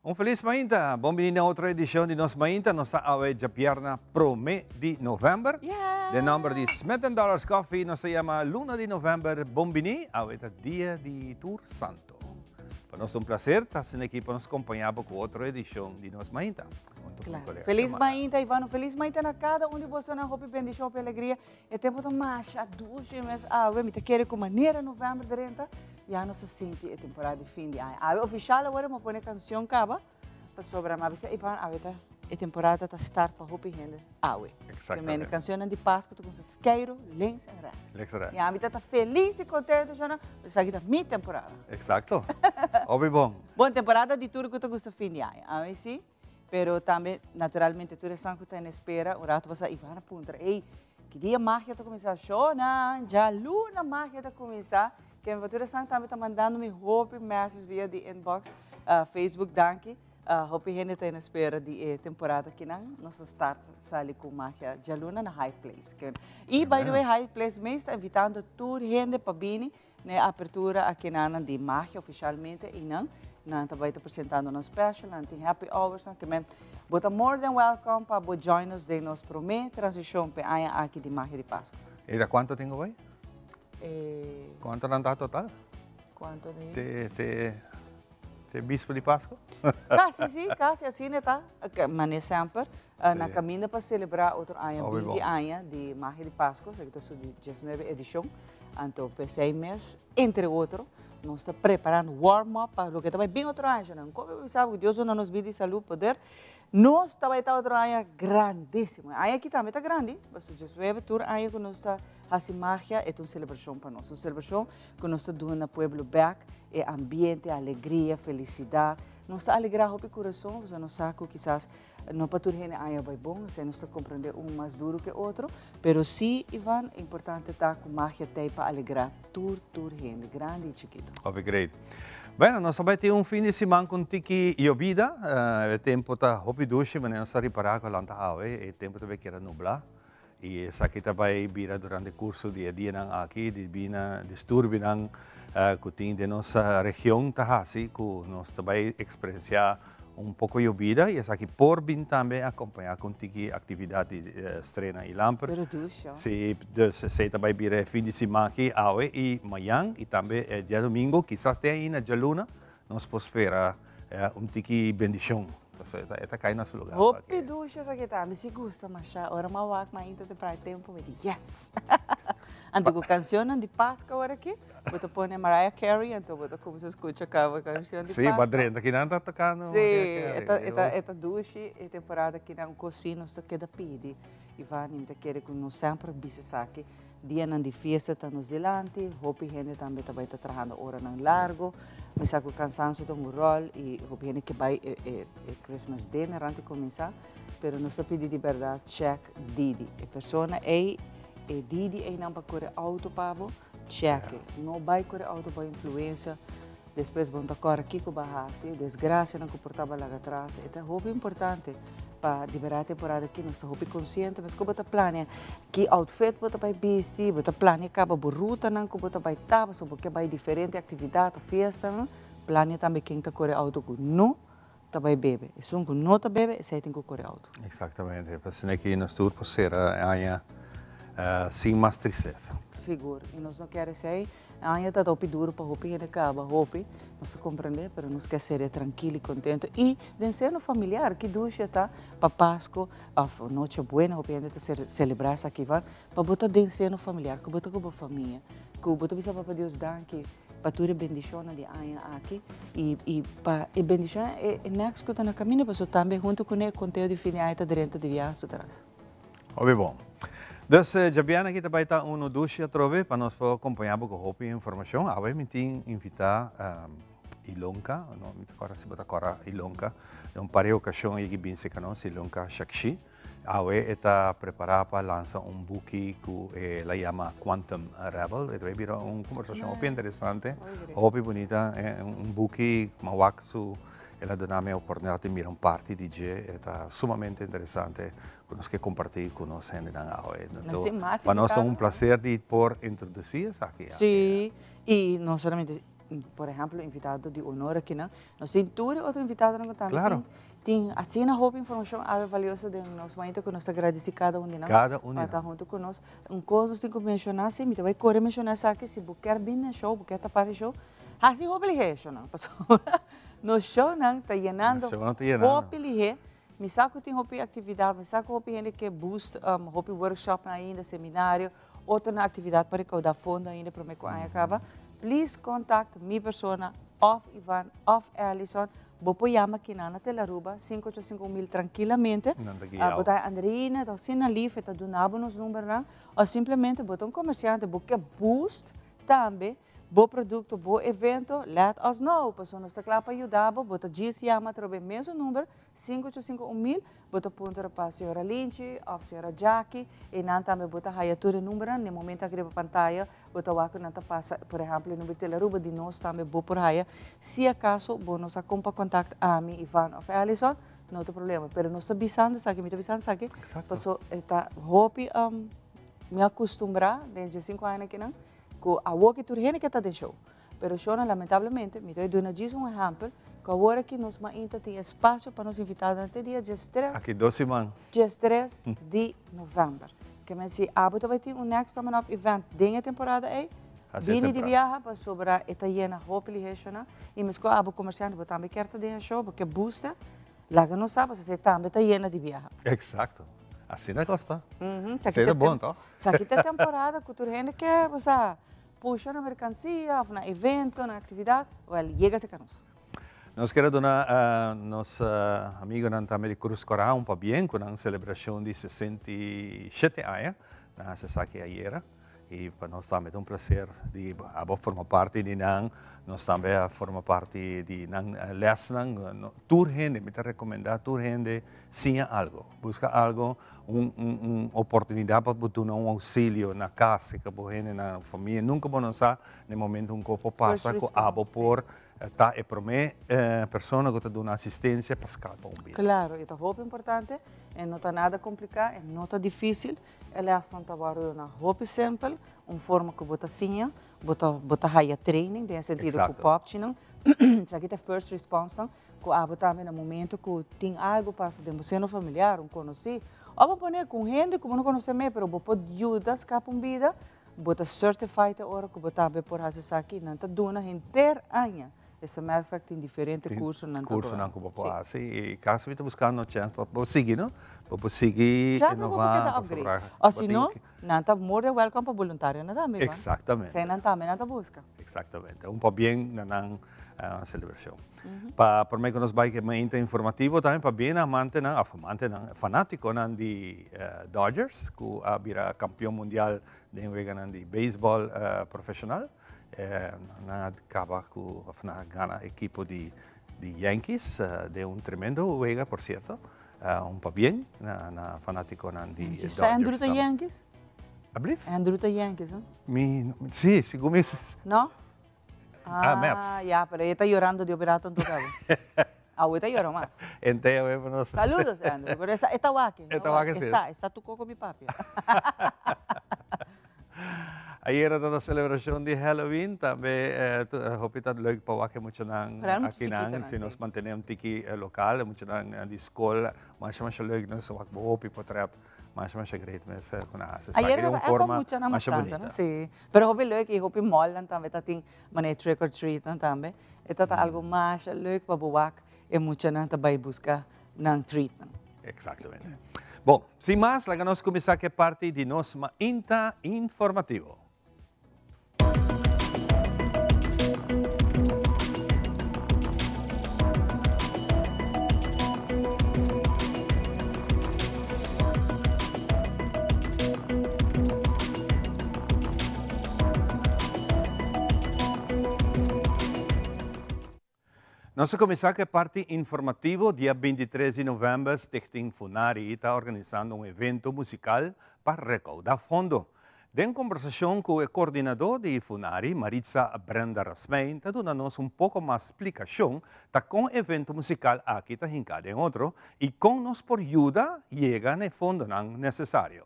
Un felis mainta. Bon bini na otro edicion di Nos Mainta. Nos ta awe djapierna prome di november. Den nomber di Smith and Dollars Coffee nos ta yama luna di november bon bini. Awe ta dia di Tur Santo. Pa nos ta un placer ta asina aki pa nos compaña bo cu otro edicion di Nos Mainta. Hunto cu mi colega Felis Xiomara. mainta Ivano, felis mainta na cada un di bosonan. Hopi bendicion, hopi alegria. E tempo ta masha dushi mes awe. Mi ta kere cu manera november drenta ya nos ta sinti e temporada di fin di aña. Awe official awor mi pone cancion caba pasobra mi a bisa Ivan awe ta e temporada ta start pa hopi hende awe. Exactamente. Ke cancionnan di Pascu ta cuminsa skeiro links en rechts. Links en rechts. Y ami ta ta feliz y contento shona, esaki ta mi temporada. Exacto. Hopi bon. Bon temporada di tur cu ta gusta fin di aña. Ami si. Pero tambe, naturalmente, tur esnan ku ta en espera, un rato pasá Ivan a puntra, Ey, ki dia magia ta kuminsá? Shona, djaluna magia ta kuminsá. Kende pa tur esnan tambe ta mandando mi hopi message via di inbox, Facebook, danki. Hopi hende ta en espera di e temporada akinan. Nos a start sali ku magia djaluna na High Place. I by the way, High Place mes ta invitando tur hende pa bini Na e apertura akinanan di magia ofishalmente einan nan ta bai ta presentando nan special, nan tin happy hours nan ke men bo ta more than welcome pa bo join nos den nos prome transmishon p'e aña aki di Magia di Pasku. E ta kuantu tin ku bai? E. Kuantu nan ta total? Kuantu di? Te te te bispo di Pasku? Kasi si, kasi asina e ta, mane semper na kaminda pa selebrá otro aña binti aña di Magia di Pasku, esaki ta su di diesnuebe edishon. Anto p'esei mes, entre otro, nos ta preparando warm up pa loke ta bai bin otro aña. Nan kobe bo bisa ku Dios duna nos bida i salú, poder, nos ta bai ta otro aña grandísimo. E aña aki tambe ta grandi, pasobra diesnuebe tur aña ku nos ta hasi magia e ta un selebrashon pa nos. Un selebrashon ku nos ta duna pueblo bèk e ambiente, alegria, felisidat. Nos ta alegrá hopi kurason pasobra nos sa ku kisas No pa tur hende aña bai bon, esei nos ta comprende un mas duro ke otro, pero si, Ivan, importante ta ku magia t'ei pa alegra tur tur hende, grandi i chikito. Hopi great. Bueno, nos a bai tin un fin di siman ku un tiki yobida, e tempo ta hopi dushi, manera nos ta ripara ku lanta awe, e tempo ta bai keda nubla, i esaki ta bai bira durante kurso di e dianan aki, di bina disturbionan ku tin den nos region ta hasi ku nos ta bai eksperensiá Un poko yobida y esaki por bin tambe acompaña cu un tiki actividad di strena y lamper. Pero dusha. Si, dus esey ta bay bira e fin di siman aki, awe y mañan y tambe e diadomingo, kisas te ainda djaluna, nos por spera un tiki bendicion. Pasobra e ta cay na su lugar. Hopi dusha esaki ta. Mi si gusta masha. Ora mi a wak mainta temprano e tempo mi di yes! Anto cu cancionnan di Pascua awor aki. Bo ta pone Mariah Carey anto bo ta cuminsa scucha caba cancion di Sí, Pascua. ba drenta kinan ta tocando Sí, Mariah e ta, Carey. e ta, e ta dushi e temporada kinan cosí nos ta keda pidi. Ivani, mi ta kere cu nos semper bisa esaki, dianan di fiesta ta nos dilanti, hopi hende tambe ta bai ta trahando oranan largo, mi sa cu cansancio ta un rol y hopi hende ke bai e, e, e Christmas dinner antes cuminsa, pero nos ta pidi di berdad check Didi, e persona ey, e Didi eynan pa core auto pa bo, Chèke. No bai kore outo bo influensia, despues bo no ta kòrda kiko bo a hasi, desgrasianan ku por ta bo a laga atras. E ta hopi importante pa di bèrdat temporada aki nos ta hopi konsiente mes ku bo ta plania ki outfit bo ta bai bisti, bo ta plania kaba bo rutanan ku bo ta bai ta, pasobra bo ke bai diferente aktividat òf fiestanan, plania tambe ken ta kore outo ku no ta bai bebe. Esun ku no ta bebe, esei tin ku kore outo. Exactamente. Pa asina ki nos tur por sera e aña sin mas tristesa. Sigur. I nos no kier esei. E aña ta hopi duro pa hopi hende kaba hopi. Nos ta komprende, pero nos kier sera trankil i kontento. I den seno familiar, ki dushi e ta pa Pasku òf Noche Buena, hopi hende ta selebrá esaki van, pa bo ta den seno familiar, ku bo ta ku bo famia, ku bo ta bisa Papa Dios danki. Pa tur e bendishonnan di aña aki i i pa e bendishon e e next ku ta na kaminda pasobra tambe huntu kuné e konteo di fin di aña ta drenta di biaha su tras. Hopi bon. Dus djabièrnè aki ta bai ta unu dushi atrobe pa nos por kompañá bo ku hopi informashon. Awe mi tin invitá Ilonka, no mi ta kòrda si bo ta kòrda Ilonka, den un par di okashon e bin serka nos, Ilonka Shakshi. Awe e ta prepará pa lansa un buki ku el a yama Quantum Rebel. E ta bai bira un kombersashon hopi interesante, hopi bunita. Un buki ku mi a wak su, el a duna mi e oportunidat di mira un parti di dje. E ta sumamente interesante ku nos ke kompartí ku nos hendenan awe. Pa nos ta un plaser di por introdusí esaki awe. Sí, i no solamente. por ehempel, invitado di honor aki nan. Nos tin tur e otro invitadonan cu tambe tin, tin asina hopi informacion awe valioso den nos mainta cu nos ta gradici cada un di nan Cada un di pa ta nan. hunto cu nos. Un cos nos tin cu menciona si, mi ta bay core menciona esaki, si bo kier bin na show, bo kier ta parti show, haci hopi lihe e shownan, pasobra nos shownan ta yenando Nos shownan ta yenando. hopi lihe. Mi sa cu tin hopi actividad, mi sa cu hopi hende ke boost, hopi workshopnan ainda, seminario, Otronan actividad pa recauda fondo ainda prome cu aña caba, please contact mi persona of Ivan of Allison. Bo por yama kinan na Telaruba 585 mil trankilamente. Nan ta guia Bo bo. ta Andreina, ta asina lief, e ta duna bo nos numbernan. Of simplemente bo ta un comerciante, bo ke boost tambe bo producto, bo evento, let us know. Pasobra nos ta cla pa yuda bo, bo ta djis yama atrobe e mesun number Sinku ocho sinku un mil, bo ta puntra pa señora Linchi of señora Jackie, e nan tambe bo ta haya tur e numbernan, na e momento aki riba pantaya bo ta wak ku nan ta pasa, por ehempel e number di Telaruba di nos tambe bo por haya, si acaso bo no sa kon pa kontakt ami, Ivan of Allison, no ta problema, pero nos ta bisando esaki, mi ta bisando esaki, paso e ta hopi mi a kustumbrá den dje sinku aña akinan ku awoki tur hende ke ta den show. Pero shona lamentablemente, mi ta duna djis un ehempel, ku awor aki nos mainta tin espasio pa nos invitadonan te dia diestres. Aki dos siman. Diestres di november. Ke men si abo ta bai tin un next coming up event den e temporada ei, bini di biaha pasobra e ta yena hopi lihé shona. I meskos abo komersiante bo tambe kier ta den e show, bo ke busta, laga nos sa pasobra esei tambe ta yena di biaha. Exacto. Asina kos ta. Esei ta bon toh? Esaki ta e temporada ku tur hende ke, bo sa, Pusha na merkansia of na evento, na aktividat, wèl, yega serka nos. Nos kier a duna nos amigonan tambe di Cruz Cora un pabien cu nan celebracion di 67 aña. Nan haci esaki ayera y pa nos tambe ta un placer di abo forma parti di nan. Nos tambe a forma parti di nan lesnan. Tur hende, mi ta recomenda tur hende siña algo, busca algo. Un un oportunidad pa bo duna un auxilio na cas si ka bo hende na familia nunca bo no sa na e momento un cos por pasa cu abo por ta e prome persona cu ta duna asistencia pa scapa un bida. Claro, e ta hopi importante, e no ta nada complica, e no ta dificil, e lesnan ta wordo duna hopi simpel, un forma cu bo ta siña, bo ta bo ta haya training den e sentido cu popchinan, esaki ta e first response nan. Ku abo tambe na momento ku tin algu pasa den bo seno familiar, un konosí, òf bo pone ku un hende ku bo no konosé mei pero bo por yuda skapa un bida, bo ta certified e ora ku bo tambe por hasi esaki. Nan ta duna henter aña. As a matter of fact tin diferente kursonan ta duna. Kursonan ku bo por hasi i kasi mi ta buskando chèns pa bo sigui no, pa bo sigui Semper bo por inová keda upgrade. pasobra Òf si no, nan ta more than welcome pa boluntarionan tambe. Eksaktamente. Esei nan tambe nan ta buska. Eksaktamente. Un pabien na nan celebracion. Pa prome cu nos bay cu e mainta informativo tambe pabien na amantenan, of amantenan, fanaticonan di Dodgers cu a bira campeon mundial den weganan di baseball profesional. Nan a caba cu, of nan a gana ekipo di Yankees den un tremendo wega por cierto. Un pabien na fanaticonan di Dodgers. Sa Andrew ta Yankees? Ablief? Andrew ta Yankees, no? Mi, si, segun mi. No? Ah, Mets. Ah, ya, pero e ta yorando di operato en tu cabo. Awe ta yora mas. Ente awe pa nos. Saludos, Andrew. Pero esa, e ta wak. E ta wak, si. Esa, esa tu coco mi papia. Ayera ta ta celebracion di Halloween, tambe hopi ta leuk pa wak e muchanan akinan, si nos mantene un tiki local, e muchanan di school, masha masha leuk, nos wak hopi potret. Masha masha great mes ku nan hasi esaki di un forma masha bunita. Si, pero hopi leuk i hopi mall nan tambe ta tin manera trick or treat nan tambe. E ta ta algo masha leuk pa bo wak e muchanan ta bai buska nan treat nan. Exactamente. Bon, sin mas laga nos kuminsá ku e parti di nos mainta informativo. Nos a kuminsá ku e parti informativo. Dia 23 di novèmber Stichting Funari ta organisando un evento musikal pa rekoudá fondo. Den kombersashon ku e koordinadó di Funari, Maritza Brenda Rasmijn, ta duna nos un poko mas splikashon ta kon e evento musikal aki ta hinká den otro i kon nos por yuda yega na e fondonan nesesario.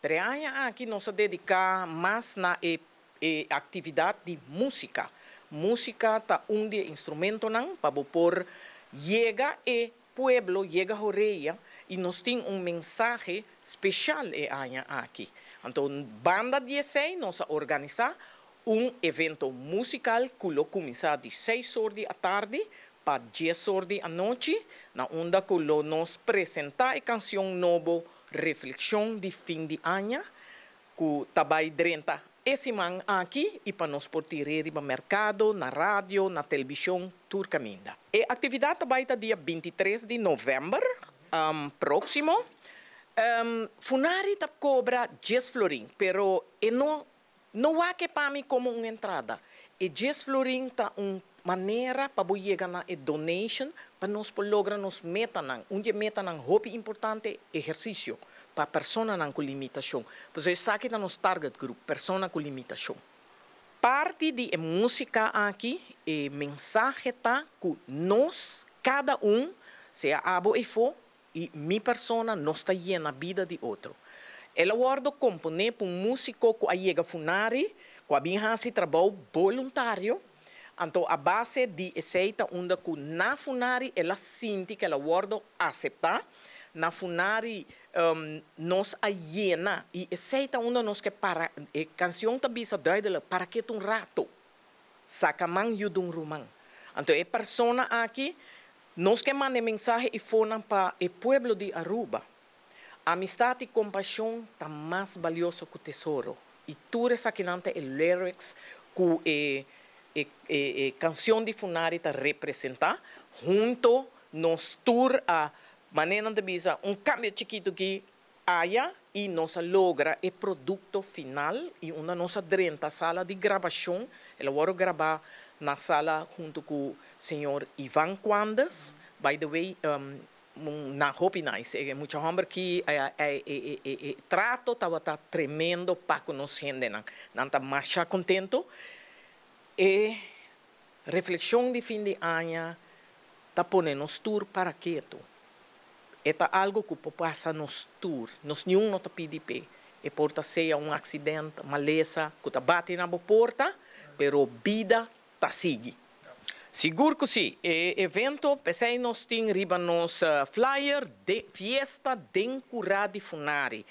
Pero e aña aki nos a dediká mas na e e aktividat di músika. Músika ta un di e instrumentonan pa bo por yega e pueblo, yega horea i nos tin un mensahe speshal e aña aki. Anto banda di esei nos a organisá un evento musikal ku lo kuminsá di seis or di atardi pa dies or di anochi, na unda ku lo nos presentá e kansion nobo Reflekshon di fin di aña ku ta bai drenta e siman aki i pa nos por tir'é riba merkado, na radio, na telebishon, tur kaminda. E aktividat ta bai ta dia 23 di novèmber próksimo. Funari ta kobra 10 florin, pero e no no wak e pa mi komo un entrada. E 10 florin ta un manera pa bo yega na e donation pa nos por logra nos metanan. Un di e metanan hopi importante, ehersisio pa personanan ku limitashon. Pasobra esaki ta nos target group, persona ku limitashon. Parti di e músika aki, e mensahe ta ku nos kada un, sea abo eifó i mi persona, nos ta yena bida di otro. El a wòrdu komponé pa un músiko ku a yega Funari, ku a bin hasi trabou boluntario. Anto a base di esei ta unda ku na Funari el a sinti ku el a wòrdu aseptá. Na Funari nos a yena i esei ta unda nos ke para. E kansion ta bisa duidelijk, para ketu un rato, saka man yuda un ruman. Anto e persona aki nos ke manda e mensahe i fonan pa e pueblo di Aruba. Amistat i kompashon ta mas balioso ku tesoro. I tur esakinan ta e lyrics ku e e e kansion di Funari ta representá. Hunto nos tur a, manera nan ta bisa, un kambio chikitu ki aya i nos a logra e produkto final i unda nos a drenta sala di grabashon, el a wòrdu grabá na sala huntu ku señor Ivan Quandes, by the way, Na hopi nice. E mucha homber ki e trato tabata tremendo pa cu nos hendenan. Nan ta masha contento. E reflexion di fin di aña ta pone nos tur para ketu. E ta algo cu por pasa nos tur. Nos niun no ta pidi p'e. E por ta sea un accident, malesa cu ta bati na bo porta, pero bida ta sigui. Sigur ku si. E evento p'esei nos tin riba nos flyer de Fiesta den Kurá di Funari.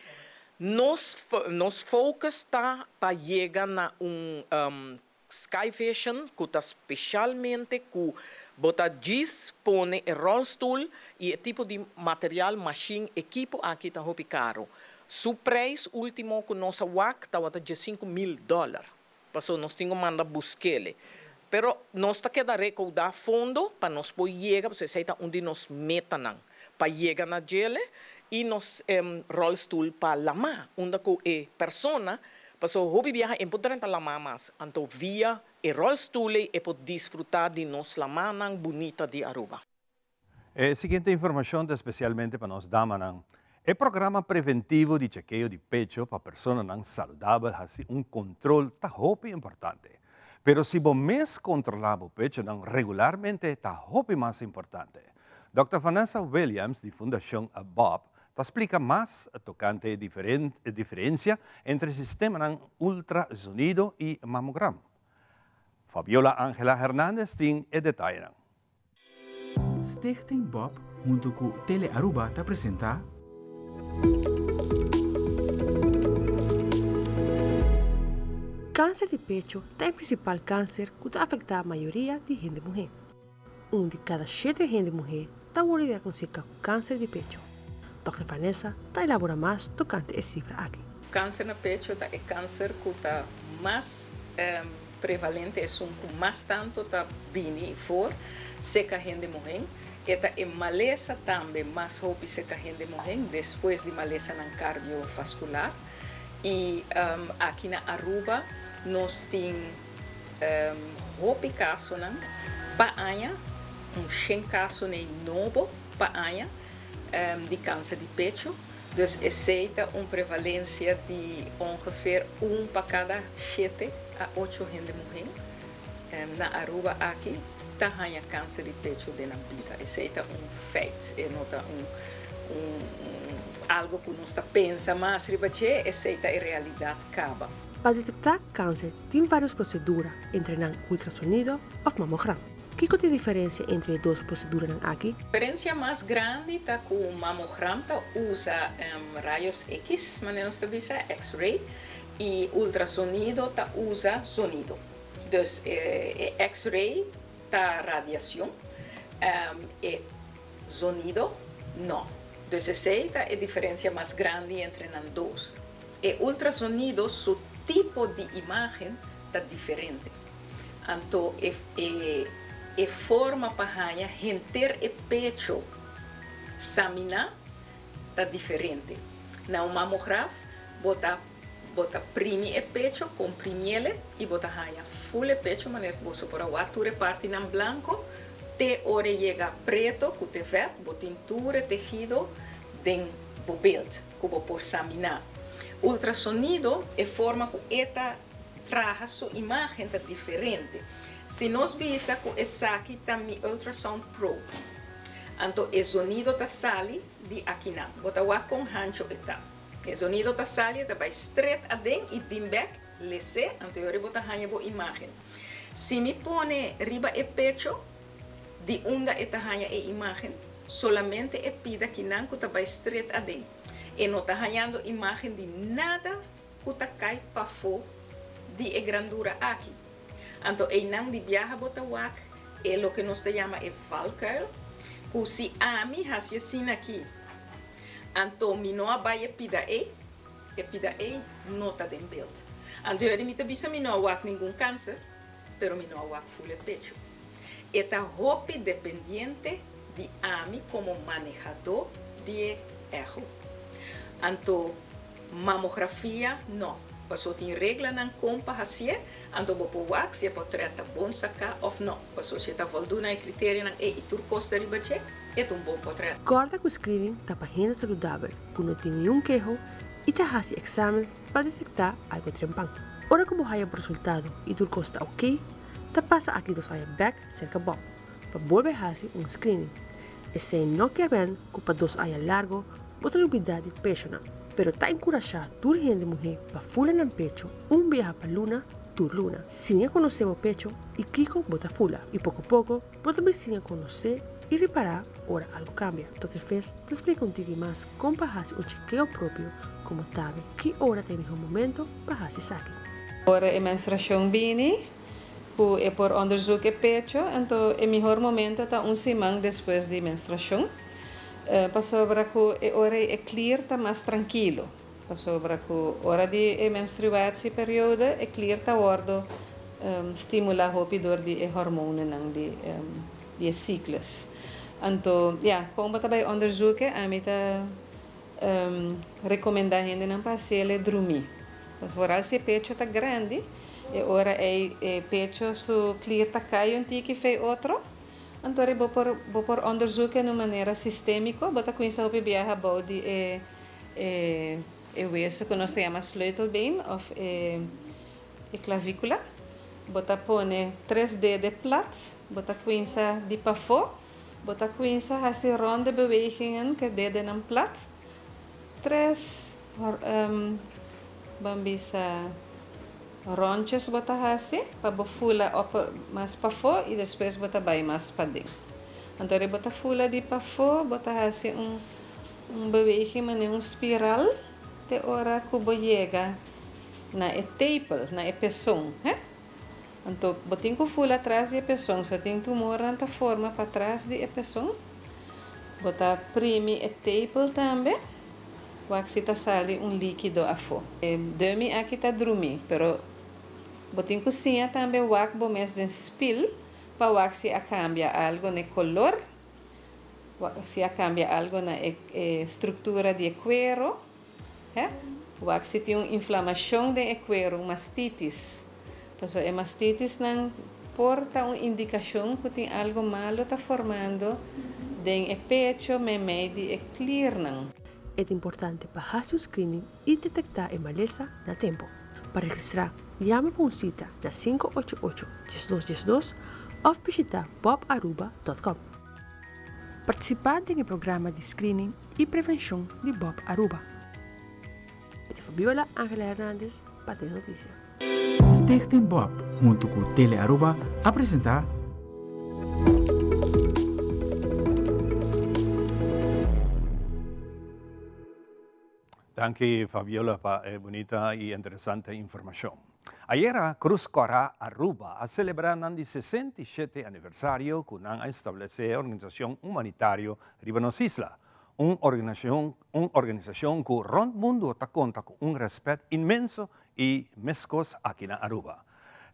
Nos nos focus ta pa yega na un Sky Vision ku ta speshalmente ku bo ta djis pone e rolstoel i e tipo di material, mashin, ekipo aki ta hopi karo. Su preis ultimo ku nos a wak tabata 15,000 dòler. Paso nos tin ku manda busk'ele. Pero nos ta keda rekoudá fondo pa nos por yega, pasobra esei ta un di nos metanan, pa yega na djele i nos ròlstul pa lamá, unda ku e persona, pasobra hopi biaha e no por drenta lamá mas, anto via e ròlstul ei e por disfrutá di nos lamánan bunita di Aruba. E siguiente informashon ta spesialmente pa nos damanan. E programa preventivo di chekeo di pecho pa personanan saludabel hasi un kontrol ta hopi importante. Pero si bo mes kontrolá bo pechonan regularmente ta hopi mas importante. Dòkter Vanessa Williams di Fundashon Bob ta splika mas tokante e diferensia entre sistemanan ultrasonido i mamogram. Fabiola Angela Hernandez tin e detayenan. Stichting Bob hunto cu Tele Aruba ta presenta. Kanser di pecho ta e prinsipal kanser ku ta afektá mayoria di hende muhé. Un di kada shete hende muhé ta wòrdu diagnostika ku kanser di pecho. Dòkter Vanessa ta elaborá mas tokante e sifra aki. Kanser na pecho ta e kanser ku ta mas prevalente, esun ku mas tantu ta bini for seka hende muhé. E ta e malesa tambe mas hopi seka hende muhé despues di malesanan kardiovaskular. I aki na Aruba nos tin hopi kasonan pa aña, un shen kasonan nobo pa aña di kanser di pecho. Dus esei ta un prevalensia di ongeveer un pa kada shete a ocho hende muhé na Aruba aki ta haña kanser di pecho den nan bida. Esei ta un feit, e no ta un un algo ku nos ta pensa mas riba dje, esei ta e realidat kaba. Pa detecta cancer tin varios procedura, entre nan ultrasonido of mammogram. Kico ta e diferencia entre e dos proceduranan aki? Diferencia mas grandi ta cu mammogram ta usa rayos X, manera nos ta bisa, X-ray, y ultrasonido ta usa sonido. Dus e X-ray ta radiacion, e zonido no. Dus esey ta e diferencia mas grandi entre nan dos. E ultrasonido su tipo di imagen ta diferente. Anto e e e forma pa haña henter e pecho saminá ta diferente. Na un mamograf bo ta bo ta primi e pecho, comprimiele, y bo ta haña full e pecho manera cu boso por a wak tur e partinan blanco te ora e yega preto cu te vet, bo tin tur e tehido den bo beeld cu bo por saminá. Ultrasonido, e forma cu e ta traha su imagen ta diferente. Si nos bisa cu esaki ta mi ultrasound probe, anto e zonido ta sali di akinan. Bo ta wak con hancho e ta. E zonido ta sali, e ta bay stret aden y bin bek, lese, anto yori bo ta haña bo imagen. Si mi pone riba e pecho di unda e ta haña e imagen, solamente e pida kinan cu ta bay stret aden. E no ta hañando imagen di nada cu ta cay pafo di e grandura aki. Anto eynan di biaha bo ta wak e loke nos ta yama e valkuil, cu si ami haci asina aki, anto mi no a bay e pida ey, e pida ey no ta den beeld. Anto yori mi ta bisa mi no a wak ningun cancer, pero mi no a wak ful e pecho. E ta hopi dependiente di ami como manehadó di e echo. Anto mamografia no, paso tin reglanan kon pa hasié, anto bo por wak si e potret ta bon saká òf no, paso si e ta voldú na e kriterianan ei i tur kos ta riba dje, e ta un bon potret. Kòrda ku screening ta pa hende saludabel ku no tin niun keho i ta hasi eksamen pa detektá algu trempan. Ora ku bo haya bo resultado i tur kos ta oké, ta pasa aki dos aña bèk serka bo pa bolbe hasi un screening. Esei no kier men ku pa dos aña largo bo ta lubidá di pechonan, pero ta enkurashá tur hende muhé pa fula nan pecho un biaha pa luna tur luna. Siña konosé bo pecho i kiko bo ta fula i poko poko bo ta bin siña konosé i ripará ora algu kambia. Dòkter Ves ta splika un tiki mas kon pa hasi un chekeo propio komo tambe ki ora ta e mihó momento pa hasi esaki. Ora e menstruashon bini, Cu e por onderzoek e pecho, anto e mihor momento ta un siman despues di menstruacion, pasobra cu e ora ei e klier ta mas trankilo, pasobra cu ora di e menstruatieperiode e klier ta wordo stimula hopi door di e hormonennan di di e cyclus. Anto ya, con bo ta bay onderzoeken, ami ta recomenda hendenan pa haciele drumi, vooral si e pecho ta grandi. E ora ei e pecho su klier ta kai un tiki fei otro, anto bo por bo por onderzoek en un manera sistémiko. Bo ta kuminsá hopi biaha bou di e e e weso ku nos ta yama sleutelbeen òf e e klavíkula. Bo ta pone tres dede plat, bo ta kuminsá di pafó, bo ta kuminsá hasi ronde bewegingen ku e dedenan plat, tres Ban bisa ròntjes bo ta hasi pa bo fula op mas pafó i despues bo ta bai mas paden. Anto ora bo ta fula di pafó bo ta hasi un un beweging manera un spiral te ora ku bo yega na e tepel, na e peson, he. Anto bo tin ku fula tras di e peson, so tin tumornan ta forma patras di e peson. Bo ta primi e tepel tambe. Wak si ta sali un líkido afó. E dummy aki ta drumí, pero bo tin ku siña tambe wak bo mes den spil pa wak si a kambia algo na e kolor, wak si a kambia algo na e e struktura di e kuero, he, wak si tin un inflamashon den e kuero, un mastitis. Pasobra e mastitisnan por ta un indikashon ku tin algo malo ta formando den e pecho meimei di e kliernan. E ta importante pa hasi un screening i detektá e malesa na tempu. Pa registrá, yama pa un sita na 588 1212 òf bishitá bobaruba dòt kòm. Partisipá den e programa di screening i prevenshon di Bob Aruba. Fabiola Angela Hernandez. pa Telenoticia. Stichting Bob hunto cu Tele Aruba a presenta. Danki Fabiola pa e bunita y interesante informacion. Ayera Cruz Cora Aruba a celebra nan di 67 aniversario cu nan a establece e organisacion humanitario riba nos isla. Un organisacion un organisacion cu rond mundo ta conta cu un respet inmenso y mescos aki na Aruba.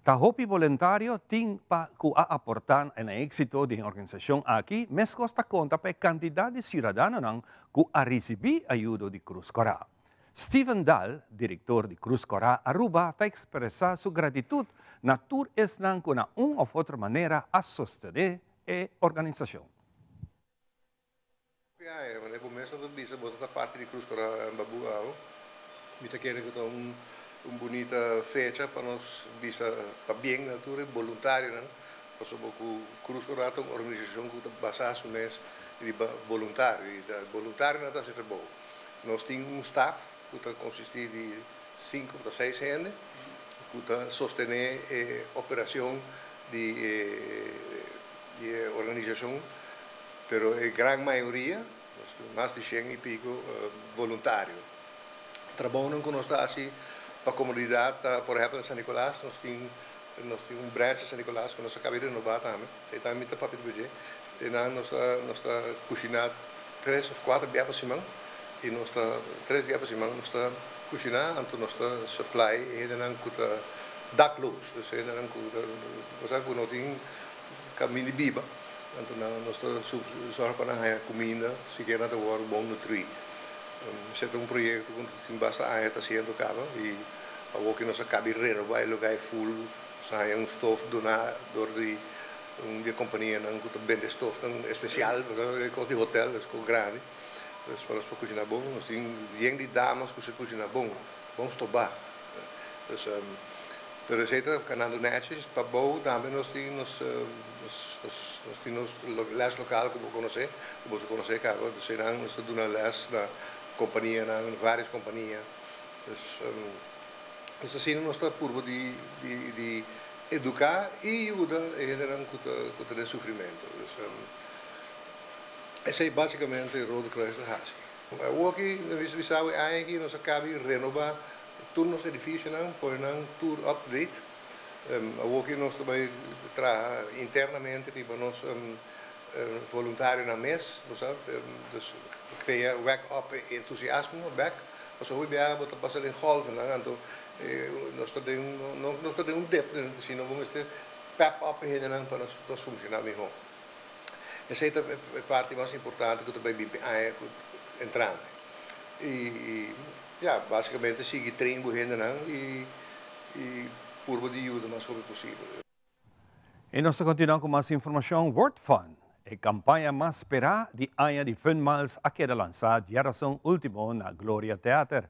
Ta hopi bolentario tin pa cu a aporta na e exito di e organisacion aki, mescos ta conta pa e cantidad di ciudadanonan cu a ricibi ayudo di Cruz Cora. Steven Daal, director di Cruz Cora Aruba, ta expresa su gratitud na tur esnan cu na un of otro manera a sostene e organisacion. Aña, wanneer bo mes ta bisa bo ta parti di Cruz Cora Babu awo, mi ta kere ku ta un un bunita fecha pa nos bisa pabien na tur e boluntarionan, pasobra ku Cruz Cora ta un organisashon ku ta basá su mes riba boluntario i ta boluntarionan ta hasi trabou. Nos tin un staf ku ta konsistí di sinku ta seis hende ku ta sostené e operashon di e di e organisashon. Pero e gran mayoria, mas di shen i piko, boluntario. Trabounan ku nos ta hasi pa komunidat ta, por ehèmpel na San Nicolas nos tin nos tin un branch na San Nicolas ku nos a kaba di renobá tambe, esei tambe mi ta papia di dje. Einan nos ta nos ta kushiná tres òf kuater bia pa siman i nos ta tres bia pa siman nos ta kushiná anto nos ta supply e hendenan ku ta dakloos, dus e hendenan ku ta bo sa ku no tin kaminda di biba. Anto nan nos ta sòru pa nan haña kuminda, sikiera nan ta wòrdu bon nutrí. Esei ta un proyekto ku tin basta aña ta hasiendo kaba i awor ku nos a kabi renobá e lugá e ful, nos a haña un stof doná dor di un di e kompanianan ku ta bende stofnan espesial, pasobra e kos di hotel, es kos grandi. Pues pa nos por kushiná bon, nos tin yen di damas ku sa kushiná bon, bon stobá. Pues pero esei ta kanando nèchi. Pabou tambe nos tin nos Nos tin nos les lokal ku bo konosé, ku boso konosé kaba. Dus einan nos ta duna les na kompanianan, na vários kompania. Dus dus asina nos ta purba di di di eduká i yuda e hendenan ku ta ku ta den sufrimentu. Dus esei básikamente Rode Kruis ta hasi. Awoki mi a bisa bo e aña aki nos a kaba di renobá tur nos edifisionan, pone nan tur up to date. Awoki nos ta bai traha internamente riba nos voluntarionan mes, bo sa, dus krea wek op e entusiasmo bek, pasobra hopi biaha bo ta pasa den golfnan, anto nos ta den nos ta den un dip, sino bo mester pep op e hendenan pa nos funciona miho. Esei ta e parti mas importante ku ta bai bin p'e aña entrante. I ya, basikamente sigui train bo hendenan i i purba di yuda mas hopi posibel. I nos ta kontinuá ku mas informashon. Word Fun, e kampaña mas sperá di aña di Fun Miles a keda lansá diarason último na Gloria Theater.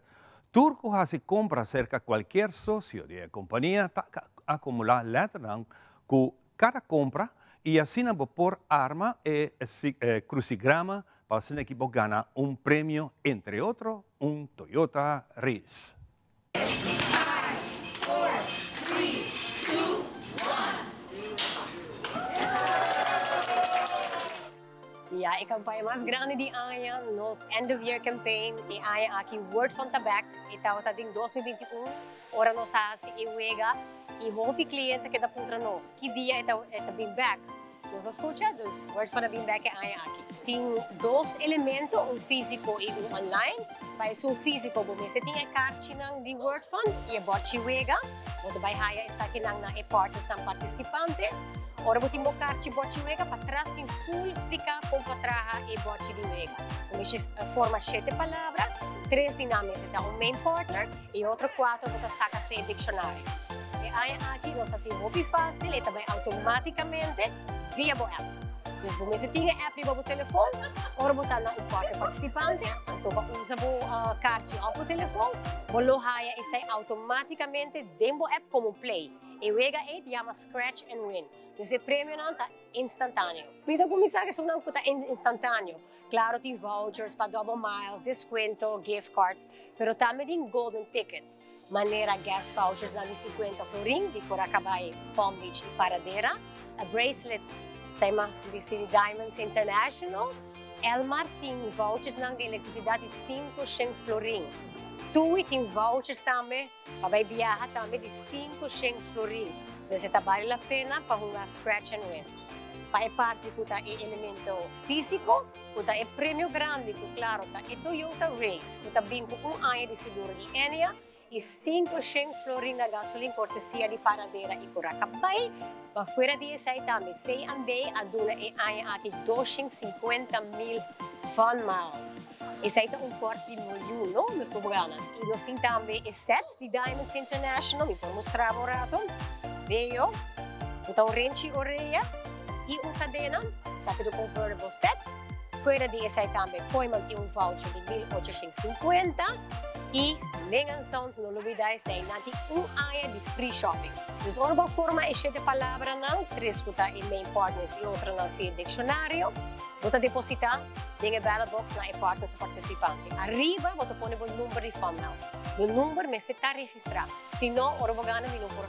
Tur ku hasi kompra serka kualkier sosio di e kompania ta akumulá lèternan ku kada kompra i asina bo por arma e krusigrama pa asina ki bo gana un premio, entre otro un Toyota Ris. Ya e campaña mas grandi di aña, nos end of year campaign, e aña aki Word Fun ta back, e tabata den 2021 ora nos a haci e wega y hopi cliente a keda puntra nos ki dia e ta e ta bin back. Nos a scucha, dus Word Fun a bin back e aña aki. Tin dos elemento, un fisico y un online. Pa esun fisico bo mester tin e karchinan di Word Fun y e bòchi wega. Bo ta bai haya esakinan na e partnersnan participante. Ora bo tin bo karchi bòchi wega, patras tin full spliká kon pa traha e bòchi di wega. Bo mester forma shete palabra, tres di nan mester ta un main partner y e otro kuater bo ta saka fe e dikshonario. E aña aki nos hasi hopi fácil, e ta bai automáticamente via bo app. Dus bo mester tin e app riba bo telefon, ora bo ta na un partner participante, anto bo usa bo karchi òf bo telefon, bo lo haya esei automáticamente den bo app komo play. E wega ei ta yama Scratch and Win. Dus e premionan ta instantáneo. Mi ta kuminsá ku esunnan ku ta instantáneo. Klaro tin vouchers pa double miles, deskuento, gift cards, pero tambe tin golden tickets, manera gas vouchersnan di sinkuenta florin di Korakabay, Palm Beach i Paradera, bracelets, sa bisti di Diamonds International. Elmar tin vouchersnan di elektrisidat di 500 florin. TUI tin vouchers tambe pa bai biaha tambe di 500 florin. Dus ta bale la pena pa hunga Scratch and Win. Pa e parti ku ta e elemento físiko, ku ta e premio grandi, ku klaro ta e Toyota Race, ku ta bin ku un aña di seguro di Enia i 500 florin na gasolin kortesia di Paradera i Korakabay. Pa fuera di esei tambe C&B a duna e aña aki 250 mil fun miles. Esei ta un kuart di mion, no? Nos por gana. I nos tin tambe e set di Diamonds International, mi por mustra un ratu. Veo, un renchi orea i un kadena, esaki ta convertible set. Fuera di esei tambe, Kooyman tin un voucher di 1850 i Ling Sons, no lubidá esei, nan tin un aña di free shopping. Dus ora bo forma e shete palabranan, tres ku ta e main partners i otronan via dikshonario, bo ta depositá den e ballot box na e partners partisipante. Ariba, bo ta pone bo number di fun miles. E number mester ta registrá. Si no, ora bo gana, mi no por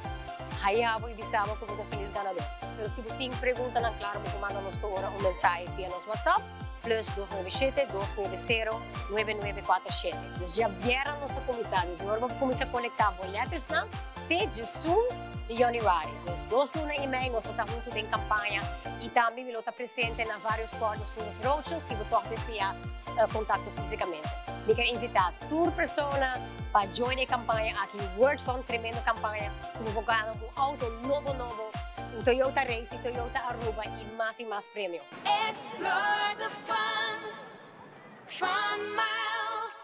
haya bo i bisa bo ku bo ta felis ganadó. Pero si bo tin preguntanan, klaro, bo manda nos ora un mensahe via nos WhatsApp, +297 290 9947. Dus djabièrnè nos ta kuminsá. Dus ora bo kuminsá kolektá bo lettersnan, te 1 di yanüari. Dus 2 luna i mei nos ta huntu den kampaña i tambe mi ta presente na vários partners ku nos roadshow si bo deseá kontakto físikamente. Mi ke invitá tur persona pa join e kampaña aki. Word Fun, tremendo kampaña. Ku bo gana un outo nobo nobo, un Toyota Race, Toyota Aruba i mas premio. Explore the fun, Fun Miles.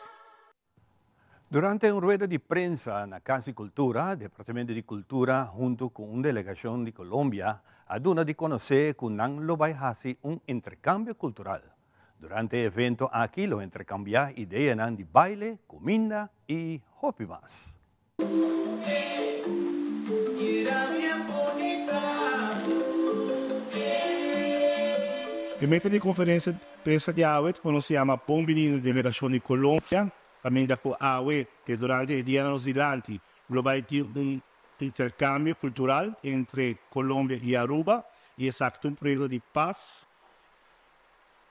Durante un rueda di prensa na Kas di Kultura, Departamento di Kultura, huntu ku un delegashon di Colombia, a duna di konosé ku nan lo bai hasi un interkambio kultural. Durante e evento aki lo interkambiá ideanan di baile, kuminda i hopi mas. Y era bien bonita. E meta di konferensia di prensa di awe, ku nos yama Bon Biní Delegashon di Colombia, kaminda ku awe, ku durante e dia nos dilanti, lo bai tin un interkambio kultural entre Colombia i Aruba, i esaki un proyekto di pas,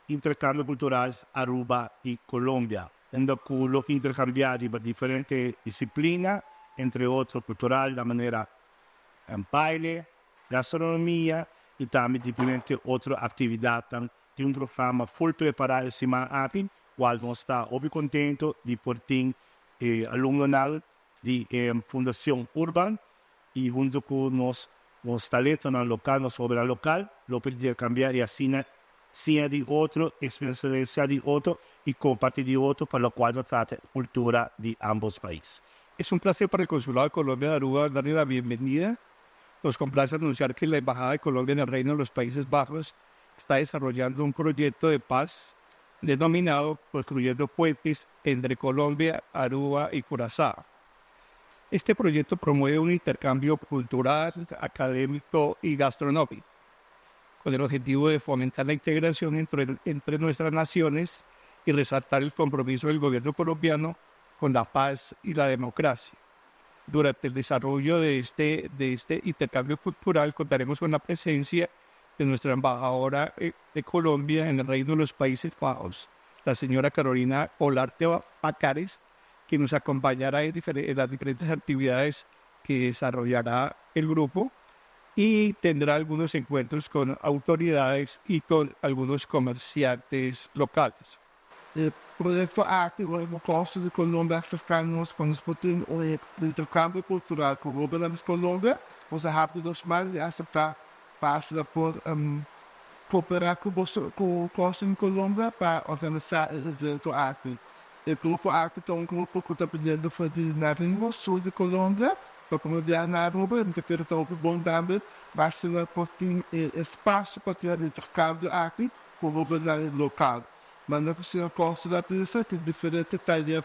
interkambio kultural Aruba i Colombia. Unda ku lo interkambiá di diferente disiplina, entre otro kultural, di manera baile, gastronomia i tambe diferente otro aktividat di un programa full prepará siman aki, kual nos ta hopi kontentu di por tin alumno di Fundashon Urban i huntu ku nos nos talentonan lokal, nos obra lokal, lo por interkambiá i asina siña di otro, eksperensia di otro i kompartí di otro, pa lokual ta trata kultura di ambos pais. Es un placer para el Consulado de Colombia de Aruba darle la bienvenida. Nos complace anunciar que la Embajada de Colombia en el Reino de los Países Bajos está desarrollando un proyecto de paz denominado Construyendo Puentes entre Colombia, Aruba y Curazao. Este proyecto promueve un intercambio cultural, académico y gastronómico, con el objetivo de fomentar la integración entre nuestras naciones y resaltar el compromiso del gobierno colombiano con la paz y la democracia. Durante el desarrollo de este intercambio cultural contaremos con la presencia de nuestra embajadora de Colombia en el Reino de los Países Bajos, la señora Carolina Olarte Bacares, que nos acompañará en las diferentes actividades que desarrollará el grupo y tendrá algunos encuentros con autoridades y con algunos comerciantes locales. E proyekto aki, e kosto di Colombia aserká nos pa nos por tin un interkambio kultural ku gobierno di Colombia, nos a habri nos man i aseptá pa por kooperá ku ku kosto di Colombia pa organisá e evento aki. E grupo aki ta un grupo ku ta pidiendo for di Nariño, sur di Colombia, pa komunidat na Aruba, i ta kere bon tambe, pa por tin espasio pa tin interkambio aki ku gobierno lokal. Mas na kosto da pista, tin diferente tayer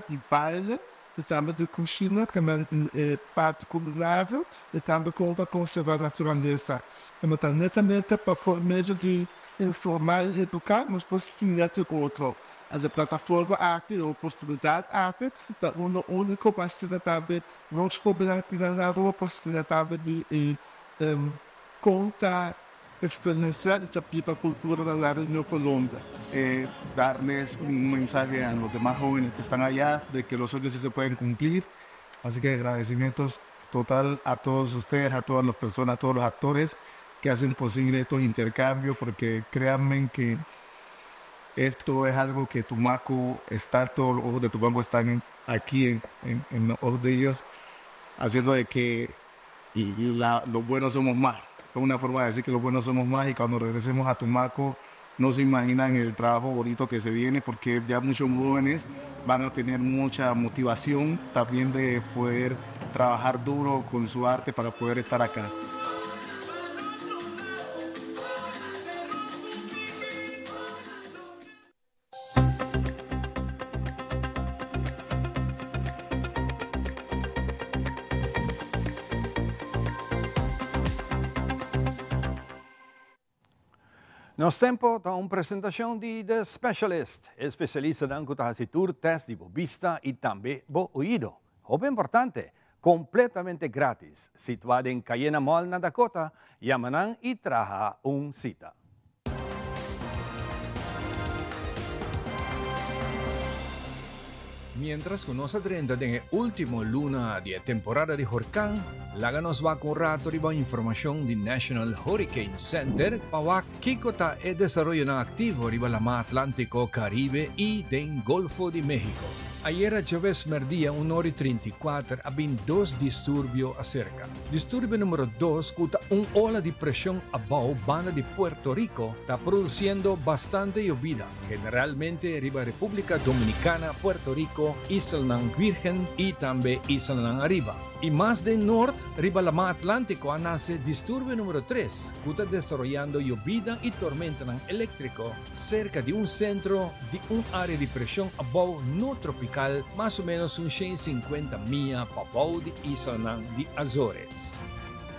di baile. I tambe di kushina, ku men e parti kulinario, i tambe kon pa konservá naturalesa. E ta netamente pa por medio di informá i eduká nos por siña di otro. E plataforma aki, e oportunidat aki, ta uno úniko pa asina tambe nos hóbennan aki na Aruba por siña tambe di e kon ta eksperensiá i ta biba kultura na Nariño, Colombia. Darles un mensahe a los demás jóvenes que están allá de que los sueños sí se pueden cumplir. Así que agradecimientos total a todos ustedes, a todas las personas, a todos los actores que hacen posible estos intercambios, porque créanme que esto es algo que Tumaco está, todos los ojos de Tumaco están aquí en los ojos de ellos, haciendo de que los buenos somos más. Es una forma de decir que los buenos somos más, y cuando regresemos a Tumaco no se imaginan el trabajo bonito que se viene, porque ya muchos jóvenes van a tener mucha motivación también de poder trabajar duro con su arte para poder estar acá. Nos Tempo ta un presentacion di The Specialist, e specialistanan cu ta haci tur test di bo bista y tambe bo oido. Hopi importante, completamente gratis. Situa den Cayena Mall na Dakota, yama nan y traha un cita. Mientras cu nos a drenta den e ultimo luna di e temporada di horcan, laga nos wak un rato riba informacion di National Hurricane Center pa wak kico ta e desaroyonan activo riba Lama Atlantico, Caribe y den Golfo di Mexico. Ayera djaves merdia un ora y 34 a bin dos disturbio acerca. Disturbio numero dos cu ta un ola di presion abao banda di Puerto Rico ta produciendo bastante yobida, generalmente riba Republica Dominicana, Puerto Rico, Islanan Virgen y tambe Islanan Ariba. Y mas den nort, riba Lama Atlantico a nace disturbio numero tres cu ta desaroyando yobida y tormentanan electrico cerca di un centro di un area di presion abao no tropical mas o menos un 150 mia pabou di islanan di Azores.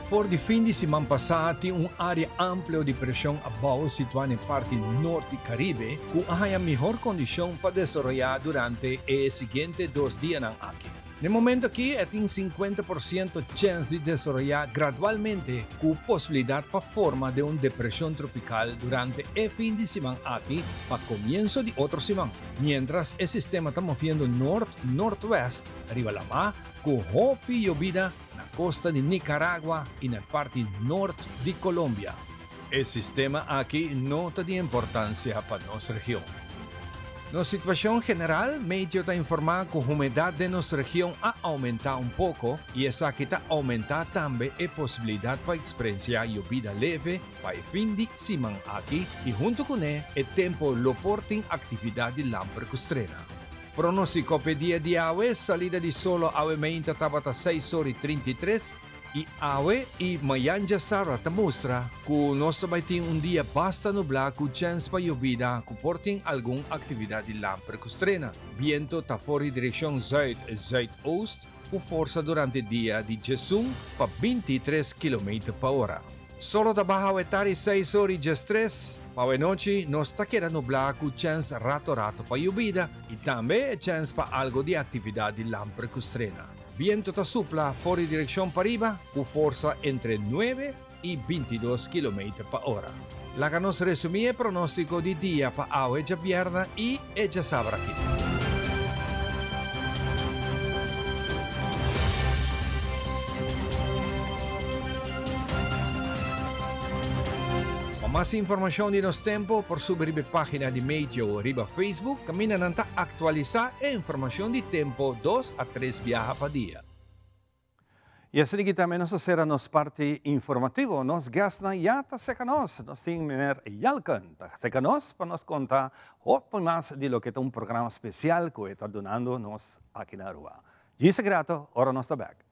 For di fin di siman pasá tin un área amplio di preshon abou situá na e parti nort di Karibe ku a haña mihor kondishon pa desaroyá durante e siguiente dos dianan aki. Na e momento aki e tin 50% chèns di desaroyá gradualmente ku posibilidat pa forma den un depreshon tropikal durante e fin di siman aki pa komienso di otro siman. Miéntras e sistema ta moviendo nort-nortwèst riba lamá ku hopi yobida na kosta di Nicaragua i na parti nort di Colombia. E sistema aki no ta di importansia pa nos region. Nos situashon general, Meteo ta informá ku humedat den nos region a oumentá un poko i esaki ta oumentá tambe e posibilidat pa eksperensiá yobida leve pa e fin di siman aki i huntu kuné e tempu lo por tin aktividat di lamper ku strena. Pronóstiko p'e dia di awe, Salida di solo awe meinta tabata seis or i 33 i awe i mayan djasabra ta mustra ku nos ta bai tin un dia basta nublá ku chèns pa yobida ku por tin algun aktividat di lamper ku strena. Biento ta for di direkshon zùit zùitoost ku forsa durante dia di 11 pa 23 kilometer pa ora. Solo ta baha awe tardi seis or i 13. Pa awe nochi nos ta keda nublá ku chèns rato rato pa yubida i tambe e chèns pa algo di aktividat di lamper ku strena. Biento ta supla for di direkshon pariba ku forsa entre 9 i 22 kilometer pa ora. Laga nos resumí e pronóstiko di dia pa awe djabièrnè i e djasabra aki. Pa mas informashon di nos tempu por subi riba e página di Meteo riba Facebook kaminda nan ta aktualisá e informashon di tempu dos a tres biaha pa dia. Y asina aki tambe nos a cera nos parti informativo. Nos guestnan ya ta cerca nos. Nos tin meneer Yalken ta cerca nos pa nos conta hopi mas di loke ta un programa special cu e ta dunando nos aki na Aruba. Djis grato ora nos ta bek.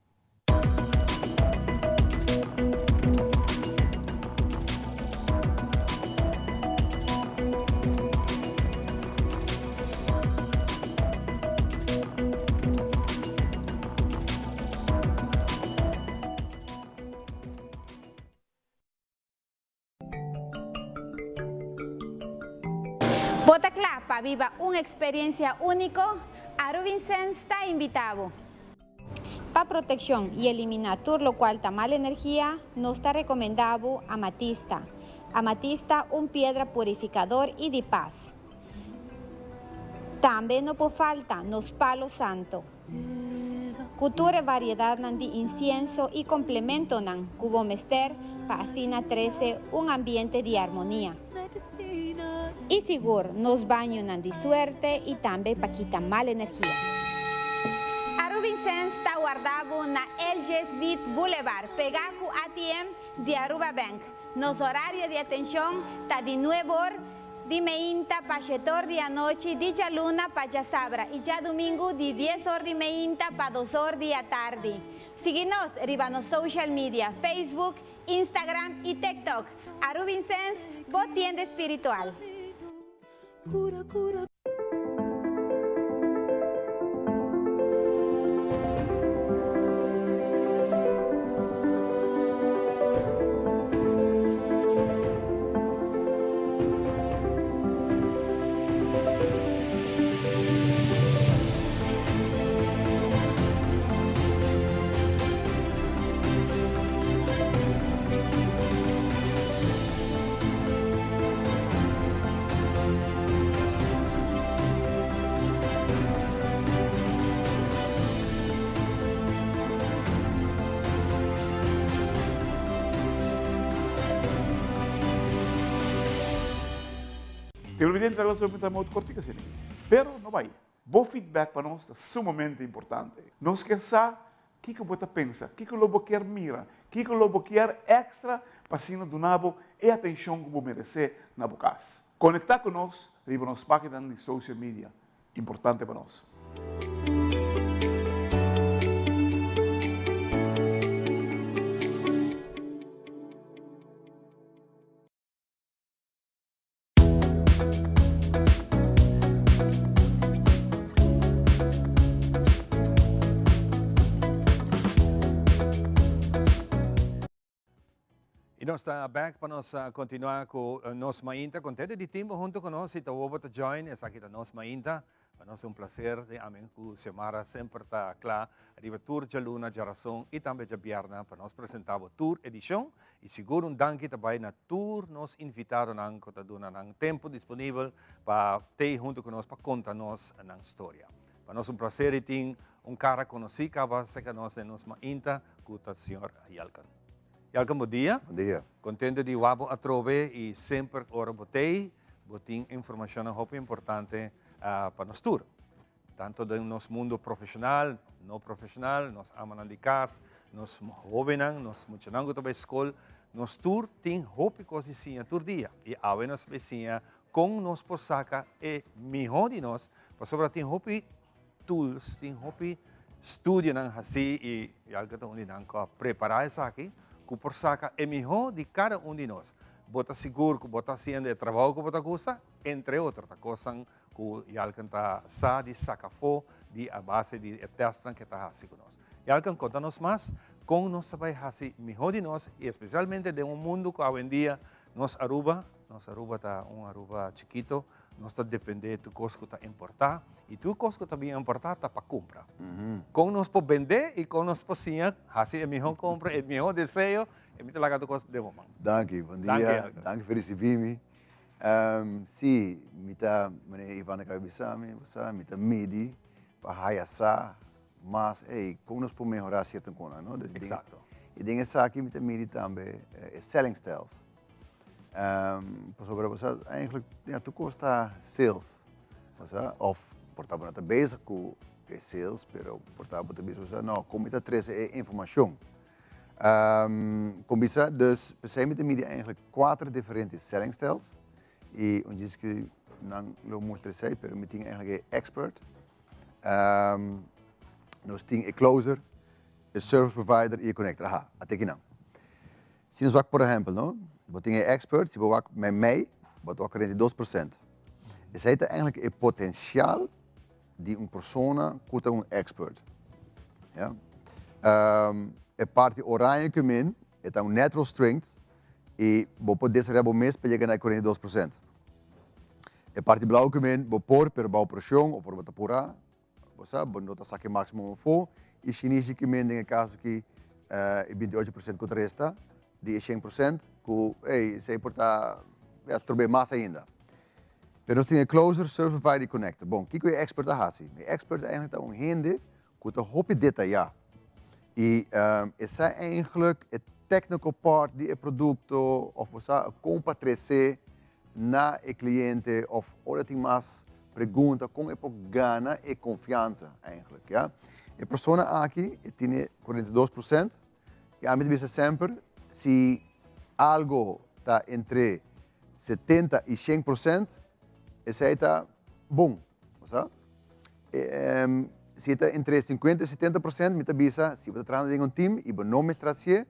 Bo ta kla pa biba un eksperensia úniko? Arubinsens ta invitá bo! Pa protekshon i eliminá tur lokual ta mal energia, nos ta rekomendá bo amatista. Amatista un piedra purifikador i di pas. Tambe no por falta nos palo santo. Ku tur e variedatnan di insienso i komplementonan ku bo mester pa asina trese un ambiente di armonia. I sigur nos bañonan di suerte i tambe pa kita mal energia. Arubinsens ta warda bo na LG Smith Boulevard, pegá ku ATM di Aruba Bank. Nos horario di atenshon ta di nuebe or Di meinta pa shetor di anochi di djaluna pa djasabra i djadumingu di dies or di meinta pa dos or di atardi. Sigui nos riba nos social media, Facebook, Instagram i TikTok. Arubinsens, bo tienda espiritual. Televidente ta laso mita mot kortika sini. Pero no bai. Bo feedback pa nos ta sumamente importante. Nos kier sa kiko bo ta pensa, kiko lo bo kier mira, kiko lo bo kier extra pa asina duna bo e atencion ku bo merece na bo kas. Konektá ku nos riba nos páginanan di social media. Importante pa nos. Y nos ta back pa nos continua cu Nos Mainta. Contento di tin bo hunto cu nos y ta wobo ta join. Esaki ta Nos Mainta. Pa nos ta un placer di ami cu Xiomara semper ta cla riba tur djaluna, djarason y tambe djabierna pa nos presenta bo tur edicion. Y sigur un danki ta bay na tur nos invitadonan cu ta duna nan tempo disponibel pa tey hunto cu nos pa conta nos nan storia. Pa nos un placer di tin un cara conoci caba cerca nos den Nos Mainta cu ta señor Yelken. Yelken bo dia. Bon dia. Contento di wak bo atrobe y semper ora bo tey bo tin informacionnan hopi importante pa nos tur. Tanto den nos mundo profesional, no profesional, nos amanan di cas, nos hobennan, nos muchanan cu ta bay scol, nos tur tin hopi cos di siña tur dia. Y awe nos bay siña con nos por saca e miho di nos, pasobra tin hopi tools, tin hopi studionan haci y Yalka ta un di nan cu a prepara esaki, cu por saca e miho di cada un di nos. Bo ta sigur cu bo ta haciendo e trabao cu bo ta gusta? Entre otro, ta cosnan cu Yalken ta sa di saca afo di a base di e testnan cu e ta haci cu nos. Yalken, conta nos mas con nos ta bay haci miho di nos y especialmente den un mundo cu awendia nos Aruba, nos Aruba ta un Aruba chikito, nos ta depende tur cos cu ta importa y tur cos cu ta bin importa ta pa cumpra. Con nos por bende y con nos por siña haci e miho compra, e miho deseo, e mi ta laga tur cos den bo man. Danki, bon dia. Danki pa ricibi mi. Si, mi ta, manera Ivan a caba di bisa mi, bo sa, mi ta midi pa haya sa mas, ey, con nos por mehora cierto cosnan, no? Exacto. Y den esaki mi ta midi tambe e selling styles. Pasobra bo sa, eigenlijk, ja, tur cos ta sales, bo sa, of por ta bo no ta bezig cu e sales, pero por ta bo ta bisa, bo sa, no, con mi ta trece e informacion? Kon bisa, dus p'esei mi ta midi eigenlijk kuater diferente selling styles i un djis ku nan lo mustra esei, pero mi tin eigenlijk e expert, nos tin e closer, e service provider i e connector. Aha, ate kinan. Si nos wak por ehempel no, bo tin e expert, si bo wak meimei, bo ta wak 42%. Esei ta eigenlijk e potensial di un persona ku ta un expert. Ja. E parti oranje kumin, e ta un natural strength i bo por desaroyá bo mes pa yega na e 42%. E parti blauw ke men bo por pero bou preshon of ora bo ta purá, bo sa, bo no ta saka e máksimo afó. I shinishi ke men den e kaso aki e 28% ku ta resta di e 100% ku ey esei por ta ya strob'é mas ainda. Pero nos tin e closer, service provider i connector. Bon, kiko e expert ta hasi? E expert eigenlijk ta un hende ku ta hopi detayá i e sa eigenlijk e technical part di e produkto of bo sa kon pa trese na e kliente of ora tin mas pregunta kon e por gana e konfiansa eigenlijk ya. E persona aki e tine 42% i ami ta bisa semper si algo ta entre 70 i 100% esei ta bon, bo sa. Si e ta entre 50 i 70% mi ta bisa si bo ta trahando den un team i bo no mester hasié,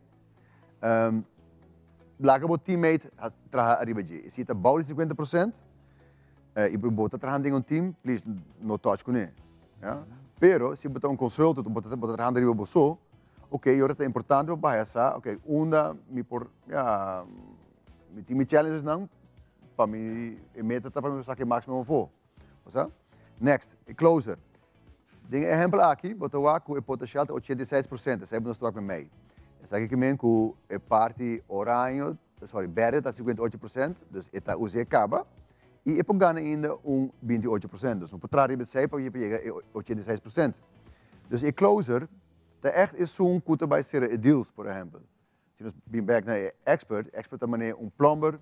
laga bo teammate traha ariba dje. Si e ta bou di 50% i bo ta trahando den un team, please no touch kuné. Ya. Pero si bo ta un consultant bo ta trahando riba bo so, ok, e ora ta importante pa baha sa, ok, unda mi por, ya, mi tin mi challengesnan pa mi, e meta ta pa mi saka e maximo afó. Bo sa? Next, e closer. Den e ehempel aki, bo ta wak ku e potensial ta 86%, esei bo nos ta wak mei. Esaki ke men ku e parti oraño, sorry, berde ta 58%, dus e ta usa e kaba, i e por gana ainda un 28%. Dus no por traha riba esei pa yega e 86%. Dus e closer ta echt esun ku ta bai sera e deals, por ehempel. Si nos bin bek na e expert, expert ta manera un plumber,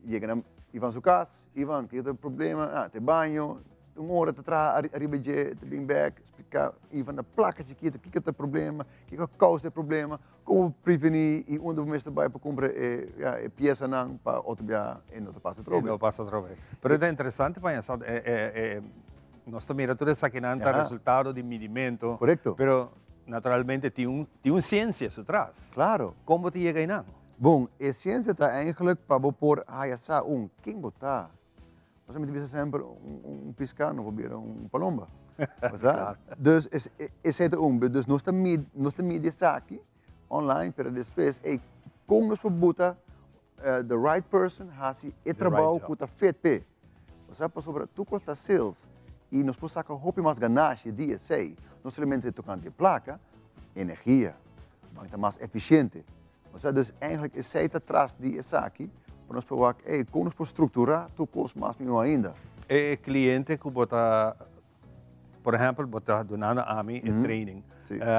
yega na Ivan su kas, Ivan, kiko ta e problema? Ah, ta e baño, un ora ta traha ariba dje, ta bin bek, splika Ivan na plaka chikito kiko ta e problema, kiko a kousa e problema, kon bo preveni i unda bo mester bai pa kumpra e, ya, e piesanan pa otro bia e no ta pasa atrobe. E no pasa atrobe. Pero e ta interesante pa sa, e, e, e, nos ta mira tur esakinan ta resultado di midimento. Korekto. Pero Naturalmente tin un tin un ciencia su tras. Claro. Con bo ta yega einan? Bon, e ciencia ta eigenlijk pa bo por haya sa un ken bo ta. Pasobra mi ta bisa semper un un pisca no por bira un palomba. Bo sa? Claro. Dus esei ta un. Dus nos ta midi nos ta midi esaki online pero despues ey con nos por buta the right person hasi e trabou ku ta fit p'e. Bo sa pasobra tur kos ta sales i nos por saka hopi mas ganashi di esei, no solamente tokante plaka, energia, ban ta mas efisiente. Bo sa, dus eigenlijk esei ta tras di esaki pa nos por wak, ey, kon nos por strukturá tur kos mas mihó ainda. E kliente ku bo ta Por ehempel, bo ta dunando ami e training.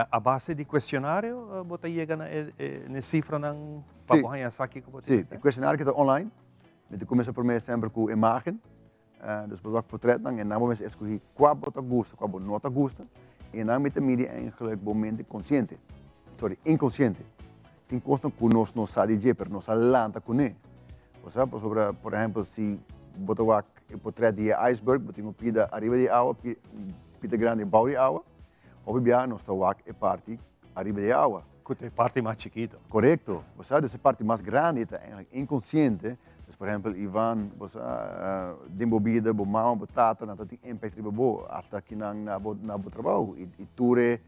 A base di cuestionario bo ta yega na e cifranan pa bo haña sa kico bo tin Sí, e cuestionario ki ta online. Mi ta cuminsa prome semper cu imagen. Dus bo wak potretnan en nan bo mester escogi cua bo ta gusta, cua bo no ta gusta. En nan mi ta midi eigenlijk bo mente consciente, sorry, inconsciente. Tin cosnan cu nos no sa di dje, pero nos a lanta cune. Bo sa, pasobra, por ehempel, si bo ta wak e potret di e iceberg, bo tin un pida ariba di e awa, un pida grandi bou di awa. Hopi biaha nos ta wak e parti ariba di e awa. Cu ta e parti mas chikito. Corecto. Bo sa, dus e parti mas grandi ta eigenlijk inconsciente. Dus, por ehempel, Ivan, bo sa, den bo bida, bo mama, bo tata, nan ta tin impact riba bo, hasta kinan na bo, na bo trabou. I tur e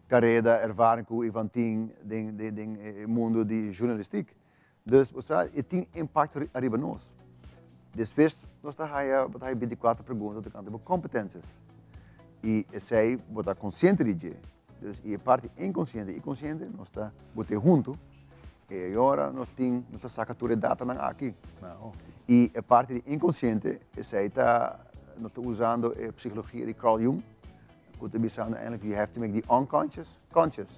careda, ervaring cu Ivan tin den, den, den e mundo di journalistiek. Dus, bo sa, e tin impacto ariba nos. Despues nos ta haya, bo ta haya 24 pregunta tocante bo competences. Y esey bo ta consciente di dje. Dus, y e parti inconsciente y consciente nos ta bote hunto. E ora nos tin, nos ta saca tur e datanan aki. Y e parti di inconsciente, esey ta, nos ta usando e psicologia di Carl Jung, Cu ta bisando eigenlijk you have to make the unconscious conscious.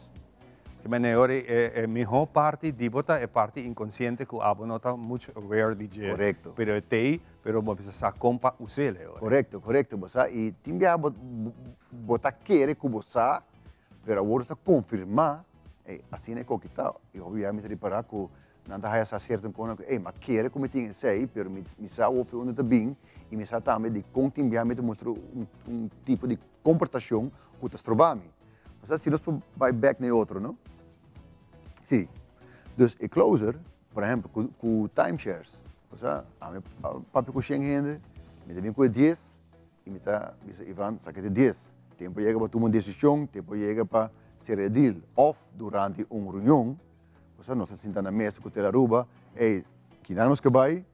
Te mene ora e miho parti di bo ta e parti inconciente cu abo no ta mucho aware di dje. Correcto. Pero e t'ey, pero bo bisa sa con pa us'el e ora. Correcto, correcto. Bo sa y tin biaha bo bo ta kere cu bo sa, pero awor ta confirma, ey, asina e koki ta. Y hopi biaha mi ta ripara cu Nan ta haya sa sierto kona ku, ey, m'a kere ku mi tin esei, pero mi mi sa awor fi unda ta bin i mi sa tambe di kon tin bia mi ta mustra un un tipo di komportashon ku ta stroba mi. Osea, si nos por bai bèk na e otro, no? Si. Dus e closer, por ehèmpel, ku ku timeshares, osea, ami a papia ku shen hende, mi ta bin ku e dies, i mi ta bisa Ivan, sa ke ta e dies. Tempu a yega pa tuma un desishon, tempu a yega pa sera e deal. Òf durante un reunion, Osea, nos ta sinta na mesa ku Tel Aruba, ey, kinan nos ke bai?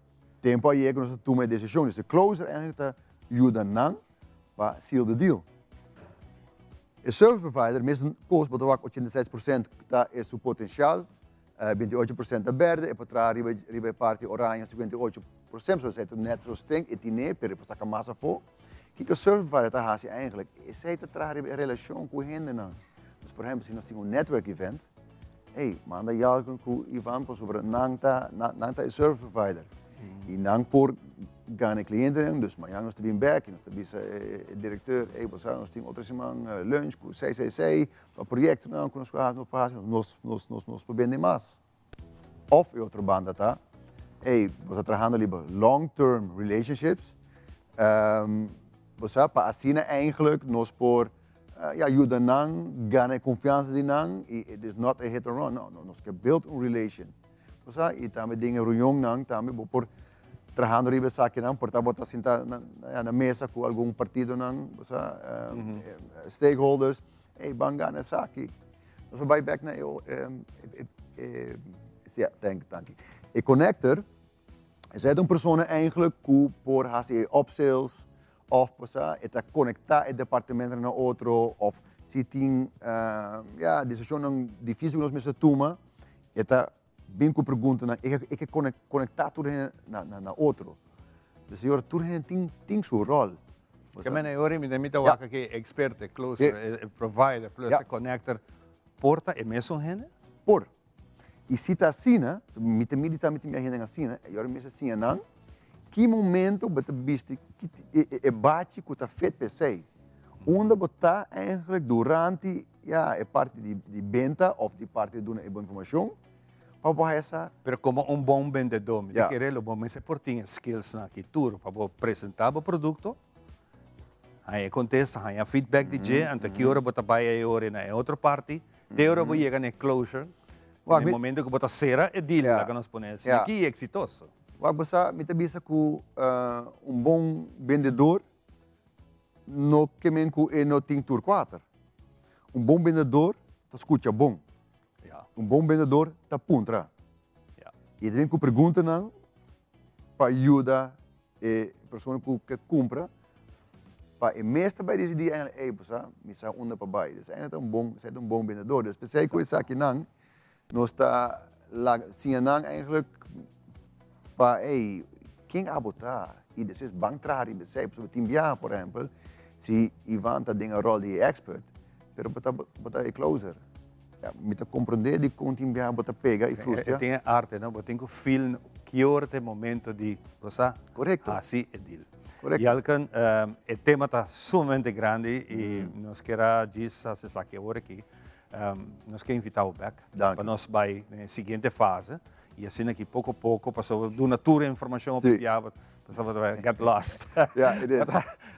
Tempo a yega nos ta tuma e decision. Dus e closer eigenlijk ta yuda nan pa seal the deal. E service provider, mesun cos bo ta wak 86% ta e su potencial, 28% ta berde, e por traha riba riba e parti oranje 58%, so esei ta natural strength, e tine, pero e por saca mas afo. Kiko e service provider ta haci eigenlijk? Esei ta traha riba e relacion cu hendenan. Dus por ehempel si nos tin un network event, Hey, manda Jalken ku Ivan pasobra nan ta nan ta e service provider. I nan por gana e klientenan, dus mañan nos ta bin bek i nos ta bisa e direkteur, hey bo sa nos tin otro siman lunch ku sei sei sei pa proyektonan ku nos por hasi, nos por hasi, nos nos nos nos por bende mas. Of e otro banda ta, hey bo ta trahando riba long term relationships, bo sa pa asina eigenlijk nos por Ya yuda nan gana e konfiansa di nan i it is not a hit and run, no, nos ke build un relation. Bo sa, i tambe den e reunionnan tambe bo por trahando riba esakinan, por ta bo ta sinta na mesa ku algun partidonan, bo sa, stakeholders, ey ban gana esaki. Nos por bai bek na e, ya, danki, e connector. Esei ta un persona eigenlijk ku por hasi e upsales òf por sa e ta konektá e departamentonan na otro òf si tin ya desishonnan difísil ku nos mester tuma e ta bin ku preguntanan e ke konektá tur hende na otro. Dus e ora tur hende tin tin su ròl. Ke mene e ora mi ta wak aki e eksperto, e closer, e provider plus e connector por ta e mesun hende? Por. I si ta asina, mi ta midi tambe tin biahenan asina, e ora mi mester siña nan ki momento bo ta bisti e bachi ku ta fit pa esei. Unda bo ta eigenlijk durante ya e parti di benta òf di parti di duna e bon informashon pa bo haya sa. Pero komo un bon bendedó mi ta kere lo bo mester por tin e skillsnan aki tur pa bo presentá bo produkto, haña e kontesta, haña feedback di dje, anto ki ora bo ta bai e ora na e otro parti. Te ora bo yega na e closure, na e momento ku bo ta sera e deal, laga nos pone asina, aki i eksitoso. Wak bo sa, mi ta bisa ku un bon bendedor no ke men ku e no tin tur kuater. Un bon bendedor ta skucha bon. Un bon bendedor ta puntra. I ta bin ku preguntanan pa yuda E persona ku ke kumpra pa e mes ta bai disidí eigenlijk, ey bo sa, mi sa unda pa bai. Dus eigenlijk ta un bon, esei ta un bon bendedor. Dus p'esei ku esakinan nos ta laga siña nan eigenlijk pa ey ken abo ta i despues ban traha riba esei. Pasobra tin biaha por ehempel si Ivan ta den e ròl di e expert pero bo ta bo ta e closer. Ya, mi ta comprende di con tin biaha bo ta pega y frustra. E tin e arte, no? Bo tin cu feel ki ora ta e momento di, bo sa? Correcto. Haci e deal. Correcto. Yalken, e tema ta sumamente grandi y nos kier a djis haci esaki awor aki. Nos kier invita bo bek. Danki. Pa nos bay den e siguiente fase y asina aki poco poco pasobra duna tur e informacion hopi biaha bo pasobra bo ta get lost. Ya, it is.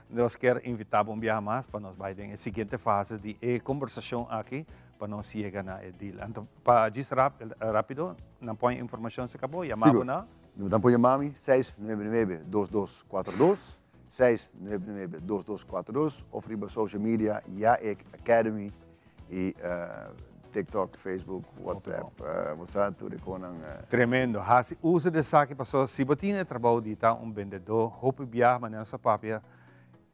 Nos kier invita bo un biaha mas pa nos bay den e siguiente fase di e combersacion aki pa nos yega na e deal. Anto pa djis rapido nan pon e informacion si cabo yama bo na. Nan por yama mi 699 2242, 699 2242 of riba social media Yaek Academy y TikTok, Facebook, WhatsApp, bo sa tur e konan. Tremendo. Hasi uso di esaki paso si bo tin e trabou di ta un bendedó hopi biaha manera nos a papia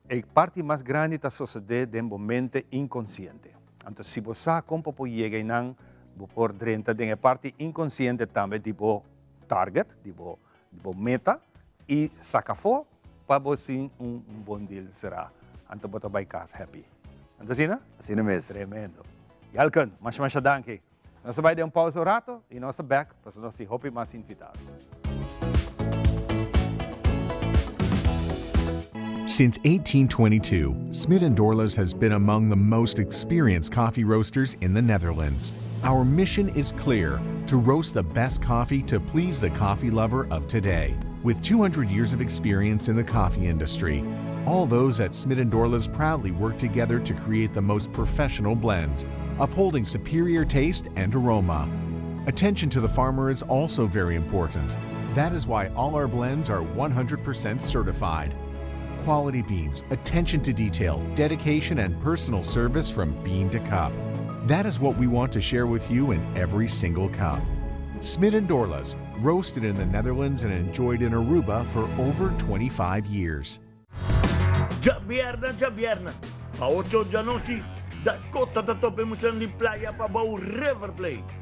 e parti mas grandi ta sosodé den bo mente inkonsiente. Anto si bo sa kon pa por yega einan bo por drenta den e parti inkonsiente tambe di bo target, di bo di bo meta y saca afo pa bo sin un bon deal cera. Anto bo ta bay cas happy. Anto asina? Asina mes. Tremendo. Yalken, masha masha danki. Nos ta bay den un pausa un rato y nos ta back pasobra nos tin hopi mas invitado. Since 1822, Smit & Dorlas has been among the most experienced coffee roasters in the Netherlands. Our mission is clear, to roast the best coffee to please the coffee lover of today. With 200 years of experience in the coffee industry, all those at Smit & Dorlas proudly work together to create the most professional blends, upholding superior taste and aroma. Attention to the farmer is also very important. That is why all our blends are 100% certified. Quality beans, attention to detail, dedication, and personal service from bean to cup. That is what we want to share with you in every single cup. Smit and Dorlas, roasted in the Netherlands and enjoyed in Aruba for over 25 years. Djabièrnè djabièrnè, pa ocho djanochi, Dakota ta topa e muchanan di Playa Pabou River Plate.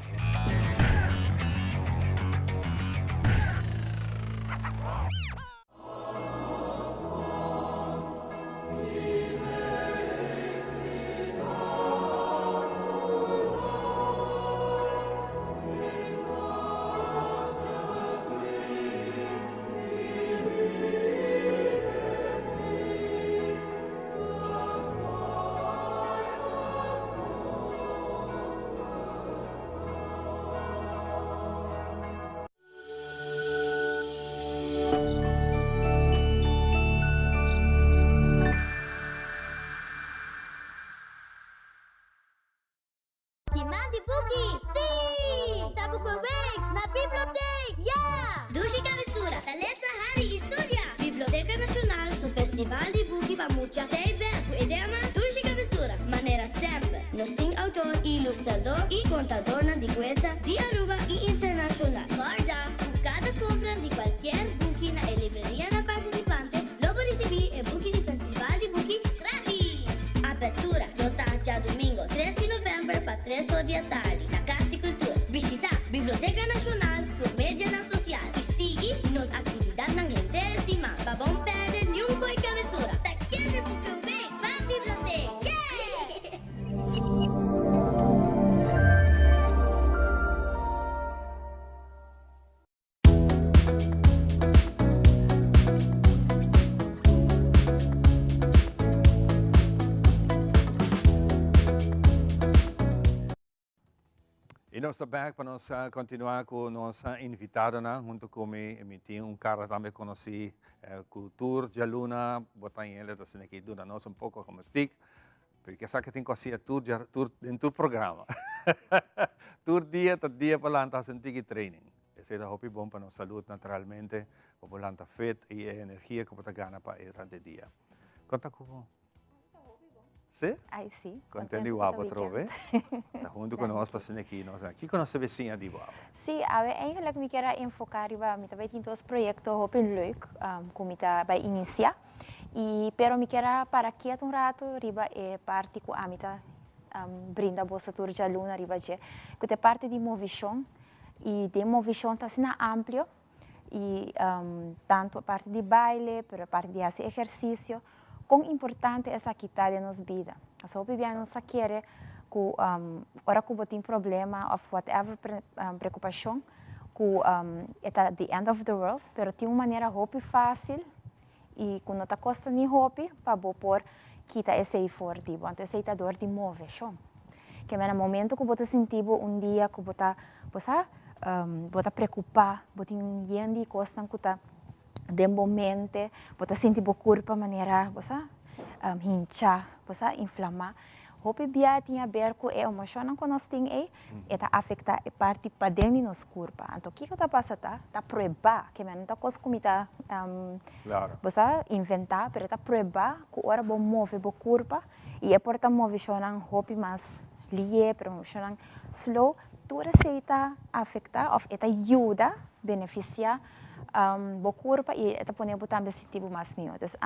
Siman di buki! Sí! Ta Boeken Week na Bibliotheek! Ya! Dushi Kabesura ta lesa, hari i studia! Biblioteka Nashonal su Festival di Buki pa Mucha ta e bek ku e tema Dushi Kabesura. Manera semper, nos tin outor, ilustrador i kontadornan di kuenta di Aruba i internashonal. Kòrda ku kada kompra di kualkier buki na e librerianan partisipante lo bo risibí e buki di Festival di Buki gratis! Apertura lo ta djadumingo tres di novèmber pa tres or di atardi na Kas di Kultura. Bishitá Biblioteka Nashonal su medianan sosial i sigui nos aktividatnan henter siman pa bon pèrdè niun koi kabesura. Ta kende Boeken Week ban bibliotek! Yeah! Y nos ta back pa nos continua cu nos invitadonan. Hunto cu mi, mi tin un cara tambe conoci cu tur djaluna bo ta yende ta asina aki duna nos un poco gymnastiek. Pero ke sa ke tin ku hasi tur dia tur den tur programa. Tur dia ta dia pa lanta hasi un tiki training. Esei ta hopi bon pa nos salud naturalmente, pa bo lanta fit i e energia ku bo ta gana pa e durante e dia. Kon ta ku bo? Si? Ai si. Konten di wak atrobe. Ta huntu ku nos pa asina aki nos. Kiko nos ta besiña di bo awe? Si, awe eigenlijk mi kier a enfoká riba, mi ta bai tin dos proyekto hopi leuk ku mi ta bai inisiá. Y pero mi kier a para kiet un rato riba e parti cu ami ta brinda boso tur djaluna riba dje, cu ta e parti di movishon. Y den movishon ta asina amplio y tanto e parti di baile, pero e parti di haci ehercicio, con importante esaki ta den nos bida. Pasobra hopi bia nos ta kere cu ora cu bo tin problema of whatever preocupacion cu e ta the end of the world, pero tin un manera hopi facil i ku no ta kosta ni hopi pa bo por kita esei for di bo. Anto esei ta dor di moveshon. Ke mena momento ku bo ta sinti bo un dia ku bo ta, bo sa, bo ta preokupá, bo tin yen di kosnan ku ta den bo mente, bo ta sinti bo kurpa manera, bo sa, hinchá, bo sa, inflamá. Hopi bia tin aber ku e emoshonnan ku nos tin ei, e ta afektá e parti paden di nos kurpa. Anto kiko ta pasa ta, ta pruebá, ke men no ta kos ku mi ta bo sa inventá, pero ta pruebá ku ora bo move bo kurpa, i e por ta moveshonnan hopi mas lié, pero moveshonnan slow, tur esei ta afektá òf e ta yuda benefisiá bo kurpa i e ta pone bo tambe sinti bo mas mihó. Dus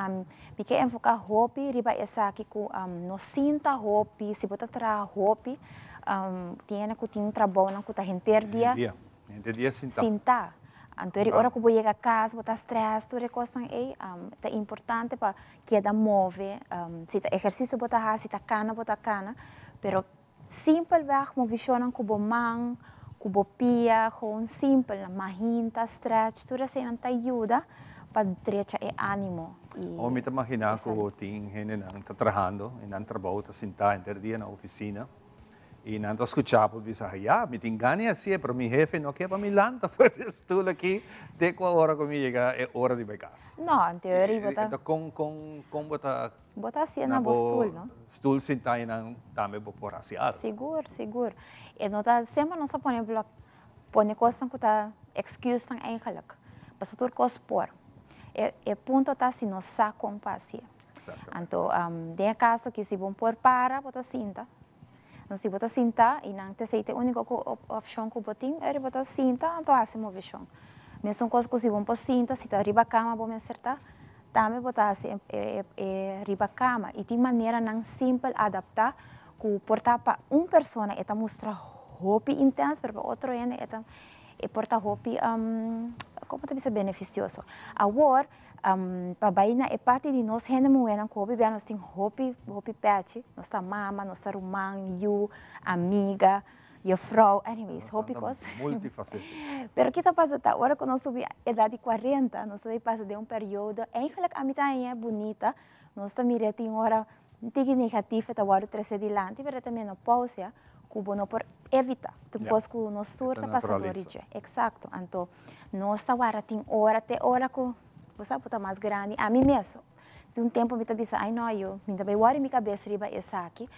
mi ke enfoká hopi riba esaki ku no sinta hopi, si bo ta traha hopi, tin hende ku tin trabounan ku ta henter dia Henter dia sintá. Sintá. Anto eri ora ku bo yega kas bo ta strès tur e kosnan ei, ta importante pa keda move, si ta ehersisio bo ta hasi, si ta kana bo ta kana, pero Simpelweg movishonnan ku bo man, ku bo pia, gewoon simpel, mahinta, stretch, tur eseinan ta yuda pa drecha e animo i Awor mi ta maginá ku tin hendenan ta trahando i nan trabou ta sintá henter dia na ofisina i nan ta skuchá por bisa, ya, mi tin gana di hasié, pero mi hefe no ke pa mi lanta for di e stul aki te ku a ora ku mi yega e ora di bai kas. No, en teoria bo ta. Kon kon kon bo ta Bo ta hasié na bo stul, no? Stul sintá einan tambe bo por hasi algo. Sigur, sigur. E no ta, semper nos ta pone blok, pone kosnan ku ta excuse-nan eigenlijk. Pasobra tur kos por. E e punto ta si nos sa kon pa hasié. Anto, den e kaso aki si bo por para, bo ta sinta. No si bo ta sinta y nan ta esey ta e unico opcion cu bo tin, eri bo ta sinta anto haci movecion. Mesun cos cu si bo no por sinta, si ta riba cama bo mester ta, tambe bo ta haci e riba cama. Y tin maneranan simpel adapta cu por ta pa un persona e ta mustra hopi intens, pero pa otro hende e ta e por ta hopi, como ta bisa, beneficioso. Awor, Pa bai na e parti di nos hende muhénan ku hopi bia nos tin hopi hopi pechi, nos ta mama, nos ta ruman, yu, amiga, jufrou, anyways, hopi kos. Multifaceted. Pero ki ta pasa ta ora ku nos subi edat di kuarenta, nos ta bai pasa den un periodo, eigenlijk a mi ta haña bunita, nos ta mira tin ora un tiki negativo ta wòrdu trese dilanti, pero ta menopausia ku bo no por evita, ta un kos ku nos tur ta pasa dor di dje. Eksakto, anto nos ta wara tin ora te ora ku bo sa bo ta mas grandi, ami mes tin un tempu mi ta bisa ai no yo mi ta bai wòri mi kabes riba esaki,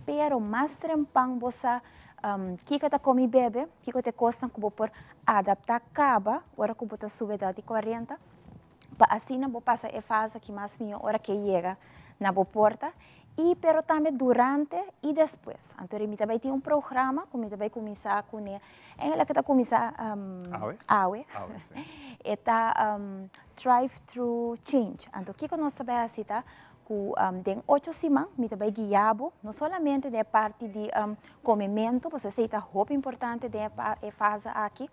pero mas trempan bo sa kiko ta komi bebe, kiko ta e kosnan ku bo por adaptá kaba ora ku bo ta subi edat di kuarenta. pa asina bo pasa e fase aki mas mihó ora ke yega na bo porta i pero tambe durante i despues. Anto mi ta bai tin un programa ku mi ta bai kuminsá kuné eigenlijk e ta kuminsá Awe? awe. Awe, si. E ta Thrive Through Change. Anto kiko nos ta bai hasi ta ku den ocho siman mi ta bai guia bo no solamente den e parti di komementu pasobra esei ta hopi importante den e fase aki.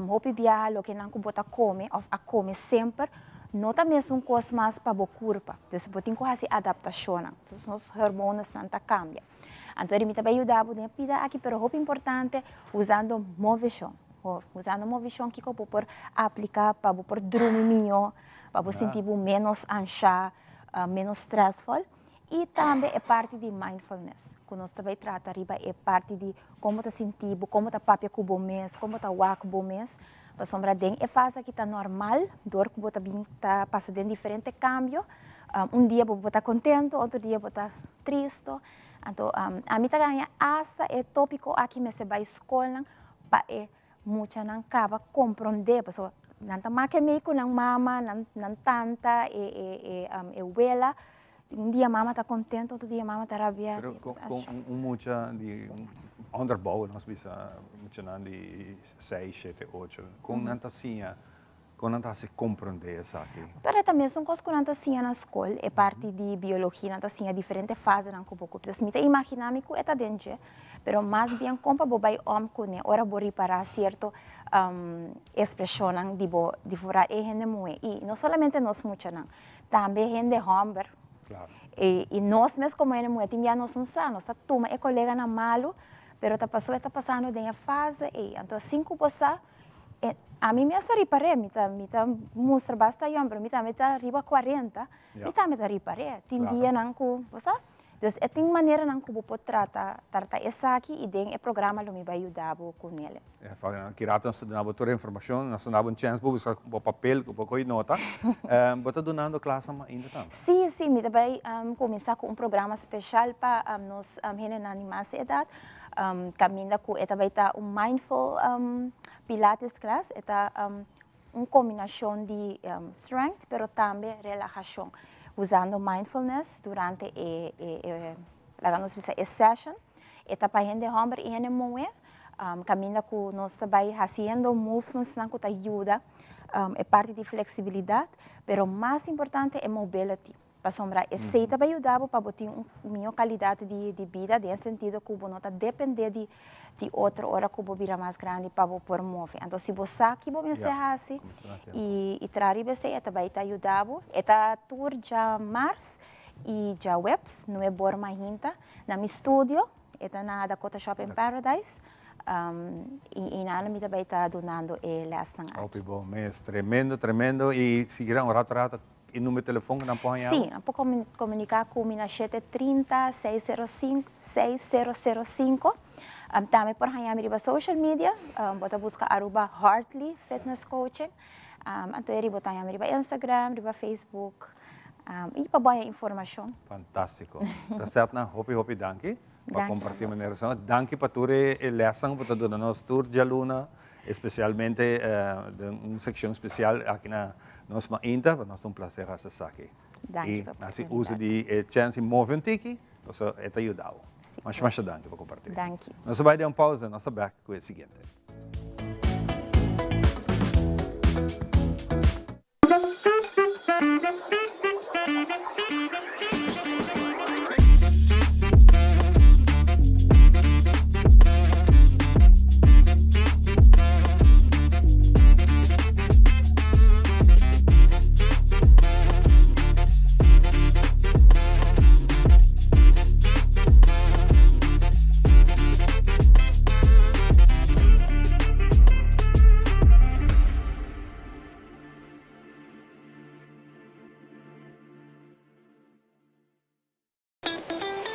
Hopi biaha loke nan ku bo ta kome òf a kome semper no ta mesun kos mas pa bo kurpa. Dus bo tin ku hasi adaptashonnan. Dus nos hormonesnan ta kambia. Anto mi ta bai yuda bo den e pida aki pero hopi importante usando moveshon. Usando moveshon kiko bo por aplika pa bo por drumi mihó, pa bo sinti bo ménos anshá, ménos strèsvòl. I tambe e parti di mindfulness, ku nos ta bai trata riba e parti di kon bo ta sinti bo, kon bo ta papia ku bo mes, kon bo ta wak bo mes, pasobra den e fase aki ta normal dor ku bo ta bin ta pasa den diferente kambio, un dia bo ta kontento, otro dia bo ta tristo, anto ami ta gaña asta e topiko aki mester bai skolnan pa e muchanan kaba komprondé, pasobra nan ta make mei ku nan mama, nan tanta, e e wela, un dia mama ta kontento, otro dia mama ta rabia. Pero kon un mucha di onderbouw, nos bisa muchanan di seis, shete, ocho, kon nan ta siña Kon nan ta hasi komprondé esaki? Pero e ta mesun kos ku nan ta siña na skol, e parti di biologia nan ta siña diferente fasenan ku bo ku. Entonces mi ta imaginá mi ku e ta den dje, pero mas bien kon pa bo bai om kuné ora bo ripará sierto ekspreshonnan di bo di foral e hende muhé. I no solamente nos muchanan, tambe hende hòmber. I nos mes komo hende muhé tin bia nos no sa, nos ta tuma e koleganan malu, pero ta pasobra e ta pasando den e fase ei. Anto sin ku bo sa, E ami mes ta ripar'é, mi ta mi ta mustra basta yòn, pero mi tambe ta riba kuarenta, mi tambe ta ripar'é. Tin dianan ku, bo sa? Dus e tin maneranan ku bo por trata trata esaki i den e programa lo mi bai yuda bo ku nele. Ki rato nos ta duna bo tur e informashon, nos ta duna bo un chèns bo buska bo papel ku bo ko'i nota. Bo ta dunando klasnan ainda tambe? Sí, sí, mi ta bai kuminsá ku un programa speshal pa nos hendenan di mas edat. Caminda cu e ta bay ta un mindful pilates class, e ta un combinacion di strength pero tambe relajacion, usando mindfulness durante e e laga nos bisa e session. E ta pa hende homber y hende muhe, caminda cu nos ta bay haciendo movementsnan cu ta yuda e parti di flexibilidad, pero mas importante e mobility. Pasobra esei ta bai yuda bo pa bo tin un mihó kalidat di bida den e sentido ku bo no ta dependé di otro ora ku bo bira mas grandi pa bo por move. Anto si bo sa ki bo mester hasi i traha riba esei e ta bai ta yuda bo. E ta tur djamars i djaweps nuebor mainta na mi studio, e ta na Dakota Shopping Paradise i einan mi ta bai ta dunando e lèsnan aki. Hopi bon mes, tremendo tremendo i sigira un rato rato E numero di telefon ku nan por haña bo? Sí, nan por komuniká ku mi na shete trinta, seis sero sinku, seis sero sero sinku. Tambe por haña mi riba social media, bo ta buska Aruba Hartley Fitness Coaching. Anto e riba bo ta haña mi riba Instagram, riba Facebook i pa bo haña informashon. Fantástiko. Rasetna, hopi hopi danki pa kompartí manera asina. Danki pa tur e lèsnan ku bo ta duna nos tur djaluna. Especialmente den un seccion especial aki na nos mainta, pa nos ta un placer haci esaki. Danki pa oportunidad. Y haci uso di e chance y move un tiki, pasobra e ta yuda bo. Masha masha danki pa kompartí. Danki. Nos a bai den un pausa, nos ta bèk ku e siguiente.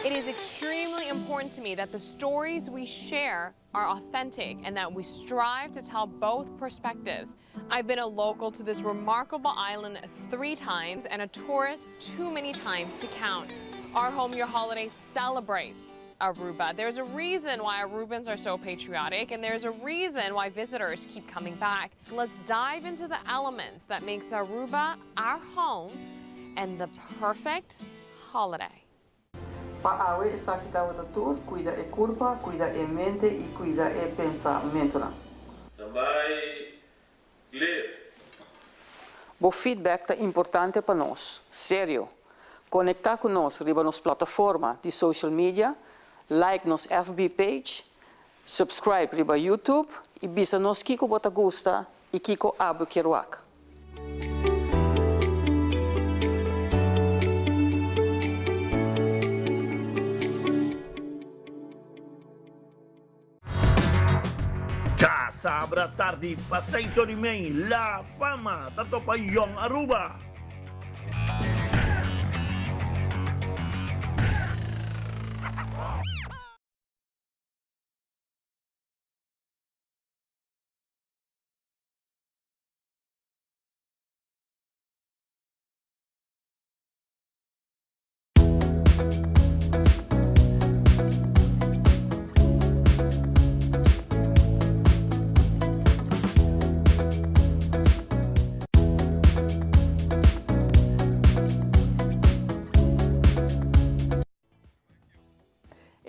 It is extremely important to me that the stories we share are authentic and that we strive to tell both perspectives. I've been a local to this remarkable island three times and a tourist too many times to count. Our Home Your Holiday celebrates Aruba. There's a reason why Arubans are so patriotic and there's a reason why visitors keep coming back. Let's dive into the elements that makes Aruba our home and the perfect holiday. Pa awe esaki tabata tur, cuida e curpa, cuida e mente y cuida e pensamentonan. Tambay clear. Bo feedback ta importante pa nos. Serio! Conecta cu nos riba nos plataforma di social media, like nos FB page, subscribe riba YouTube y bisa nos kico bo ta gusta y kico abo kier wak. Djasabra tardi pa seis or y mei La Fama ta topa Jong Aruba.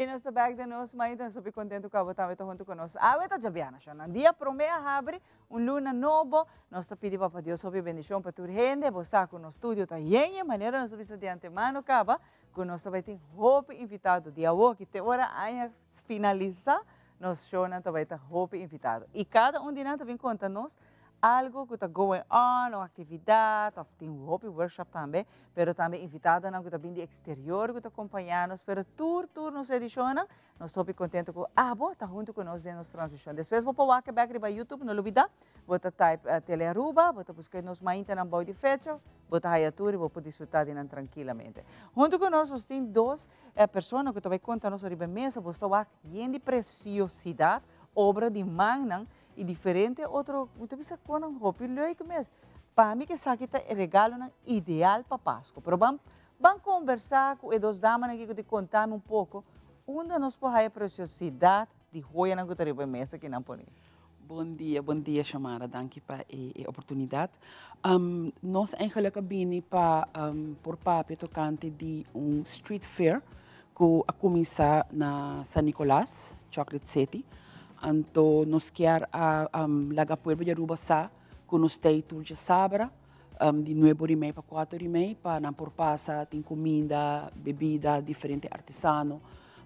Y nos ta bek den nos mainta, nos hopi contento cu abo tambe ta hunto cu nos. Awe ta djabiana, shonnan. Dia prome a habri un luna nobo. Nos ta pidi Papa Dios hopi bendicion pa tur hende. Bo sa cu nos studio ta yen yen, manera nos a bisa di antemano caba, cu nos ta bay tin hopi invitado di awoki te ora aña finalisa, nos shownan ta bay ta hopi invitado. Y cada un di nan ta bin conta nos algo cu ta going on, un actividad, of tin hopi workshop tambe, pero tambe invitadonan cu ta bin di exterior cu ta acompaña nos, pero tur tur nos edicionnan, nos ta hopi contento cu abo ta hunto cu nos den nos transmision. Despues bo por wak bek riba YouTube, no lubida, bo ta type Telearuba, bo ta busca nos maintanan bou di fecha, bo ta haya tur y bo por disfruta di nan trankilamente. Hunto cu nos, nos tin dos persona cu ta bay conta nos ariba e mesa, bo ta wak yen di preciosidad, obra di mannan, y diferente otro, mi ta bisa conan hopi leuk mes. Pa mi esaki ta e regalonan ideal pa Pasco. Pero ban, ban conversa cu e dos damanan aki cu ta contami un poco unda nos por haya preciosidad di joyanan cu ta riba e mesa ki nan pone. Bon dia, bon dia Xiomara, danki pa e oportunidad. Nos eigenlijk a bini pa por papia tocante di un street fair cu a cuminsa na San Nicolas, Chocolate City. Anto nos kier a laga pueblo di Aruba sa cu nos ta ey tur djasabra di nuebe ora y mei pa cuatro ora y mei pa nan por pasa tin cuminda, bebida, diferente artesano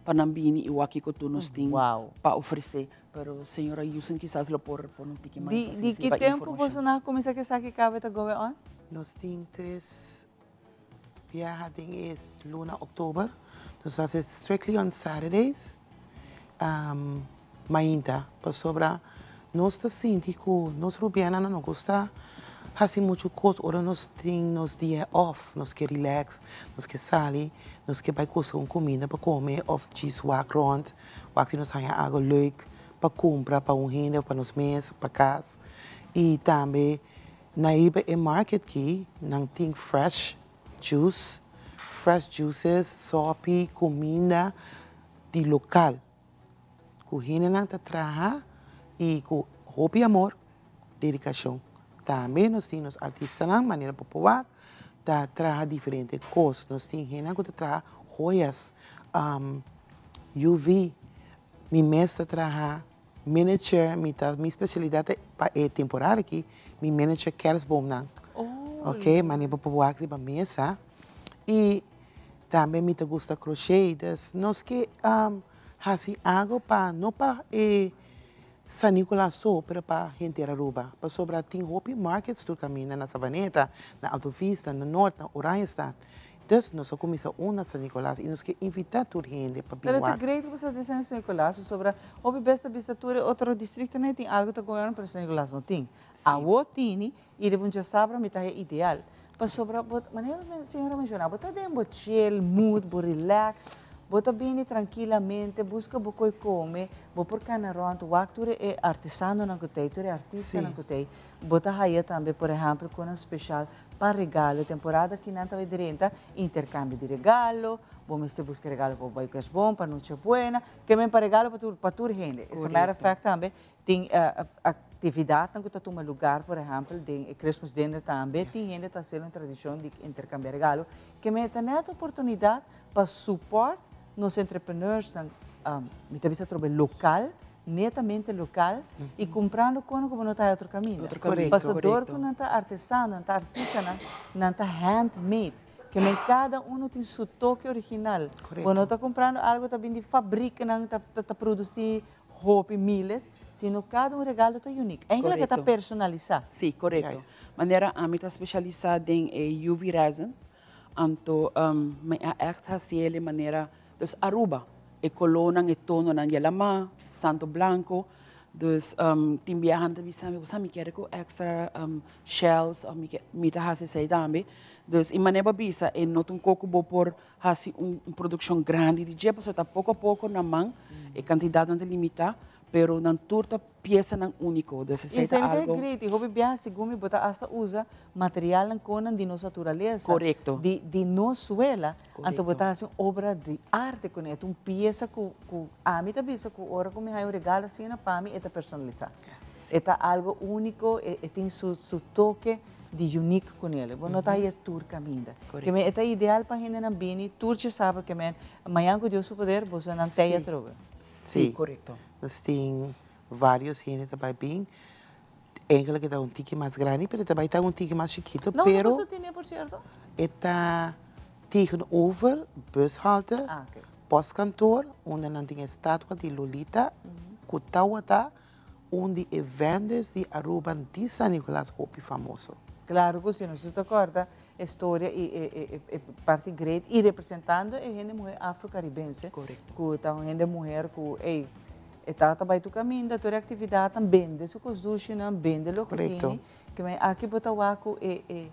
pa nan bini y wak kico tur nos tin pa ofrece. Pero señora Yusen kisas lo por pone un tiki mas Di di ki tempo boso nan a cuminsa cu esaki caba ta going on? Nos tin tres biaha den e luna oktober. Nos ta hasi strictly on Saturdays mainta pasobra nos ta sinti ku nos rubiananan no gusta hasi muchu kos ora nos tin nos dia off, nos ke relax, nos ke sali, nos ke bai kusa un kuminda pa kome òf djis wak rònt, wak si nos haña algu leuk pa kumpra pa un hende òf pa nos mes, pa kas. I tambe Na riba e market ki nan tin fresh juice, fresh juices, sopi, cuminda di local cu hendenan ta traha y cu hopi amor, dedicacion. Tambe nos tin nos artistanan manera bo por wak ta traha diferente cos. Nos tin hendenan cu ta traha joyas. UV, mi mes ta traha miniature, mi ta mi specialidad ta pa e temporada aki, mi miniature kerstboomnan. Ok, mane bo por wak riba mesa. Y tambe mi ta gusta crochet, dus nos ke haci algo pa no pa e San Nicolas so, pero pa henter Aruba. Pasobra tin hopi markets tur caminda na Savaneta, na Alto Vista, na Noord, na Oranjestad. Dus nos a cuminsa un na San Nicolas y nos ke invita tur hende pa bin Pero ta wak. great cu boso ta na San Nicolas, pasobra hopi bes ta bisa tur e otro districtonan e tin algo ta going on, pero San Nicolas no tin. Awo tini y riba un djasabra mi ta haña ideal. Pasobra bo, manera e señora a menciona, bo ta den bo chill mood, bo relax, bo ta bini trankilamente, busca bo koe come, bo por cana rond, wak tur e artesanonan cu t'ey, tur e artistanan cu t'ey. Bo ta haya tambe, por ehempel, conan special pa regalo. Temporada aki nan ta bay drenta intercambio di regalo, bo mester busca regalo pa bo bay kerstboom, pa Nochebuena, ke men pa regalo pa tur, pa tur hende. As a matter of fact tambe Tin actividadnan cu ta tuma lugar, por ehempel, den e Christmas dinner tambe tin hende ta haciendo un tradicion di intercambia regalo, ke men ta net oportunidad pa support nos entrepreneursnan, mi ta bisa atrobe local, netamente local, y cumprando cono cu bo no ta haya otro caminda. Pasobra dor cu nan ta artesano, nan ta artistanan, nan ta handmade, ke men cada uno tin su toke original. Bo no ta cumprando algo ta bin di fabricnan ta produci hopi miles, sino cada un regalo ta unique. Eigenlijk e ta personalisa. Sí, corecto. Manera ami ta specialisa den e UV resin, anto mi a echt haci el e manera, dus Aruba, e colornan, e tononan di e lama, santo blanco, dus tin biaha nan ta bisa mi, bo sa mi kier cu extra shells, of mi kier, mi ta haci esey tambe. Dus e manera bo a bisa, e no ta un coco bo por hasi un produccion grandi di dje pasobra ta poco a poco nan man e cantidadnan ta limita pero nan tur ta piesanan unico dus esey ta algo. Y esey ta great y hopi biaha segun mi bo ta hasta usa materialnan conan di nos naturaleza. Corecto. Di nos suela anto bo ta hasi un obra di arte cune e ta un pieza cu ami ta bisa cu ora cu mi haya un regalo asina pa mi e ta personalisa e ta algo unico e tin su toke. Di unique cu nele. Bo no ta haya tur caminda. Ke men e ta ideal pa hendenan bini tur dje sabra ke men mañan cu Dios su poder boso nan tey atrobe. Sí, nos tin varios hende ta bay bin. Eigenlijk e ta un tiki mas grandi, pero e ta bay ta un tiki mas chikito, No, pero boso tene por cierto? E ta tegenover bushalte, postkantoor, unda nan tin e statua di Lolita, cu tawata Un di e vendors di Aruba di San Nicolas hopi famoso. Claro cu si, nos ta corda e storia y e parti great y representando e hende muher afro-caribense cu ta un hende muher cu ey e tata bay tur caminda tur e actividadnan bende su cosdushinan bende loke tini ke men aki bo ta wak cu e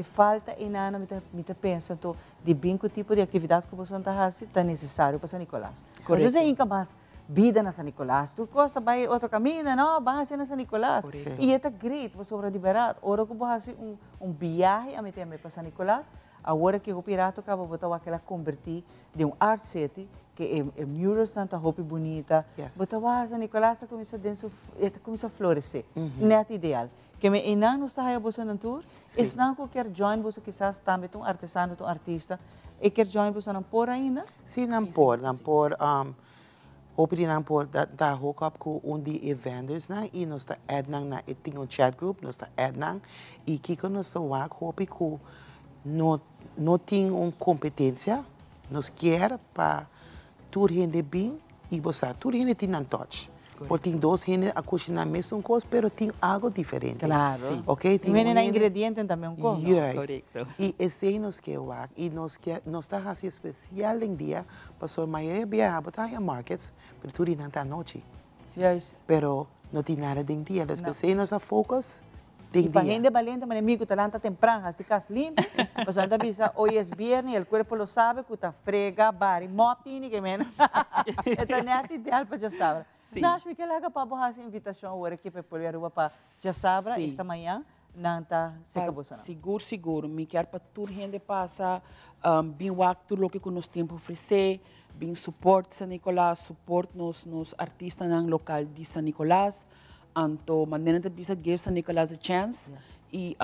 falta eynan mi ta pensa anto di bin cu tipo di actividad cu boso ta haci ta necesario pa San Nicolas. Nos a hinca mas Bida na San Nicolas. Tur cos ta bay otro caminda, no, ban haci na San Nicolas. Y e ta great, pasobra di berdad, ora cu bo haci un un biahe, ami ta yama pa San Nicolas, awor aki hopi rato caba bo ta wak el a converti den un art city, cu e e muralsnan ta hopi bunita. Bo ta wak San Nicolas ta cuminsa den su, e ta cuminsa florece. Net ideal. Keme eynan nos ta haya bosonan tur. Esnan cu kier join boso kisas tambe ta un artesano, ta un artista, e kier join boso nan por ainda? Sí, nan por. Nan por, hopi di nan por ta hook up cu un di e vendorsnan y nos ta add nan na e tin un chat group, nos ta add nan y kico nos ta wak hopi cu no no tin un competencia, nos kier pa tur hende bin y bo sa tur hende tin nan touch. Por tin dos hende a cushiná mesun cos, pero tin algo diferente. Claro. Ok, tin un hende na hende ingredienten tambe un cos. Juist. Correcto. Y esey nos ke wak. Y nos ke, nos ta haci especial den dia, pasobra mayoria biaha bo ta haña markets, pero tur di nan ta anochi. Juist. Pero no tin nada den dia. Dus No. p'esey nos a focus den Y pa dia. hende balente manera mi cu ta lanta tempran haci cas limpi, pasobra nan ta bisa hoy es viernes y el cuerpo lo sabe cu ta frega, bari, mop tini ke men. E ta net ideal pa djasabra. Nash, mi ke laga pa bo haci invitacion awor aki pa e pueblo di Aruba pa djasabra, esta mañan, nan ta seca bosonan. Sigur, sigur. Mi kier pa tur hende pasa bin wak tur loke cu nos tin pa ofrece, bin support San Nicolas, support nos nos artistanan local di San Nicolas. Anto manera nan ta bisa give San Nicolas a chance. Y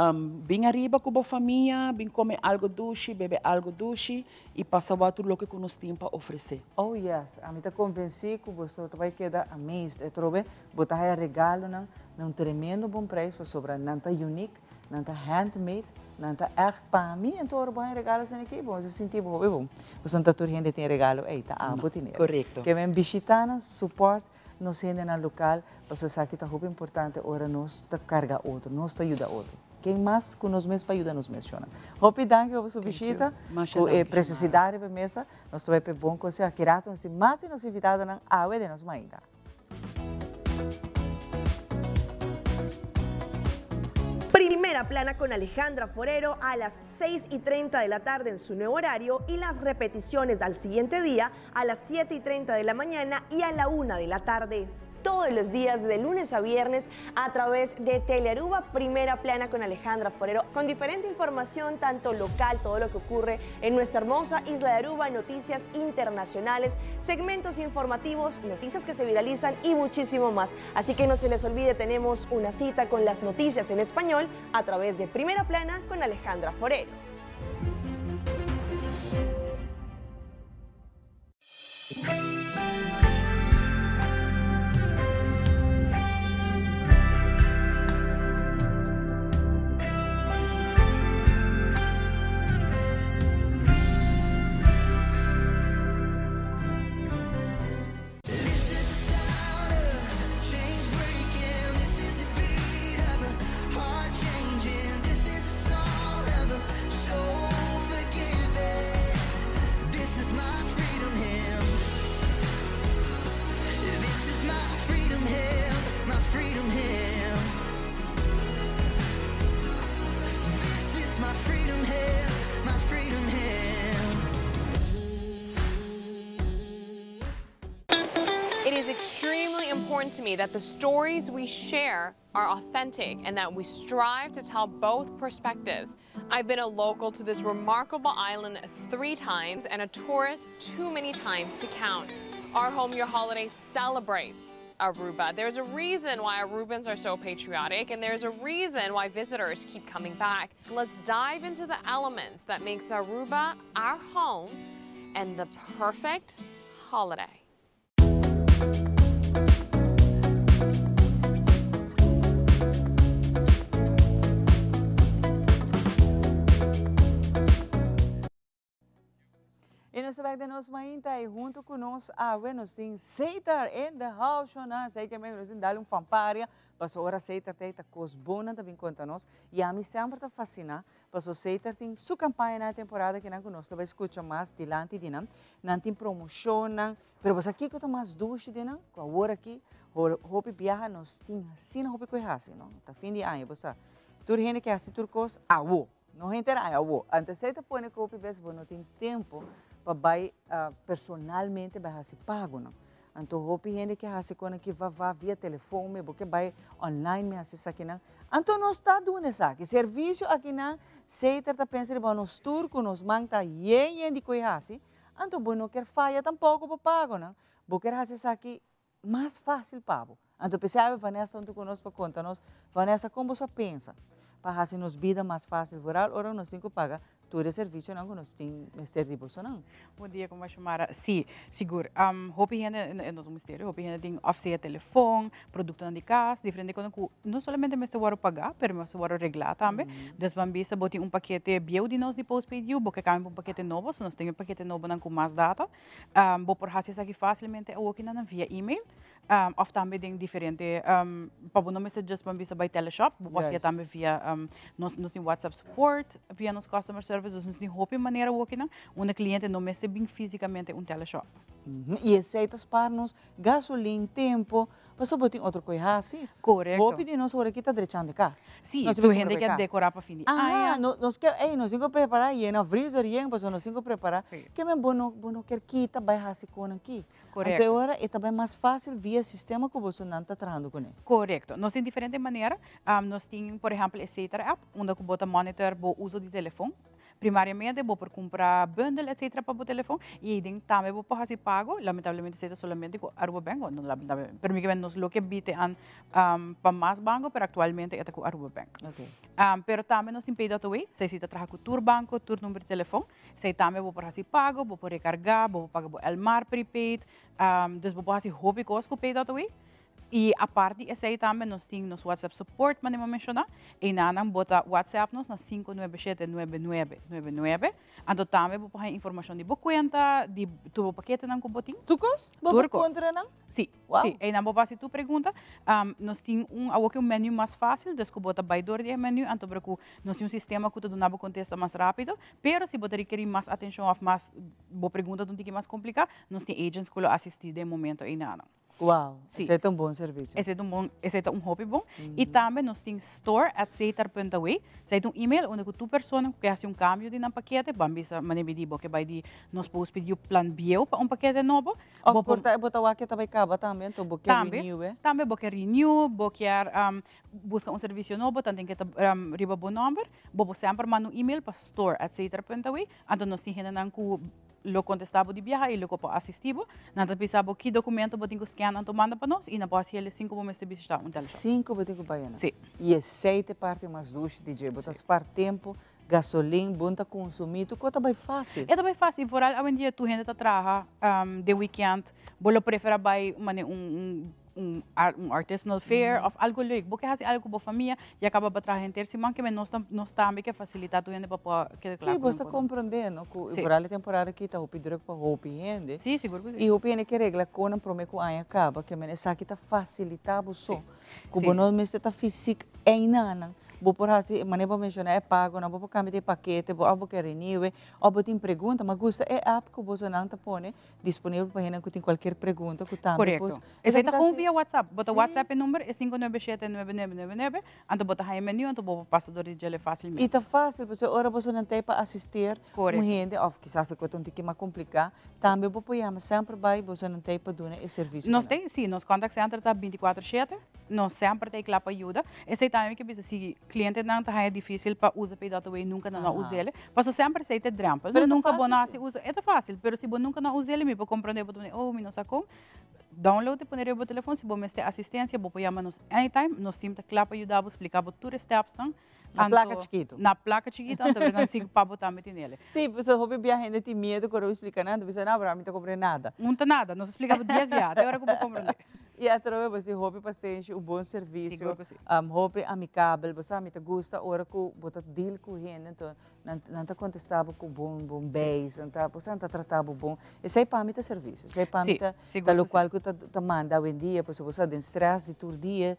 bin ariba cu bo famia, bin come algo dushi, bebe algo dushi y pasa wak tur loke cu nos tin pa ofrece. Oh yes, ami ta convenci cu boso ta bay keda amazed atrobe, bo ta haya regalonan na un tremendo bon prijs pasobra nan ta unique, nan ta handmade, nan ta echt pa mi, enton ora bo haya regalo asina aki bo ta sinti bo hopi bon, pasobra no ta tur hende tin e regalo ey, ta abo tin e. Correcto. Ke men bishita nan, support nos hendenan lokal, pasobra esaki ta hopi importante ora nos ta karga otro, nos ta yuda otro. Ken mas ku nos mes pa yuda nos mes, shona. Hopi danki pa boso bishita, ku e preciosidad riba e mesa. Nos ta bai pa e bon konseho. Aki rato nos tin mas di nos invitadonan awe den nos mainta. Primera Plana con Alejandra Forero a las 6 y 30 de la tarde en su nuevo horario y las repeticiones al siguiente día a las 7 y 30 de la mañana y a la 1 de la tarde. Todos los días de lunes a viernes a través de Telearuba Primera Plana con Alejandra Forero, con diferente información, tanto local, todo lo que ocurre en nuestra hermosa isla de Aruba, noticias internacionales, segmentos informativos, noticias que se viralizan y muchísimo más. Así que no se les olvide, tenemos una cita con las noticias en español a través de Primera Plana con Alejandra Forero. It is extremely important to me that the stories we share are authentic and that we strive to tell both perspectives. I've been a local to this remarkable island three times and a tourist too many times to count. Our Home Your Holiday celebrates Aruba. There's a reason why Arubans are so patriotic and there's a reason why visitors keep coming back. Let's dive into the elements that makes Aruba our home and the perfect holiday. Y nos ta bek den nos mainta y hunto cu nos awe nos tin Seitar in the house shona esey ke nos tin dal un fanfaria paso ora Seitar ta ta cos bon nan ta bin conta nos y ami semper ta fascina paso Seitar tin su campaña na e temporada kinan cu nos lo bay scucha mas dilanti di nan nan tin promocionnan Pero bo sa kiko ta mas dushi di nan? Ku awor aki hopi biaha nos tin asina hopi ku e hasi, no? Ta fin di aña, bo sa. Tur hende ke hasi tur kos awo. No henter aña, awo. Anto esei ta pone ku hopi bes bo no tin tempu pa bai personalmente bai hasi pagonan. Anto hopi hende ke hasi kon aki va va via telefon mi, bo ke bai online mi hasi esakinan. Anto nos ta duna esaki. Servisio akinan, Seiter ta pensa riba nos tur ku nos man ta yen yen di ku e hasi. Anto bo no kier faya tampoco bo pagonan, bo kier haci esaki mas facil pa bo. Anto p'esei awe Vanessa hunto cu nos pa conta nos, Vanessa con bo sa pensa pa haci nos bida mas facil vooral ora nos tin cu paga tur e servicionan cu nos tin mester di bosonan? Bon dia como Xiomara, si, sigur. Hopi hende, e no ta un misterio, hopi hende tin of sea telefon, productonan di cas, diferente cosnan cu no solamente mester worde paga, pero mester worde regla tambe. Dus ban bisa bo tin un pakete bieu di nos di postpaid yu, bo ke kambia pa un pakete nobo, so nos tin e pakete nobonan ku mas data. Bo por hasi esaki fásilmente awokinan via email òf tambe den diferente, pa bo no mester just ban bisa bai teleshop, bo por hasi tambe via nos nos tin WhatsApp support via nos customer service, dus nos tin hopi manera awokinan unda kliente no mester bin físikamente un teleshop. I esei ta spar nos gasolin, tempo, pasobra bo tin otro koe hasi. Korekto. Hopi di nos ora aki ta drechando e kas. Si, tur hende ke dekorá pa fin di aña. Aha, nos ke, ey, nos tin ku prepará, yena freezer yen, pasobra nos tin ku prepará. Ke men bo no, bo no kier kita bai hasi konan aki. Korekto. Anto e ora e ta bai mas fásil via e sistema ku bosonan ta trahando kuné. Korekto. Nos tin diferente manera. Nos tin, por ehèmpel, e Setar app, unda ku bo ta monitor bo uso di telefon. Primariamente bo por kumpra bundle etcetera pa bo telefon i eiden tambe bo por hasi pago, lamentablemente esei ta solamente ku Aruba Bank, no lamentablemente, pero mi ke nos lo ke bite an pa mas banko pero aktualmente e ta ku Aruba Bank. Pero tambe nos tin Pay.away, esei si ta traha ku tur banko, tur number di telefon, esei tambe bo por hasi pago, bo por rekargá, bo por paga bo Elmar prepaid, dus bo por hasi hopi kos ku Pay.away. I apart di esei tambe nos tin nos WhatsApp support manera mi a menshoná. Einanan bo ta WhatsApp nos na 5979999. Anto tambe bo por haña informashon di bo kuenta, di tur bo paketenan ku bo tin. Tur kos? Bo por kontra nan? Sí, sí. Einan bo por hasi tur pregunta. Nos tin un awoki un menu mas fásil, dus ku bo ta bai dor di e menu anto por ku nos tin un sistema ku ta duna bo kontesta mas rápido. Pero si bo ta rekerí mas atenshon òf mas bo pregunta ta un tiki mas kompliká, nos tin agents ku lo asistí den e momento einanan. Wow, Sí. esei ta un bon servisio. Esei ta un bon, esei ta un hopi bon. I tambe nos tin store at setar punt awe. Esei ta un email unda ku tur persona ku ke hasi un kambio di nan pakete, ban bisa manera mi di bo ke bai di nos postpaid yu plan bieu pa un pakete nobo. Of Bo por por ta e bo ta wak ke ta bai kaba tambe, anto bo ke Tambe, renew e. tambe bo ke renew, bo kier buska un servisio nobo, tanten ke ta riba bo nòmber, bo por semper manda un email pa store at setar punt awe. Anto nos tin hendenan ku Lo kontestá bo di biaha i lo ku por asistí bo. Nan ta bisa bo ki dokumento bo tin ku scan anto manda pa nos i nan por hasi el sin ku bo mester bishitá un teleshop. Sin ku bo tin ku bai anan. Sí. I esei ta e parti mas dushi di dje. Bo ta spar tempu, gasolin, bo no ta konsumí, tur kos ta bai fásil. E ta bai fásil i foral awendia tur hende ta traha den weekend. Bo lo preferá bai manera un un un artisanal fair of algo leuk. Bo ke hasi algo ku bo famia, ya kaba bo traha henter siman, ke nos ta nos tambe ke fasilitá tur hende pa por keda kla Sí, ku bo nan ta por. komprondé no ku Sí. foral e temporada aki ta hopi druk pa hopi hende. Sí, sigur ku sí. I hopi hende ke regla konan promé ku aña kaba, ke men esaki ta fasilitá bo so. Ku Sí. bo no mester ta fisik einanan. Bo por hasi, manera bo a menshoná e pagonan, bo por kambia di pakete, bo òf bo ke renew e, òf bo tin pregunta. Ma gusta e app ku bosonan ta pone Disponibel pa hendenan ku tin kualkier pregunta ku tambe Korekto. por. Esei ta gewoon via WhatsApp. Bo ta WhatsApp e number, e 5979999, anto bo ta haña e menu, anto bo por pasa dor di djele fásilmente. I ta fásil, pasobra ora bosonan ta ei pa asister un hende, òf kisas e kos ta un tiki mas kompliká, tambe bo por yama semper bai, bosonan ta ei pa duna e servisio. Nos ta ei, sí, nos contact center ta bintikuater shete, nos semper ta ei kla pa yuda. Esei tambe mi ke bisa, si klientenan ta haña difísil pa usa Pay.away, nunka nan a us'el, Paso semper esei ta e drempel. Pero e ta Nunka bo fácil no sí. hasi uso. E ta fácil, pero si bo nunka no a us'el, mi por comprende bo ta pone, oh, mi no sa kon. Download e pone riba bo telefon, si bo mester asistencia, bo por yama nos anytime. Nos team ta kla pa yuda bo, splika bo tur e stepsnan. Na plaka Anto, chikitu. na plaka chikitu, anto nan sigui pa bo tambe tinele. Sí, pasobra hopi bia hende tin miedu ku ora bo splika nan, ta bisa, no, pero ami ta comprende nada. No ta nada, nos a splika bo dies bia, te ora ku bo comprende. I atrobe bo tin hopi pasenshi, un bon servisio, Sigur ku si. hopi amikabel. Bo sa mi ta gusta ora ku bo ta deal ku hende, anto nan nan ta kontestá bo ku bon bon beis, nan ta bo sa nan ta tratá bo bon. Esei pa mi ta servisio, esei pa mi Si, ta sigur ta ku si. lokual ku ta ta manda awendia, pasobra bo sa den strès di tur dia,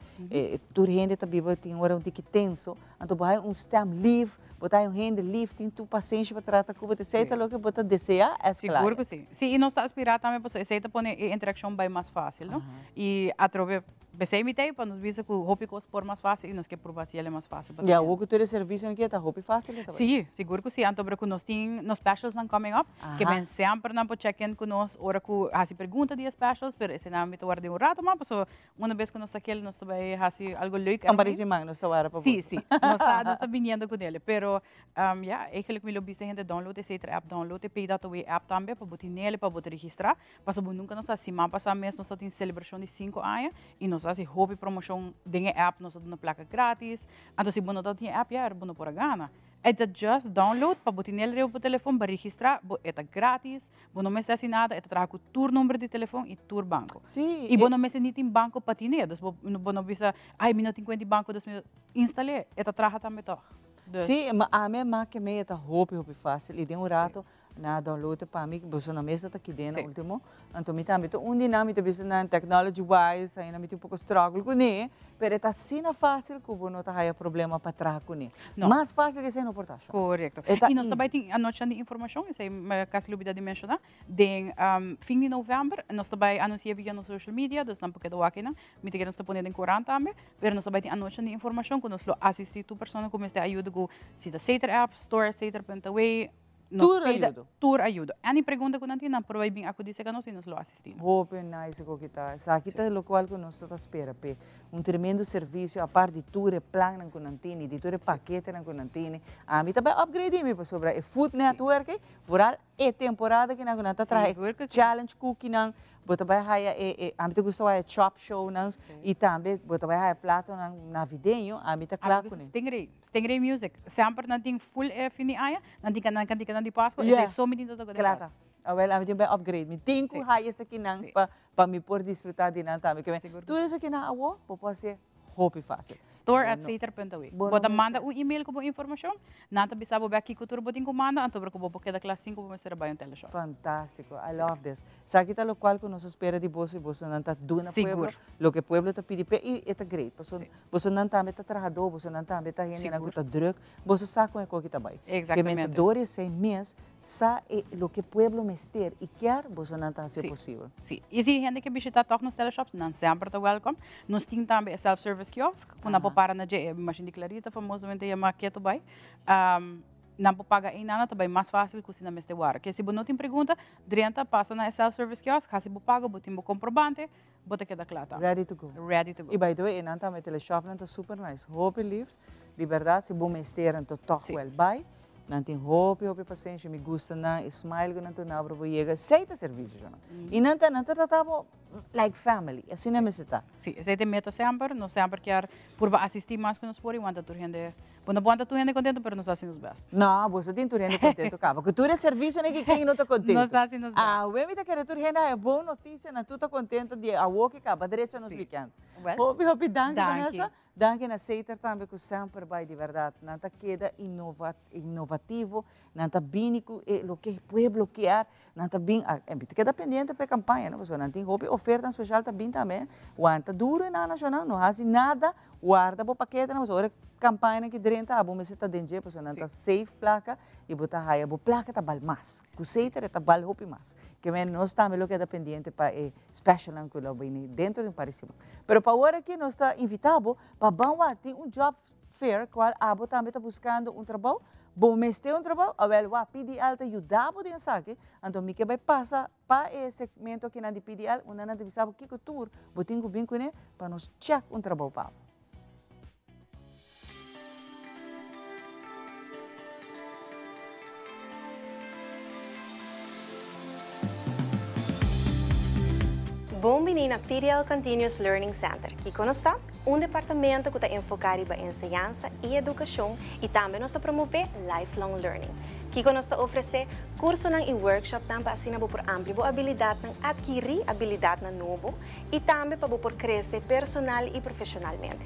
tur hende ta biba tin ora un tiki tenso, anto bo haña un stèm lif, bo ta haña un hende lif, tin tur pasenshi pa trata ku bo, esei ta loke bo ta deseá es Sigur client. ku si. Si, i nos ta aspirá tambe pasobra esei ta pone e interakshon bai mas fásil, no? I atrobe p'esei mi ta ei pa nos bisa ku hopi kos por mas fásil i nos ke pruba hasiel e mas fásil pa Ya, tur awor hende. ku tur e servisionan aki ta hopi fásil e ta bai. Si, sigur ku si. Anto pero ku nos tin nos specialsnan coming up, ke men semper nan por check in ku nos ora ku hasi pregunta di e specials, pero eseinan mi ta warda un rato mas pasobra Una bes ku nos ta kel nos ta bai hasi algo leuk Un par di siman nos ta wara pa Sí, boso. sí. Nos ta, nos ta biniendo ku nele. Pero, um, ja, eigenlijk mi lo bisa hende download e Setra app, download e Pay.away app tambe pa bo tin nele, pa bo ta registrá. Pasobra bo nunka no sa, siman pasá mes nos ta tin selebrashon di sinku aña i nos a hasi hopi promoshon den e app, nos a duna plaka gratis. Anto si bo no ta tin e app ya, bo no por a gana. E ta just download pa bo tin nele riba bo telefon, bo registrá, bo, e ta gratis. Bo no mester hasi nada, e ta traha ku tur number di telefon i tur banko. Sí, I bo no mester ni tin banko pa tin'é. Dus bo bo no bisa, ai mi no tin kuenta di banko dus mi no. Instal'é, e ta traha tambe tòg. Dus. Sí, ma ami a make mei e ta hopi hopi fásil i den un rato nan a download e pa mi, boso nan mes ta kid'é na último. Anto mi tambe ta un di nan, mi ta bisa nan technology wise ainda mi tin un poko struggle kuné, pero e ta asina fásil ku bo no ta haya problema pa traha kuné. No. Mas fácil di esei no por ta sho. Correcto. E ta Y nos ta bay easy. tin anochi di informacion, esey mi casi lubida di menciona, den fin di november nos ta bay anuncia via nos social media, dus nan por keda wak eynan, mi ta kere nos ta pone den corant tambe, pero nos ta bay tin anochi di informacion cu nos lo asisti tur persona cu mester ayuda cu si ta Sater app, store Sater punt away. Nos Tur pida ayudo. Tur ayudo. Any pregunta ku nan tin, nan por bai bin akudí serka nos i nos lo asistí nan. Hopi nice ku kita. Esaki ta lokual ku nos ta spera p'e. Un tremendo servisio apart di tur e plannan ku nan tene, di tur e paketenan ku nan tene. Ami ta bai upgrade mi pasobra e food network ei, vooral e temporada kinan ku nan ta traha e challenge cookie-nan, bo ta bai haya e, e, ami ta gusta wak e chop show-nan i tambe bo ta bai haya platonan navideño, ami ta kla kuné. Stingray, Stingray Music, semper nan tin full e fin di aña, nan tin nan kantikanan di Pascua, esei so mi tin ta toka den Kla kas. ta. Awel, ami tin bai upgrade, mi tin ku haya esakinan pa pa mi por disfruta di nan tambe. Ke tur esakinan awo bo por hasié hopi fácil. Store at seter punto awe. Bo ta manda un email ku bo informashon, nan ta bisa bo bek kiko tur bo tin ku manda, anto ku bo por keda kla sin ku bo mester a bai un teleshop. Fantástiko, I love this. Esaki ta lokual ku nos a spera di boso i bosonan ta duna pueblo loke pueblo ta pidi p'e i e ta great pasobra bosonan tambe ta trahadó, bosonan tambe ta hendenan ku ta drùk, boso sa kon e koki ta bai. Ke men ta dor esei mes Sa e loke pueblo mester y kier, bosonan ta haci posibel. Si. Y si hende ke bishita tog nos teleshops, nan semper ta welcome. Nos tin tambe e self-service kiosk, ku nan por para na dje, e mashin di Clarita famosamente yama Keto Bai. Nan por paga einan, nan ta bai mas facil ku si nan mester wara. Ke si bo no tin pregunta, drenta, pasa na e self-service kiosk, haci bo pago, bo tin bo comprobante, bo ta keda kla tambe. Ready to go. Ready to go. Y by the way, einan tambe teleshopnan ta super nice. Hopi lief. Di berdad, si bo mester anto tog wel bai. Nan tin hopi hopi pasenshi, mi gusta nan, e smile ku nan ta duna ora bo yega, esei ta servicio nan. I nan ta nan ta trata bo like family, asina mester ta. Si, esei ta e meta semper, nos semper kier purba asisti mas ku nos por i wanta tur hende, bo no por wanta tur hende kontento pero nos ta hasi nos best. No, boso tin tur hende kontento kaba, ku tur e servicionan ki ken no ta kontento. Nos ta hasi nos best. Awe mi ta kere tur hende haya bon notisia, nan tur ta kontento di awo ki kaba drecha nos weekend. Hopi hopi danki Vanessa. Danki na Seter tambe ku semper bai di bèrdat nan ta keda inovativo, nan ta bini ku e loke e pueblo kier, nan ta bin a mi ta keda pendiente pa e kampaña no pasobra nan tin hopi ofertanan spesial ta bin tambe, wanta duru e nan nashonal no hasi nada warda bo paketenan pasobra ora e kampañanan ki drenta abo mester ta den dje pasobra nan ta save plaka i bo ta haya bo plaka ta bal mas ku Seter e ta bal hopi mas ke men nos tambe lo keda pendiente pa e specialnan cu lo bini dentro di un par di siman. Pero pa awor aki nos ta invita bo pa ban wak tin un job fair cual abo tambe ta buscando un trabou, bo mester un trabou, awel wak PDL ta yuda bo den esaki, anto mi ke bay pasa pa e segmento akinan di PDL unda nan ta bisa bo kico tur bo tin cu bin cune pa nos check un trabou pa bo. Bon bini na PDL Continuous Learning Center. Kiko nos ta? Un departamento ku ta enfoká riba enseñansa i edukashon i tambe nos ta promové lifelong learning. Kiko nos ta ofresé? Kursonan i workshopnan pa asina bo por amplia bo abilidatnan, atkirí abilidatnan nobo i tambe pa bo por krese personal i profeshonalmente.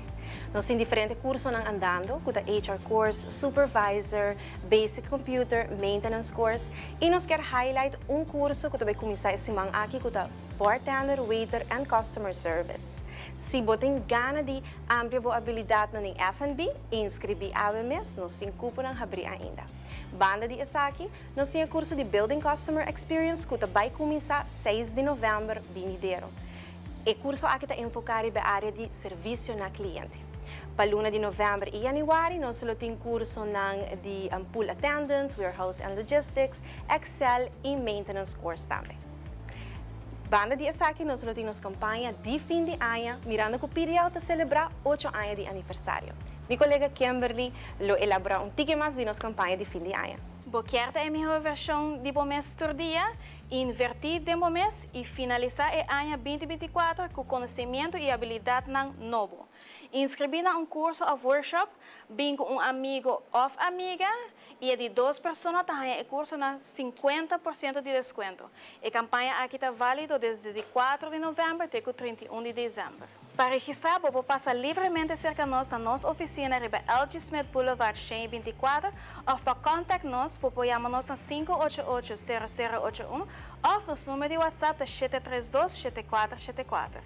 Nos tin diferente kursonan andando ku ta HR course, supervisor, basic computer, maintenance course i nos kier highlight un kurso ku ta bai kuminsá e siman aki ku ta bartender, waiter and customer service. Si bo tin gana di amplia bo abilidatnan den F&B, inskribí awe mes, nos tin kuponan habrí ainda. Banda di esaki, Nos tin e kurso di Building Customer Experience ku ta bai kuminsá seis di novèmber binidero. E kurso aki ta enfoká riba e área di servisio na kliente. Pa luna di novèmber i yanüari nos lo tin kursonan di Pool Attendant, Warehouse and Logistics, Excel i Maintenance Course tambe. Banda di esaki nos lo tin nos kampaña di fin di aña mirando ku PDL ta selebrá ocho aña di aniversario. Mi kolega Kimberly lo elaborá un tiki mas di nos kampaña di fin di aña. Bo kier ta e mihó vershon di bo mes tur dia? Invertí den bo mes i finalisá e aña 2024 ku konosementu i abilidatnan nobo. Inskribí na un kurso òf workshop, bin ku un amigu òf amiga i e di dos persona ta haña e kurso na 50% di deskuento. E kampaña aki ta válido desde di kuater di novèmber te ku 31 di desèmber. Pa registrá bo por pasa libremente serka nos na nos ofisina riba LG. Smith Boulevard 124 òf pa kòntakt nos bo por yama nos na 588 0081 òf nos number di WhatsApp ta 732 7474.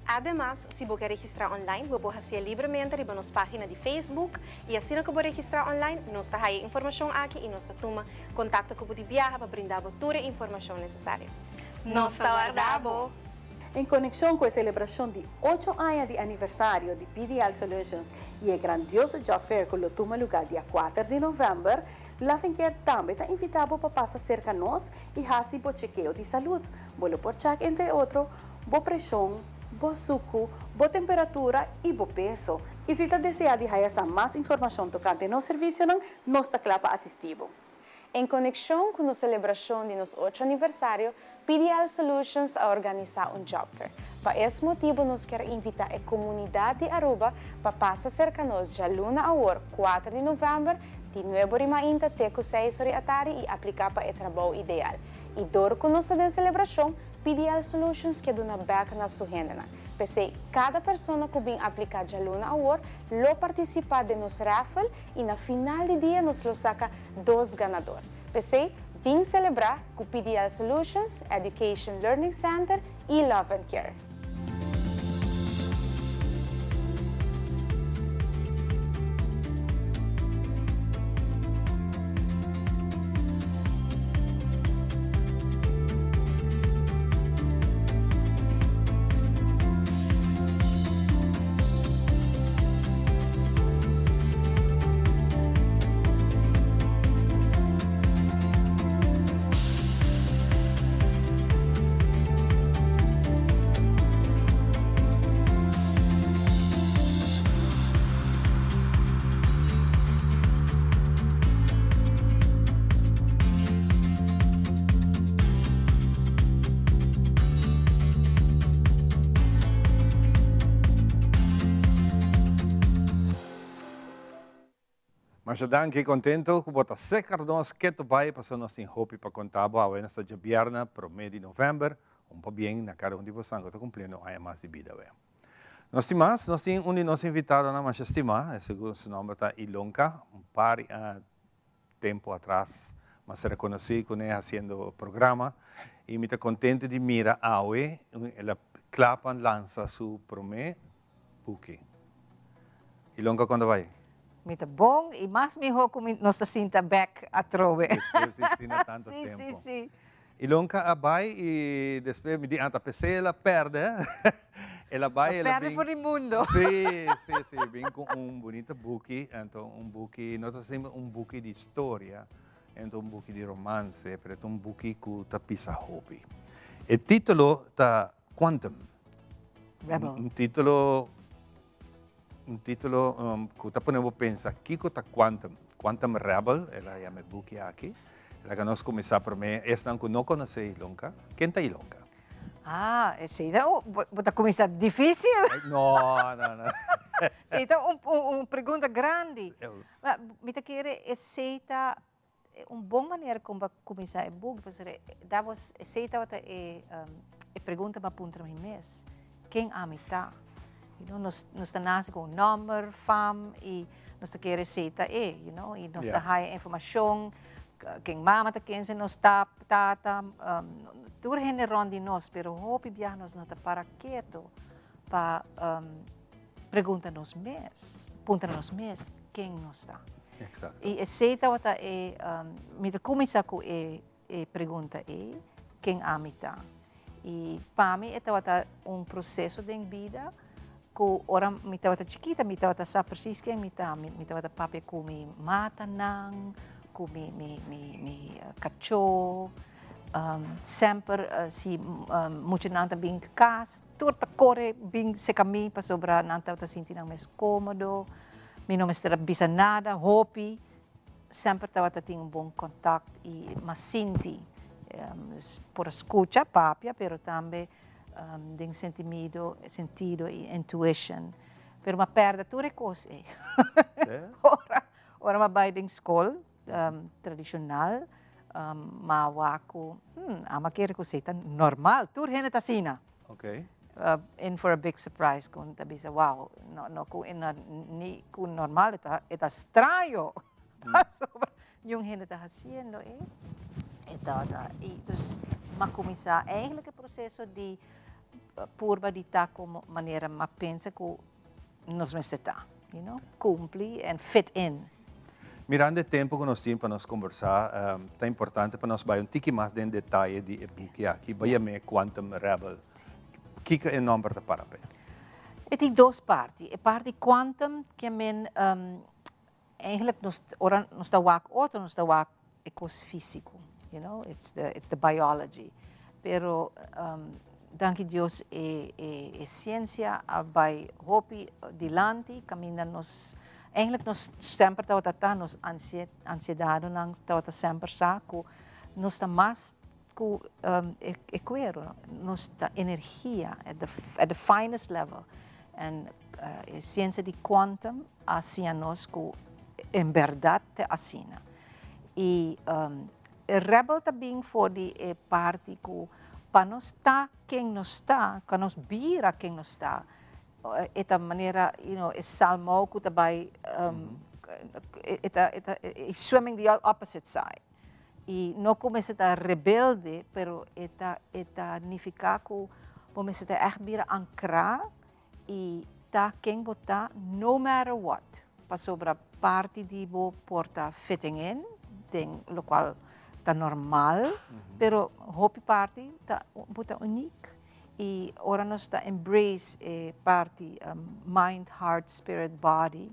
Ademas, si bo ke registrá online, bo por hasié libremente riba nos página di Facebook i asina ku bo registrá online, nos ta haya e informashon aki i nos ta tuma kontakto ku bo di biaha pa brinda bo tur e informashon nesesario. Nos ta warda bo! En konekshon ku e selebrashon di ocho aña di aniversario di PDL Solutions i e grandioso Job Fair ku lo tuma lugá dia kuater di novèmber, Loving Care tambe ta invitá bo pa pasa serka nos i hasi bo chekeo di salud. Bo lo por chèk entre otro bo preshon, bo suku, bo temperatura i bo peso. I si ta deseá di haya sa mas informashon tokante nos servisionan, nos ta kla pa asistí bo. En konekshon ku nos selebrashon di nos ocho aniversario, PDL Solutions a organisá un Job Fair. Pa es motibu nos kier invitá e komunidat di Aruba pa pasa serka nos djaluna awor, kuater di novèmber, di nuebe ori mainta te ku seis ori atardi i apliká pa e trabou ideal. I dor ku nos ta den selebrashon, PDL Solutions ke duna bèk na su hendenan. P'esei, kada persona ku bin apliká djaluna awor lo partisipá den nos raffle i na final di dia nos lo saka dos ganador. P'esei, bin selebrá ku PDL Solutions, Education Learning Center i Love and Care. Masha danki, contento cu bo ta secar nos keto bay pasobra nos tin hopi pa conta bo. Awe nos ta djabièrnè prome di november. Un pabien na cada un di bosan cu ta cumpliendo un aña mas di bida awe. Nos tin mas, nos tin un di nos invitadonan masha stima, e su nomber ta Ilonka, un par tempo atras mas reconoci cune haciendo programa y mi ta contento di mira awe el a cla pa lansa su prome buki. Ilonka con ta bay? Mi ta bon y mas miho cu mi nos ta sinta bek atrobe. Despues di asina tanto tempo. Si, si, si. Ilonka a bay y despues mi di anta p'esey el a perde. El a bay, el a bin. A perde for di mundo. Si, si, si. Bin cu un bunita buki. Anto un buki, no ta simple un buki di historia, ento un buki di romance, pero e ta un buki cu ta pisa hopi. E titulo ta Quantum. Rebel. Un titulo, un titulo cu ta pone bo pensa kico ta quantum. Quantum Rebel, el a yama e buki aki. Laga nos cuminsa prome, esnan cu no conoce Ilonka, ken ta Ilonka? Ah, esey ta un, bo ta cuminsa dificil. No, no, no. Esey ta un, un pregunta grandi. Mi ta kere esey ta Un bon manera kon pa kuminsá e buki pasobra da bo esei tabata e e pregunta pa puntra mi mes, ken ami ta? You know, nos nos ta nase ku un nòmber, fam i nos ta kere esei ta e, you know, i nos ta haya informashon ken mama ta ken si nos tata, tur hende rònt di nos, pero hopi biaha nos no ta para ketu pa pregunta nos mes, puntra nos mes ken nos ta. Exacto. I esei tabata e, mi ta kuminsá ku e e pregunta ei, ken ami ta? I pa mi e tabata un proseso den bida ku ora mi tabata chikita mi tabata sa presis ken mi ta. Mi tabata papia ku mi matanan, ku mi mi mi mi kachó, semper si muchanan ta bin kas tur ta kore bin seka mi pasobra nan tabata sinti nan mes kómodo. Mi no mester a bisa nada, hopi semper tabata tin un bon kontakt i mas sinti. Por a skucha, papia, pero tambe den sentimido, sentido i intuition. Pero m'a pèrdè tur e kos ei. Ora, ora m'a bai den skol tradishonal, m'a wak ku, hmm, amo a kere ku esei ta normal, tur hende ta asina. In for a big surprise ku ta bisa wow, no no ku e no ni ku normal e ta e ta straño pasobra niun hende ta hasiendo e e tabata i dus m'a kuminsá eigenlijk e proseso di purba di ta komo manera m'a pensa ku nos mester ta, you know, kumpli en fit in. Mirando e tempo ku nos tin pa nos kombersá, ta importante pa nos bai un tiki mas den detaye di e buki aki. Bai yam'é Quantum Rebel. Kiko e nòmber ta para p'e? E tin dos parti. E parti quantum ke men eigenlijk nos ora nos ta wak otro nos ta wak e kos físiko, you know, it's the it's the biology. Pero danki Dios e e e siensia a bai hopi dilanti kaminda nos eigenlijk nos semper tabata ta nos ansie ansiedadonan tabata semper sa ku nos ta mas ku e e kuero, nos ta energia at the at the finest level en e siensia di quantum a siña nos ku en bèrdat ta asina. I e rebel ta bin for di e parti ku pa nos ta ken nos ta, pa nos bira ken nos ta, e ta manera you know e salmou ku ta bai e ta e ta swimming the opposite side. I no ku mester ta rebelde, pero e ta e ta nifiká ku bo mester ta ègt bira ankrá i ta ken bo ta no matter what, pasobra parti di bo por ta fitting in den lokual ta normal, pero hopi parti ta bo ta uniek i ora nos ta embrace e parti mind, heart, spirit, body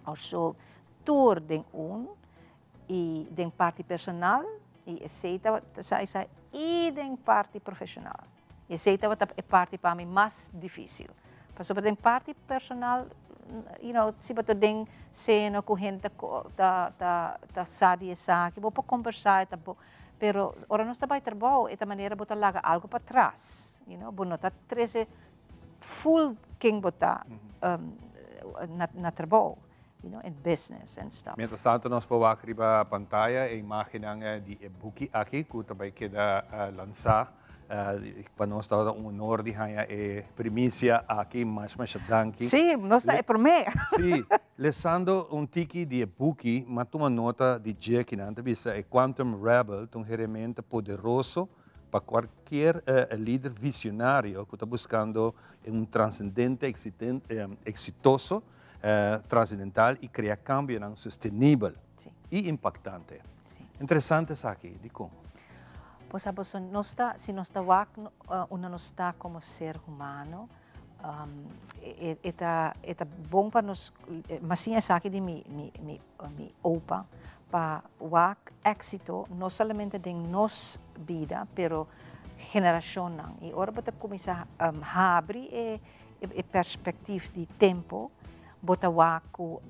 or soul tur den un i den parti personal i esei tabata sa esei i den parti profesional. Esei tabata e parti pa mi mas difícil. Pasobra den parti personal, you know, si bo ta den seno ku hende ta ta ta sa di esaki, bo por kombersá e ta bo, pero ora nos ta bai trabou e ta manera bo ta laga algu patras, you know, bo no ta trese full ken bo ta na na trabou. You know, in business and stuff. Mientras tanto nos por wak riba pantaya e imagennan di e buki aki ku ta bai keda lansá. Pa nos tabata un honor di haña e primisia aki. Masha masha danki. Sí, nos ta e promé. Sí, lesando un tiki di e buki m'a tuma nota di dje kinan ta bisa e Quantum Rebel ta un herramienta poderoso pa kualkier lider visionario ku ta buskando un transendente eksitoso. Trascendental y crea cambionan sostenibel y impactante. Interesante esaki, dicon? Pues aboso nos ta, si nos ta wak unda nos ta como ser humano, e ta e ta bon pa nos, mas siña esaki di mi mi mi mi opa, pa wak exito no solamente den nos bida, pero generacionnan. Y ora bo ta cuminsa habri e e perspectief di tempo, bo ta wak cu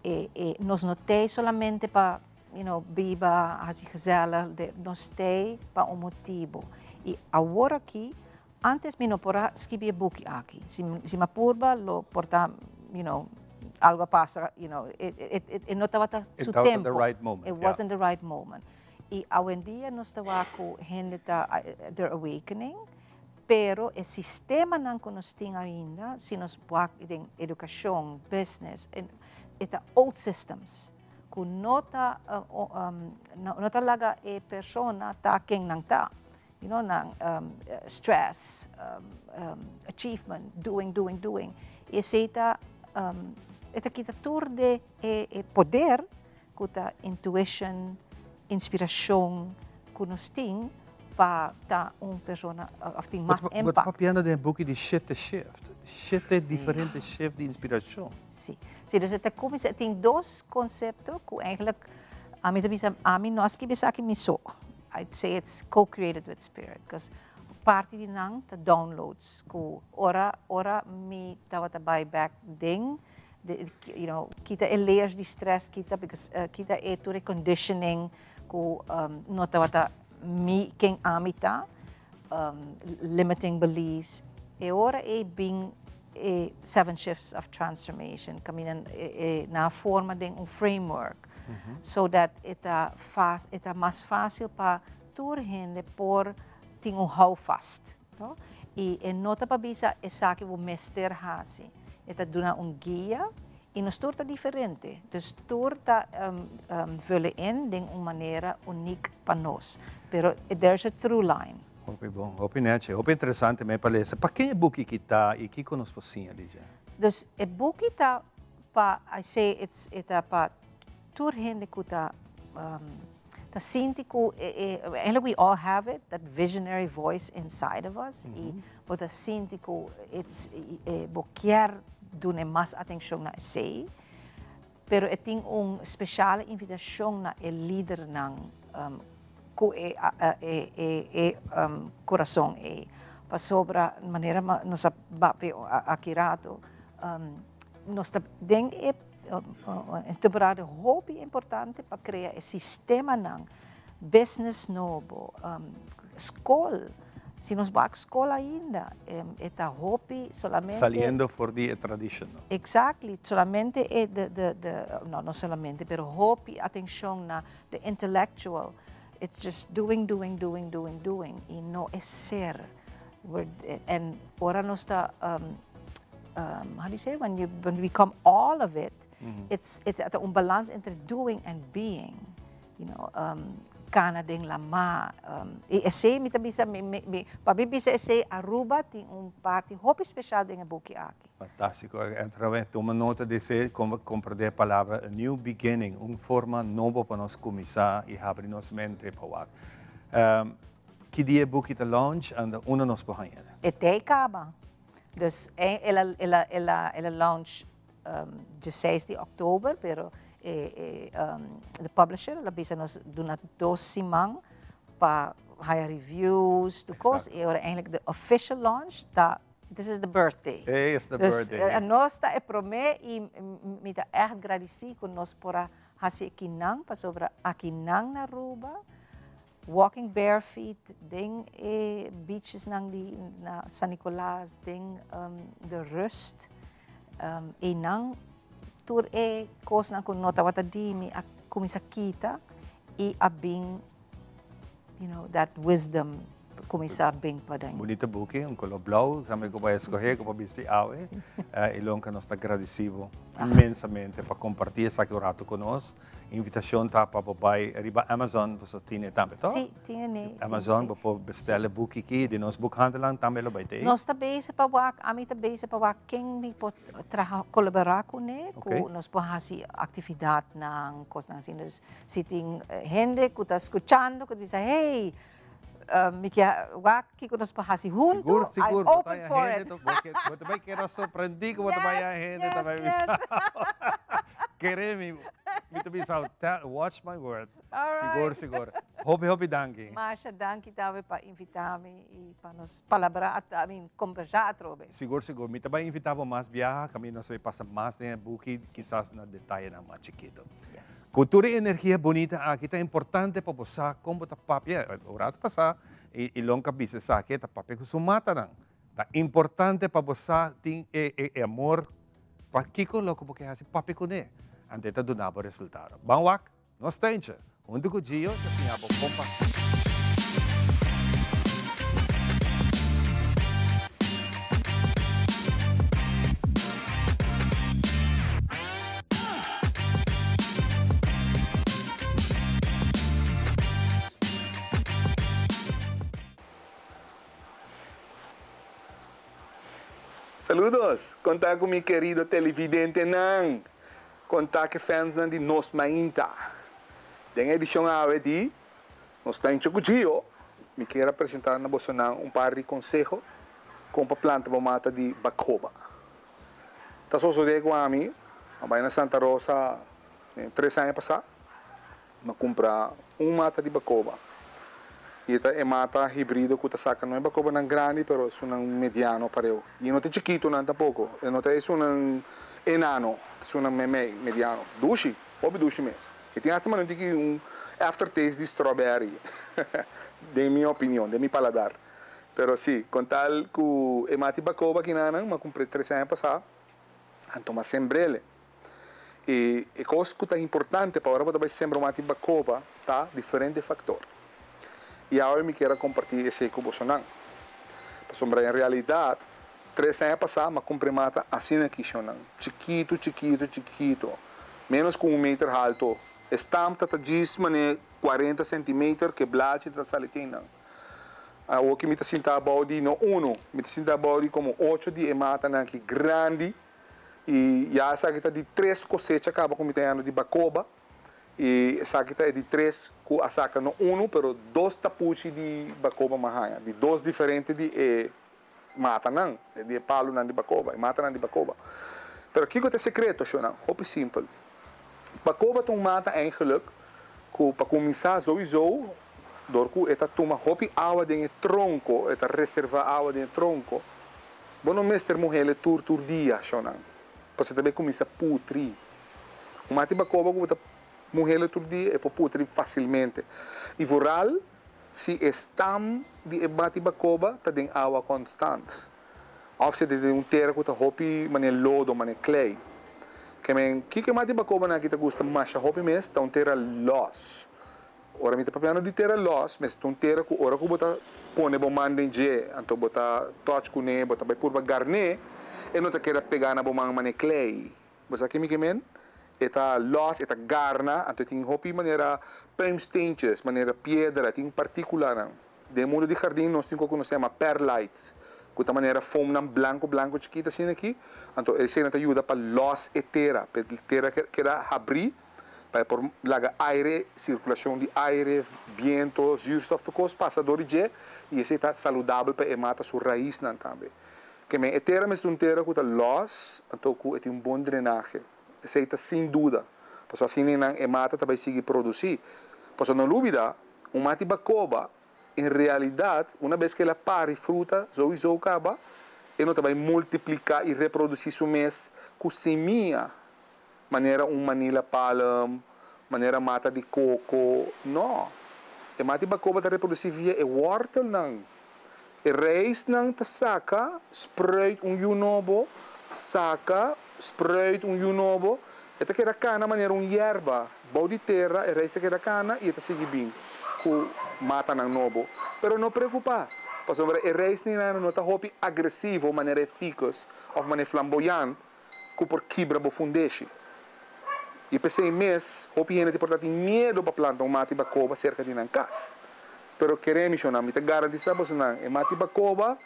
e e nos no tey solamente pa you know biba, haci gezellig, de nos tey pa un motibo. Y awor aki, antes mi no por a skibi e buki aki, si si mi a purba lo por ta you know algo a pasa you know e e e no tabata su It wasn't the tempo, right moment, it yeah. wasn't the right moment. Y awendia nos ta wak cu hende ta they're awakening, Pero e sistemanan ku nos tin ainda, si nos wak den edukashon, business, e ta old systems ku no ta no ta laga e persona ta ken nan ta. You know, nan stress, achievement, doing, doing, doing. I esei ta e ta kita tur de e poder ku ta intuition, inspirashon ku nos tin pa ta un persona òf tin mas Bo ta impact. papiando den e buki di shete shift, shete diferente shift di inspirashon. Si, si, dus e ta kuminsá, e tin dos konsepto ku eigenlijk ami ta bisa, ami no a skibi esaki mi so, I'd say it's co-created with spirit, because parti di nan ta downloads ku ora ora mi tabata bai bek den you know, kita e layers di stress, kita because kita e tur e conditioning ku no tabata mi ken ami ta, limiting beliefs. E ora ei bin e seven shifts of transformation kaminda e nan a forma den un framework so that e ta e ta mas fácil pa tur hende por tin un houvast. No? I e no ta pa bisa esaki bo mester hasi. E ta duna un guia i nos tur ta diferente. Dus tur ta vullen in den un manera uniek pa nos. Pero there's a through line. Hopi bon, hopi nechi, hopi interesante mi pa lesa. Pa ken e buki ki ta i kiko nos por siña di dje? Dus e buki ta pa, I say it's, e ta pa tur hende ku ta. ta sinti ku e e eigenlijk we all have it, that visionary voice inside of us i bo ta sinti ku it's bo kier duna mas atenshon na esei. Pero e tin un speciale invitacion na e lidernan cu e e curason ey. Pasobra manera nos a papia aki rato, nos ta den e temporada hopi importante pa crea e sistemanan, business nobo, scol. Si nos bak skol ainda, e ta hopi solamente. Saliendo for di e tradishonal. Exactly, solamente e de de de, no, no solamente, pero hopi atencion na the intellectual. It's just doing, doing, doing, doing, doing, y no e ser. We're, en ora nos ta, how do you say, when you, when you become all of it, it's, e ta un balans entre doing and being. You know, cana den lama. Y esey mi ta bisa, mi, mi, mi, pa mi bisa esey, Aruba tin un parti hopi special den e buki aki. Fantastico. Entra we tuma nota di esey, comprende e palabra a new beginning, un forma nobo pa nos cuminsa y habri nos mente pa wak. Ki dia e buki ta launch and unda nos por haña? E tey caba. Dus el a, el a, el a, el a launch dieseis di oktober, pero e e de publisher a bisa nos duna dos siman pa haya reviews, tur kos, i ora eigenlijk de official launch ta, this is the birthday. Hey, it's the birthday. Dus nos ta e promé i mi ta ègt gradisí ku nos por a hasi ekinan, pasobra akinan na Aruba, Walking bare feet den e beachesnan di na San Nicolas, den de rust, einan tur e kosnan ku no tabata di mi a kuminsá kita i a bin, you know, that wisdom kuminsá bin paden. Bunita buki, un koló blou, tambe ku bo a eskohé ku bo a bisti awe. Ilonka, nos ta gradisí bo inmensamente pa kompartí esaki un ratu ku nos. Invitacion ta pa bo bai riba Amazon, boso tin e tambe, to? Sí, tin e ne. Amazon, bo por bestela e buki aki di nos boekhandelan tambe lo bai te. Nos ta bezig pa wak, ami ta bezig pa wak ken mi por traha, kolabora kuné, ku nos por hasi aktividatnan, kosnan asina. Dus si tin hende ku ta skuchando ku ta bisa, hey, mi kier wak kiko nos por hasi huntu, Sigur, sigur, I'm open for it. Bo ta bai keda sorprendí ku bo ta bai haña hende ta bai bisa. Kere mi, mi ta bisa, watch my word. Sigur, sigur. Hopi, hopi danki. Masha danki tambe pa invitá mi i pa nos palabrá, I mean, kombersá atrobe. Sigur, sigur. Mi ta bai invitá bo mas biaha, kaminda nos ta bai pasa mas den e buki, kisas na detayenan mas chikitu. Ku tur e energia bunita aki ta importante pa bo sa kon bo ta papia. Un rato pasá Ilonka bisa esaki, e ta papia ku su matanan. Ta importante pa bo sa tin e amor pa kiko loke bo ke hasi, papia kuné. Anto e ta duna bo resultado. Ban wak nos tuintje huntu ku Gio ta siña bo kon pa. Saludos! Kon ta ku mi kerido televidentenan? Kon ta ku e fansnan di Nos Mainta? Den e edishon awe di Nos Ta Hincha Ku Gio, mi kier a presentá na bosonan un par di konseho kon pa planta bo mata di bakoba. Ta sosodé ku ami a bai na Santa Rosa tres aña pasá, mi a kumpra un mata di bakoba. I e ta e mata hibrido ku ta saka no e bakobanan grandi pero esunnan mediano pareu. I e no ta chikitunan tampoko, e no ta esunnan enano, ta esunnan meimei, mediano. Dushi, hopi dushi mes. E tin asta manera tiki un aftertaste di strawberry, den mi opinion, den mi paladar. Pero si, con tal cu e mati bacoba kinanan, m'a cumpr'é tres aña pasá, anto m'a sembr'ele. E e cos cu ta importante pa ora bo ta bay sembra un mati bacoba ta diferente factor. Y awe mi kier a comparti esey cu bosonan. Pasobra en realidad, tres aña pasá m'a cumpr'é mata asina kishonan, chikito, chikito, chikito, menos cu un meter halto. E stamp ta ta djis manera cuarenta centimeter, cu e blachi ta sali tin nan. Awoki mi ta sinta abou di no uno, mi ta sinta abou di como ocho di e matanan aki grandi y ya esaki ta di tres cosecha caba cu mi ta yendo di bacoba. I esaki ta e di tres ku a saka no unu pero dos tapuchi di bakoba m'a haña, di dos diferente di e matanan, di e palunan di bakoba, e matanan di bakoba. Pero kiko ta e sekreto, shownan? Hopi simpel. Bakoba ta un mata eigenlijk ku pa kuminsá souiso dor ku e ta tuma hopi awa den e tronko, e ta reservá awa den e tronko, bo no mester muhele tur tur dia, shownan, pasobra e ta bay kuminsá putri. Un mati bakoba ku bo ta muhele tur dia e por putri fasilmente. I vooral si e stam di e mati bakoba ta den awa konstant. Òf si e ta den un tera ku ta hopi manera lodo, manera klei. Ke men, kiko e mati bakobanan aki ta gusta masha hopi mes ta un tera lòs. Ora mi ta papiando di tera lòs, mester ta un tera ku ora ku bo ta pone bo man den dje, anto bo ta tòch kuné, bo ta bai purba garné, e no ta keda pegá na bo man manera klei. Bo sa ke mi ke men? E ta lòs, e ta garna, anto e tin hopi manera puimsteentjes, manera piedra, e tin partíkulanan. Den e mundu di hardin nos tin ku nos ta yama perlites, ku ta manera foamnan blanku blanku chikit asina aki, anto eseinan ta yuda pa lòs e tera, pa e tera keda habrí, pa e por laga aire, sirkulashon di aire, biento, zuurstof, tur kos pasa dor di dje, i esei ta saludabel pa e mata su raisnan tambe. Ke men e tera mester un tera ku ta lòs, anto ku e tin un bon drenahe. Esei ta sin duda, pasobra asina nan e mata ta bai sigui produsí. Pasobra no lubida, un mati bakoba, en realidat, una bes ku el a pari fruta souiso kaba, e no ta bai multipliká i reprodusí su mes ku simia, manera un manila palm, manera mata di koko. No. E mati bakoba ta reprodusí via e wòrtelnan. E reisnan ta saka, spruit un yu nobo, saka, spruit un yu nobo, e ta keda kana manera un yerba bou di tera, e reis ta keda kana i e ta sigui bin ku matanan nobo. Pero no preokupá, pasobra e reisnan no ta hopi agresivo manera e ficus òf manera e flamboyant ku por kibra bo fundeshi. I p'esei mes, hopi hende tin por ta tin miedu pa planta un mati bakoba serka di nan kas. Pero kere mi shonnan, mi ta garantisá bosonan, e mati bakoba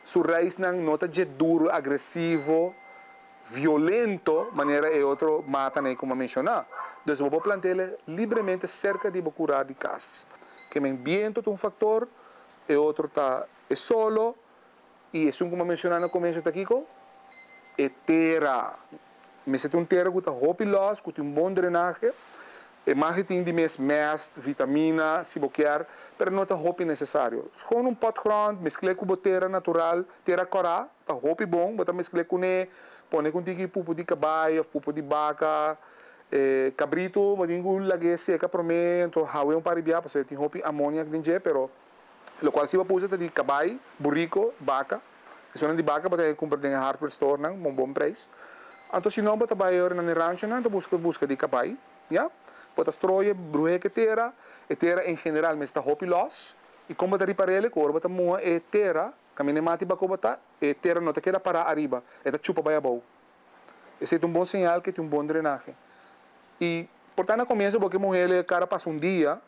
su raisnan no ta dje duru, agresivo, violento manera e otro matanan ei ku mi a menshoná. Dus bo por plant'el libremente serka di bo kurá di kas. Ke men bientu ta un faktor, e otro ta e solo, I esun ku mi a menshoná na komienso ta kiko? E tera. Mester ta un tera ku ta hopi lòs, ku tin un bon drenahe. E mag tin di mes mèst, vitamina, si bo kier, pero no ta hopi nesesario. Gewoon un potgrond, meskl'é ku bo tera natural, tera kòrá, ta hopi bon, bo ta meskl'é kuné, pone ku un tiki pupu di kabai òf pupu di baka, e kabritu bo tin ku lag'é seka promé, anto haw'é un par di bia pasobra e tin hopi amoniak den dje, pero. Locual si bo pusa ta di cabai, burico, baca. Esunnan di baca bo ta haya cumpra den e hardware store nan un bon prijs. Anto si no bo ta bay ora nan e ranchonan ta busca busca di cabai, ya. Bo ta strooia bruhe cu e tera. E tera en general mester ta hopi los. Y con bo ta riparele cu ora bo ta muha e tera, caminda e mati baco bo ta, e tera no ta keda para ariba, e ta chupa bay abou. Esey ta un bon señal cu e tin un bon drenahe. Y por ta na comienzo bo ke muhele cada pasa un dia.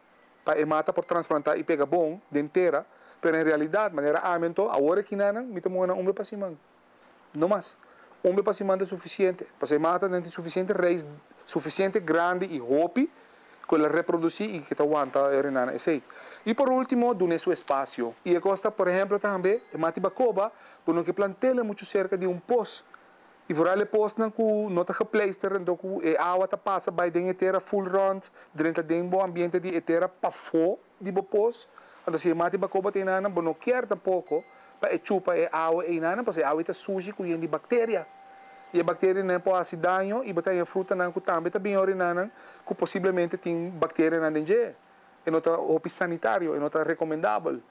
Pa e mata por transplantá i pega bon den tera, pero en realidat, manera ami anto, awor aki nanan, mi ta muha nan un be pa siman. No mas. Un be pa siman ta sufisiente. Pasobra e mata nan tin sufisiente reis, sufisiente grandi i hopi ku el a reprodusí i ke ta wanta e renana esei. I por último, dun'é su espasio. I e kos ta, por ehemplo tambe, e mata di bakoba, bo no ke plant'el muchu serka di un pos. I vooral e posnan ku no ta gepleister anto ku e awa ta pasa bai den e tera full rond drenta den bo ambiente di e tera pafó di bo pos. Anto si e mati bakoba ta einanan bo no kier tampoko pa e chupa e awa einanan pasobra e awa ei ta sushi ku yen di bakteria. I e bakterianan por hasi daño i bo ta haña frutanan ku tambe ta bin orinanan ku posiblemente tin bakterianan den dje. E no ta hopi sanitario, e no ta rekomendabel.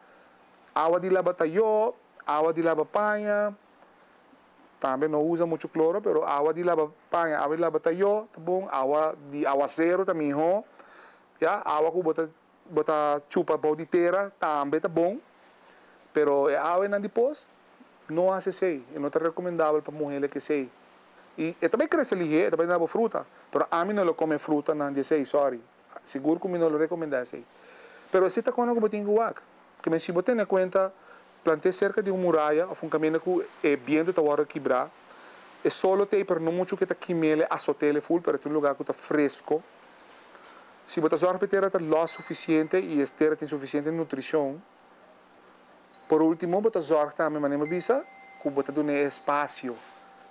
Awa di laba tayó, awa di laba paña. Tambe no usa muchu kloro, pero awa di laba paña, awa di laba tayó ta bon, awa di awasero ta mihó, ya, awa ku bo ta bo ta chupa bou di tera tambe ta bon, pero e awanan di pos no hasi esei, e no ta rekomendabel pa muhé lek esei. I e ta bai krese lihé, e ta bai duna bo fruta, pero ami no lo kome frutanan di esei, sòri, sigur ku mi no lo rekomendá esei. Pero esei ta kòne ku bo tin ku wak, Kimen si bo tene kuenta, plant'é serka di un muraya òf un kaminda ku e bientu ta wòrdu kibrá. E solo t'ei pero no muchu ku e ta kim'el, e asot'el e ful, pero e ta un lugá ku ta fresko. Si bo ta zorg pa e tera ta lòs sufisiente i e tera tin sufisiente nutrishon, por ultimo bo ta zorg tambe, manera mi a bisa, ku bo ta dun'é e espasio.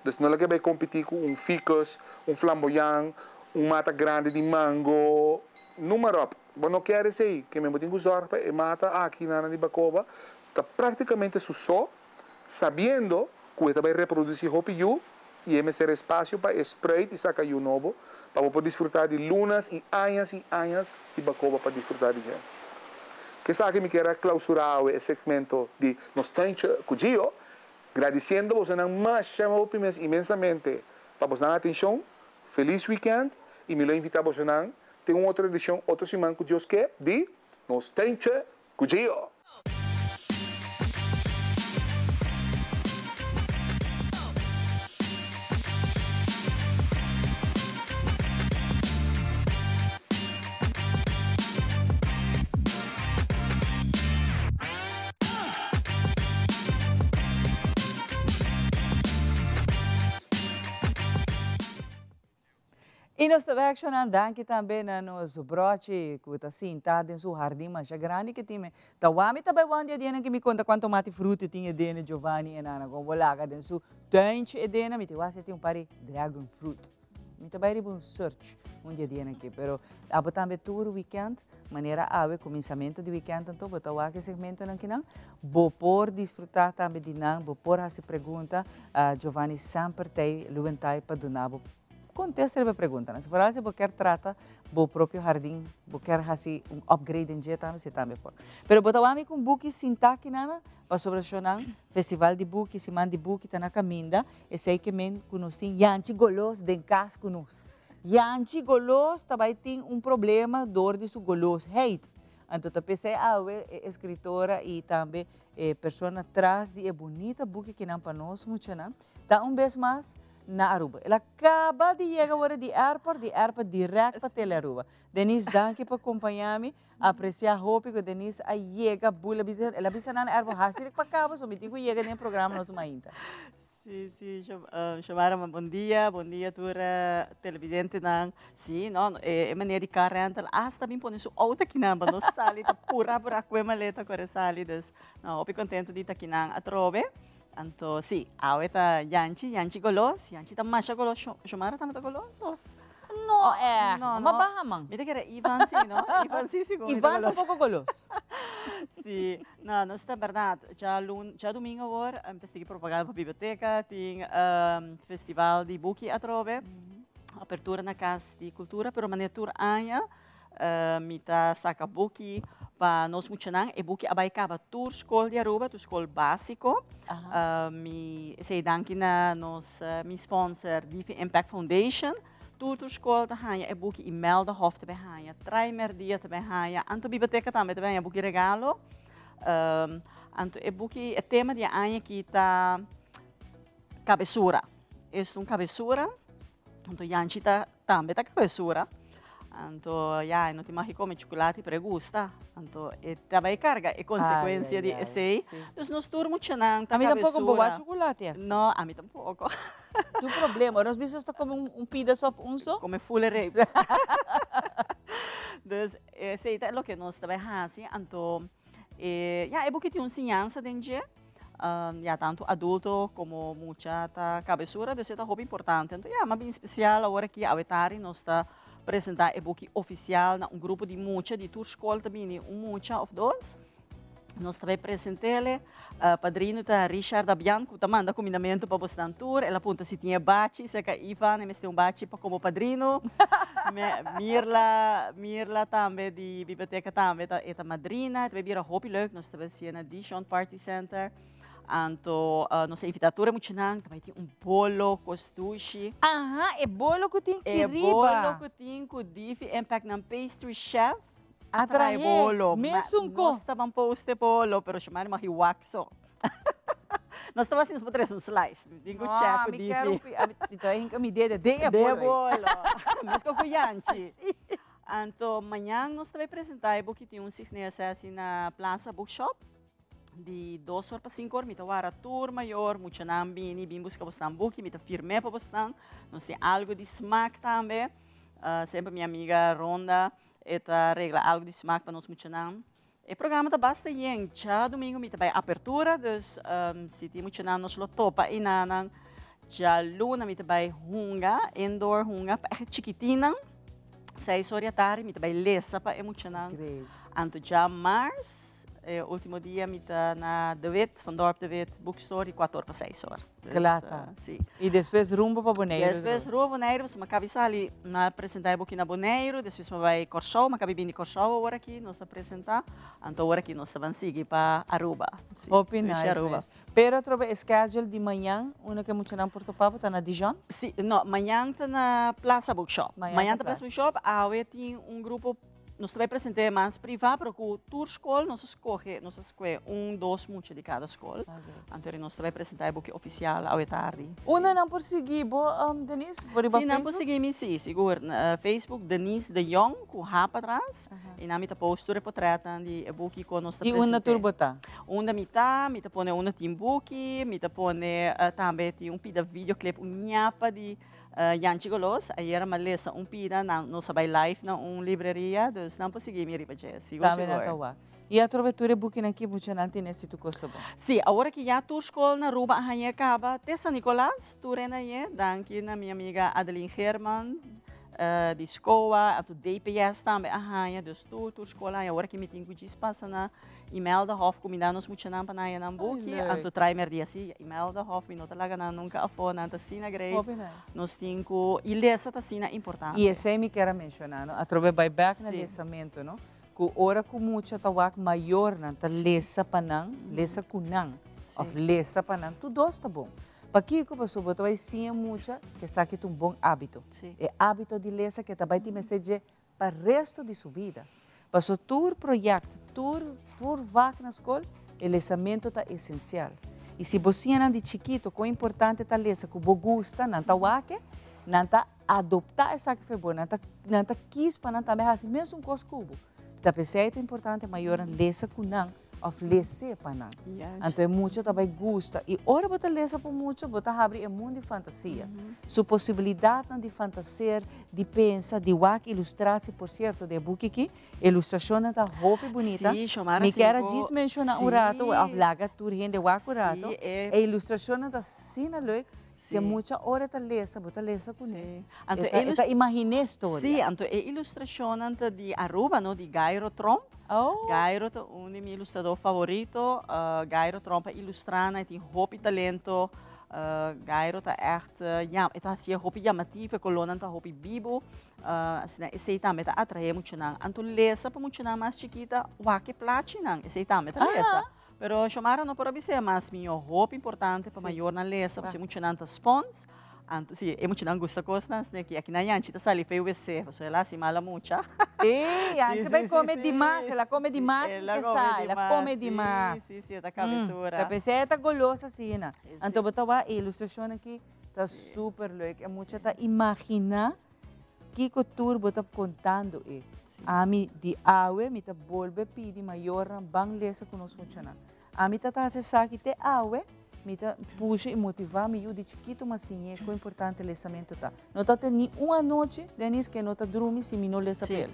Dus no laga e bai kompetí ku un ficus, un flamboyan, un mata grandi di mango, noem maar op. Bo no kier esei, ke men bo tin ku zorg pa e mata aki nan di bakoba ta praktikamente su so, sabiendo ku e ta bai reprodusí hopi yu i e mester espasio pa e spruit i saka yu nobo pa bo por disfrutá di lunas i añas i añas di bakoba pa disfrutá di dje. Ku esaki mi kier a klausurá awe e segmento di Nos Tuintje ku Gio, gradisiendo bosonan masha hopi mes inmensamente pa bosnan atenshon. Felis wikènt i mi lo invitá bosonan den un otro edishon otro siman ku Dios ke di Nos Tuintje ku Gio. Y nos ta bek shonan danki tambe na nos brochi cu ta sinta den su hardin masha grandi ke tin me ta wami ta bay wan dia dianan ke mi conta cuanto mati fruta tin edene Giovanni e nana con bo laga den su tuintje edene mi ta wak si tin un par di dragon fruit mi ta bay riba un search un dia dianan ke pero abo tambe tur weekend manera awe cuminsamento di weekend anto bo ta wak e segmentonan kinan bo por disfruta tambe di nan bo por haci pregunta Giovanni semper tey luwentay pa duna bo Kontesta riba e preguntanan. Si foral si bo kier trata bo propio hardin, bo kier hasi un upgrade den dje tambe, si tambe por. Pero bo ta wak mi ku un buki sintá kinana, pasobra shonnan, festival di buki, siman di buki ta na kaminda, esei ke men ku nos tin Yanchi Golos den kas ku nos. Yanchi Golos ta bai tin un problema dor di su golosheid. Anto ta p'esei awe e eskritora i tambe e persona tras di e bunita buki kinan pa nos muchanan ta un bes mas na Aruba. El a caba di yega ora di airport, di airport direct pa Tele Aruba. Denise, danki pa compaña mi. Aprecia hopi cu Denise a yega bula bisa, el a bisa nan na airport, haci pa caba, so mi tin cu yega den e programa nos mainta. Si, si, Xiomara, bon dia, bon dia tur televidentenan. Si, no, e meneer di car rental hasta bin pone su auto akinan pa nos sali, ta pura pura cu e maleta cu sali. Dus, no, hopi contento di ta akinan atrobe. Anto si, awe ta Yanchi, Yanchi golos, Yanchi ta masha golos, Shomara tambe ta golos of? No eh, no, no. baha man. Mi ta kere Ivan si, no? Ivan si sigur mi ta golos. Ivan tampoco golos. Si, no, nos ta berdad, djalun, djadumingo awor, mi ta sigui propaganda pa biblioteca, tin festival di buki atrobe, apertura na Cas di Cultura, pero manera tur aña, Mi ta saca buki pa nos muchanan. E buki a bay caba tur school di Aruba, tur school basico. Mi esey danki na nos mi sponsor Divi Impact Foundation. Tur tur school ta haya e buki. Imelda Hof ta bay haya, Trai Merdia ta bay haya, Anto Biblioteca tambe ta bay haya buki regalo. Anto e buki, e tema di e aña aki ta cabesura. Esta un cabesura. Anto Yanchi ta Tambe ta cabesura. Anto ya, e no tin mag di come chocolate, pero e gusta. Anto e ta bay carga e consecuencia di esey. Dus nos tur muchanan ta cabesura. Ami tampoco bo wak chocolate. No, ami tampoco. Tu problema. Nos bisa nos ta come un pida so of un so. Come full reep. Dus esey ta loke nos ta bay haci. Anto ya, e buki tin un siñansa den dje. Ya tanto adulto como mucha ta cabesura, dus e ta hopi importante. Anto ya, mas bien especial awor aki awe tardi nos ta presenta e buki oficial na un grupo di mucha di tur school ta bini un mucha of dos. Nos ta bay presentele. Padrino ta Richard Dabian cu ta manda cumindamento pa bosnan tur. El a punta si tin e bachi cerca Ivan, e mester un bachi pa como padrino. Mirla, Mirla tambe di biblioteca tambe ta e ta madrina. E ta bay bira hopi leuk. Nos ta bay hacié na Dishon Party Center. Anto nos a invita tur e muchanan. Ta bay tin un bolo cos dushi. Aha, e bolo cu tin ki riba. E bolo cu tin cu Divi Impact nan pastry chef a trae bolo. Mesun co. Nos taban post e bolo, pero Shomari mag wak so. Nos taba sin nos por trece un slice. Tin cu check cu Divi. No, mi kier un, mi ta hinca mi dede den e bolo. Den e bolo. Mesco cu Yanchi. Anto mañan nos ta bay presenta e buki tin un signeer sessie na Plaza Bookshop di dos or pa cinco or. Mi ta wara tur mayor, muchanan bini, bin busca bosnan buki, mi ta firme pa bosnan. Nos tin algo di smaak tambe. Semper mi amiga Ronda. E ta regla algo di smaak pa nos muchanan. E programa ta basta yen. Djadumingu mi ta bai apertura, dus si tin muchanan nos lo topa einanan. Djaluna mi ta bai hunga, indoor hunga pa e chikitinnan. Seis or di atardi mi ta bai lesa pa e muchanan. Anto djamars, e ultimo dia mi ta na De Wit, Van Dorp De Wit Bookstore di kuater or pa seis or. Kla ta. Si. I despues rumbo pa Boneiru. Despues rumbo pa Boneiru, pasobra mi a kabi sali, mi a presentá e buki na Boneiru, despues mi a bai Kòrsou, mi a kabi bini Kòrsou awor aki, nos a presentá, anto awor aki nos ta ban sigui pa Aruba. Si, Hopi nice mes. Pero atrobe e schedule di mañan, unda ku e muchanan por topa bo ta na Dijon? Si, no, mañan ta na Plaza Bookshop. Mañan ta Plaza Bookshop, awe tin un grupo Nos ta bai present'é mas privá, pero ku tur skol nos a skohe, nos a skohe un, dos mucha di kada skol. Anto eri nos ta bai presentá e buki ofisial awe tardi. Unda nan por sigui bo, Denise? Bo riba Facebook? Si, nan por sigui mi, si, sigur. Facebook, Denise de Jong, ku H patras. I nan mi ta post tur e potrètnan di e buki ku nos ta present'é. I unda tur bo ta? Unda mi ta, mi ta pone unda tin buki, mi ta pone tambe tin un pida videoclip, un ñapa di Yanchi Golos, ayera m'a lesa un pida, nan nos a bai live na un libreria, dus nan por sigui mi riba dje, sigur Tambe nan sigur. ta wak. I atrobe tur e bukinan ki muchanan tene si tur kos ta bon? Si, awor aki ya tur skol na Aruba a hañ'é kaba te San Nicolas, tur hende a hañ'é, danki na mi amiga Adeline Geerman di SCOA, anto DPS tambe a haña, dus tur tur skol a haña, awor aki mi tin ku djis pasa na Imelda Hof kumindá nos muchanan pa nan haña nan buki, anto trae merdia si Imelda Hof mi no ta laga nan nunka afó, nan ta asina great, nos tin ku, i lesa ta asina importante. I esei mi kier a menshoná, no? Atrobe bai bèk na lesamentu, no? Ku ora ku mucha ta wak mayornan ta lesa pa nan, lesa ku nan, òf lesa pa nan, tur dos ta bon. Pakiko? Pasobra bo ta bai siña mucha ku esaki ta un bon ábito. E ábito di lesa ke ta bai tin mester dje pa resto di su bida. Paso tur proyect, tur tur vak na skol, e lesamento ta esencial. Y si bo siña nan di chikito con importante ta lesa cu bo gusta, nan ta wak-e, nan ta adopta esaki for bo, nan ta nan ta kies pa nan tambe haci mesun cos cu bo. Ta p'esey ta importante mayornan lesa cu nan of les'é pa nan. Anto e mucha ta bai gusta. I ora bo ta lesa pa un mucha, bo ta habri e mundu di fantasia. Su posibilidatnan di fantaseer, di pensa, di wak ilustratie, por sierto, den e buki aki, e ilustrashonnan ta hopi bunita. Sí, Xiomara, Mi si kier a bo djis menshoná un rato, of laga tur hende wak un rato. E ilustrashonnan ta asina leuk. Sí. Ke mucha ora ta lesa, bo ta lesa kuné. Sí. Anto E ta, e ta imaginé storia. Sí, anto e ilustrashonnan ta di Aruba, no, di Gairo Tromp. Oh. Gairo ta un di mi ilustradó favorito. Gairo Tromp a ilustrá nan, e tin hopi talento. Gairo ta ègt, ya, e ta hasié hopi yamativo, e kolónan ta hopi bibu. Asina esei tambe ta atraé muchanan. Anto lesa pa muchanan mas chikita, wak e plachinan, esei tambe ta lesa. Pero Xiomara no por a bis'é mas mió hopi importante pa mayornan lesa pasobra e muchanan ta spons. Anto si e muchanan gusta kosnan asina aki. Akinan Yanchi ta sali fei wc pasobra el a hasi mala mucha. Ey, Yanchi bai come di mas, el a come di mas mi ke sa, el a come di mas. Si, si, e ta kabesura. Ta p'esei e ta golosa asina. Anto bo ta wak e ilustrashon aki ta super leuk. E mucha ta imagina Kiko tur bo ta kontando e? Ami di awe mi ta bolbe pidi mayornan ban lesa ku nos muchanan. Ami ta ta hasi esaki te awe, mi ta pusha i motivá mi yu di chikitu mas siñ'é kon importante lesamentu ta. No ta ten ni un anochi, Denise, ke no ta drumi si mi no lesa p'el.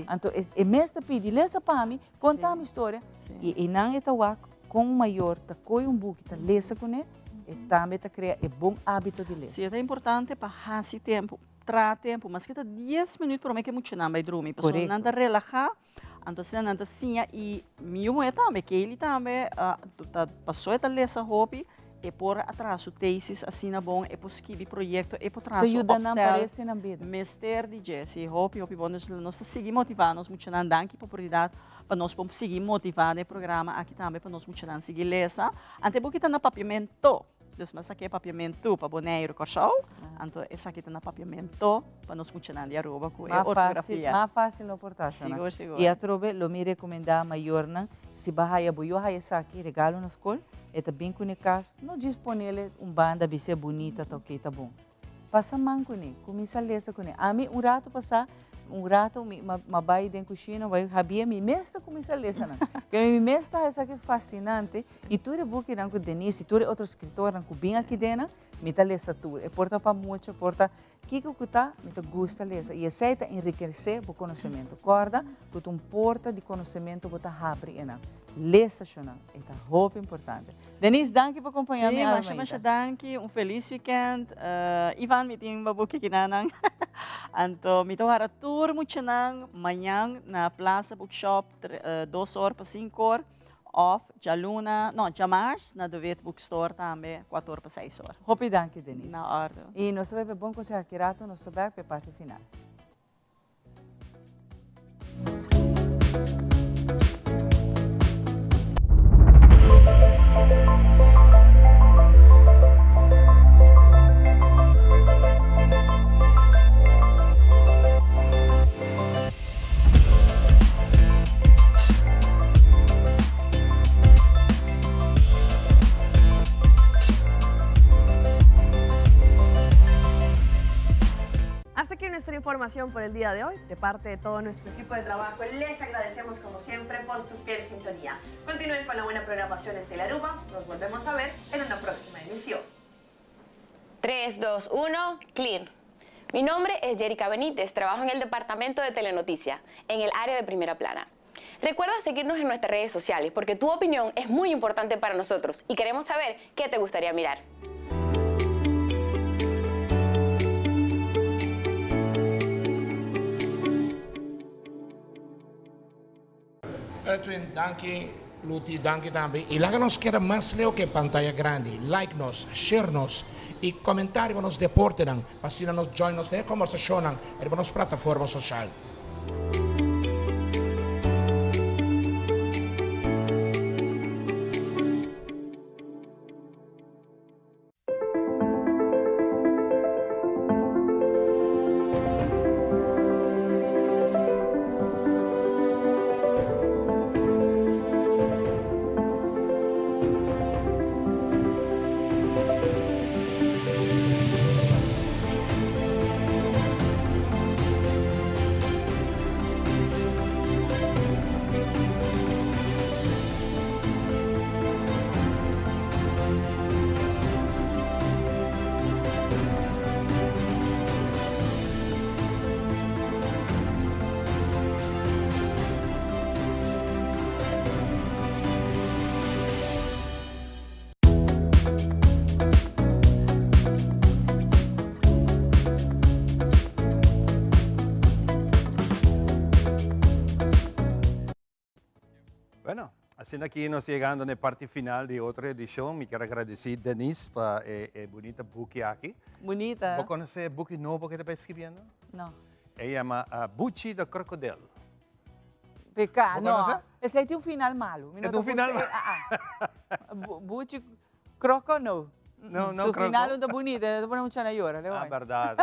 Anto e mes ta pidi, lesa pa mi, konta mi storia. I einan e ta wak kon un mayor ta kohe un buki ta lesa kuné, e tambe ta krea e bon ábito di lesa. Sí, e ta importante pa hasi tempu. Traha tempu, maske ta dies minuut prome ke muchanan bai drumi, pasobra nan ta relaha, anto asina nan ta siña i mi yu muhé tambe, Kaylee tambe, ta paso e ta lesa hopi, e por a traha su tesis asina bon, e por skibi proyekto, e por traha su opstel, mester di dje, si hopi hopi bon, dus nos ta sigui motivá nos muchanan, danki pa oportunidat pa nos por sigui motivá den e programa aki tambe pa nos muchanan sigui lesa, anto e buki ta na papiamento. Dus mi a saka e papiamentu pa Boneiru, Kòrsou, anto esaki ta na papiamento pa nos muchanan di Aruba ku e ortografia. Mas fásil no por ta, Shona. Sigur, sigur. I atrobe lo mi rekomendá mayornan, si bo a haya bo yu a haya esaki regalo na skol, e ta bin kuné kas, no djis ponele un banda bis'é bunita ta oke ta bon. Pasa man kuné, kuminsá lesa kuné. Ami un ratu pasá, un ratu mi a bai den kushina, bai habia mi mes ta kuminsá lesa nan. Ke mi mes ta haya esaki fasinante i tur e bukinan ku Denise i tur e otro skritornan ku bin aki den nan, Mi ta lesa tur. E por ta pa mucha, por ta kiko ku ta, mi ta gusta lesa. I esei ta enrikesé bo konosementu. Kòrda ku ta un porta di konosementu bo ta habri einan. Lesa shonnan, e ta hopi importante. Denise, danki pa kompañá mi Sí, awe masha mainta. masha danki. Un felis wikènt. Ivan, mi tin babuki kinanan. Anto mi ta wara tur muchanan mañan na Plaza Bookshop dos or pa sinku or. Of djaluna, no, djamars na De Wit Bookstore tambe, kuater or pa seis or. Hopi danki, Denise. Na orde. I nos ta bai pa e bon konseho aki rato, nos ta bek pa e parti final. Hasta aquí nuestra información por el día de hoy. De parte de todo nuestro equipo de trabajo, les agradecemos como siempre por su fiel sintonía. Continúen con la buena programación en Telaruba. Nos volvemos a ver en una próxima emisión. 3, 2, 1, clear. Mi nombre es Jerica Benítez, trabajo en el departamento de Telenoticia, en el área de primera plana. Recuerda seguirnos en nuestras redes sociales porque tu opinión es muy importante para nosotros y queremos saber qué te gustaría mirar. Edwin, danki, Luti, danki tambe. Y laga nos keda mas leu ke pantaya grandi. Like nos, share nos y comenta riba nos deportenan pa asina nos join nos den e combersacionnan riba nos plataforma social. Bueno, asina aki nos yegando na e parti final di otro edicion. Mi kier agradeci Denise pa e, e bunita buki aki. Bunita. Bo conoce e buki nobo ke ta bay scribiendo? No. E yama uh, Buchi de Crocodile. Peka, Bo no. conoce? Esei tin un final malo. Mi E no tin un ta final gusta- eh, ah, ah. Buchi Croco no. No, no Su croco. final no ta bunita, no ta pone mucha na yora, le Ah, hoy. berdad.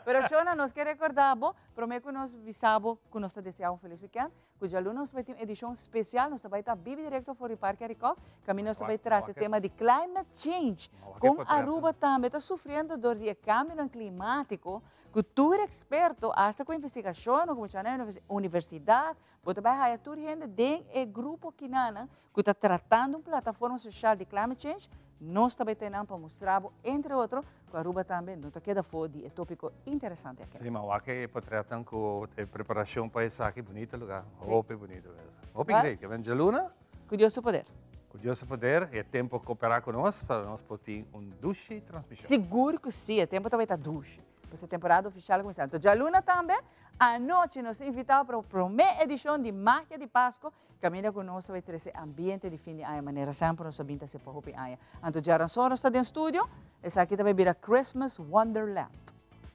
Pero Shona, nos ke recorda bo, prome cu nos bisa bo cu nos ta desea un feliz weekend, cu djaluna nos ta bay tin un edicion special, nos ta bay ta bibi directo for di Parke Arikok, caminda nos ta bay trata e tema di climate change, con Aruba tambe ta sufriendo door di e cambionan climatico, cu tur experto, hasta cu investigacionnan cu muchanan na universidad, Bo ta bai haya tur hende den e grupo kinanan ku ta tratando un plataforma social di climate change, nos ta bai tenan pa mustra bo, entre otro, ku Aruba tambe no ta keda afó di e tópiko interesante aki. Sí, ma wak e potretnan ku e preparashon pa esaki, bunito lugá, hopi bunito mes. Hopi Well, great, ke ben djaluna. Ku Dios su poder. Ku Dios su poder, e tempo koperá ku nos pa nos por tin un dushi transmishon. Sigur ku sí, e tempo ta bai ta dushi. Pues e temporada oficial a cuminsa. Anto djaluna tambe, anochi nos ta invitado pa e prome edicion di Magia di Pasco, caminda cu nos ta bay trece ambiente di fin di aña manera semper nos a bin ta haci pa hopi aña. Anto djaranson nos ta den studio, esaki ta bay bira Christmas Wonderland.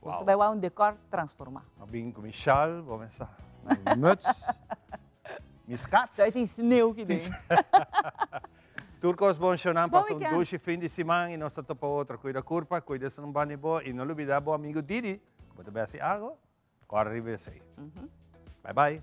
Nos ta bay wak un decor transforma. Nos bin cu mi shal, bo mesa, mi muts, mi scats. Ta tin sneeuw ki den. Tur kos bon shownan, Bon pasa un weekend. dushi fin di siman y nos ta topa otro. Cuida curpa, cuida esun un banda di bo y no lubida bo amigo Didi, ku bo ta bay haci algo, kore riba esey. Bye bye.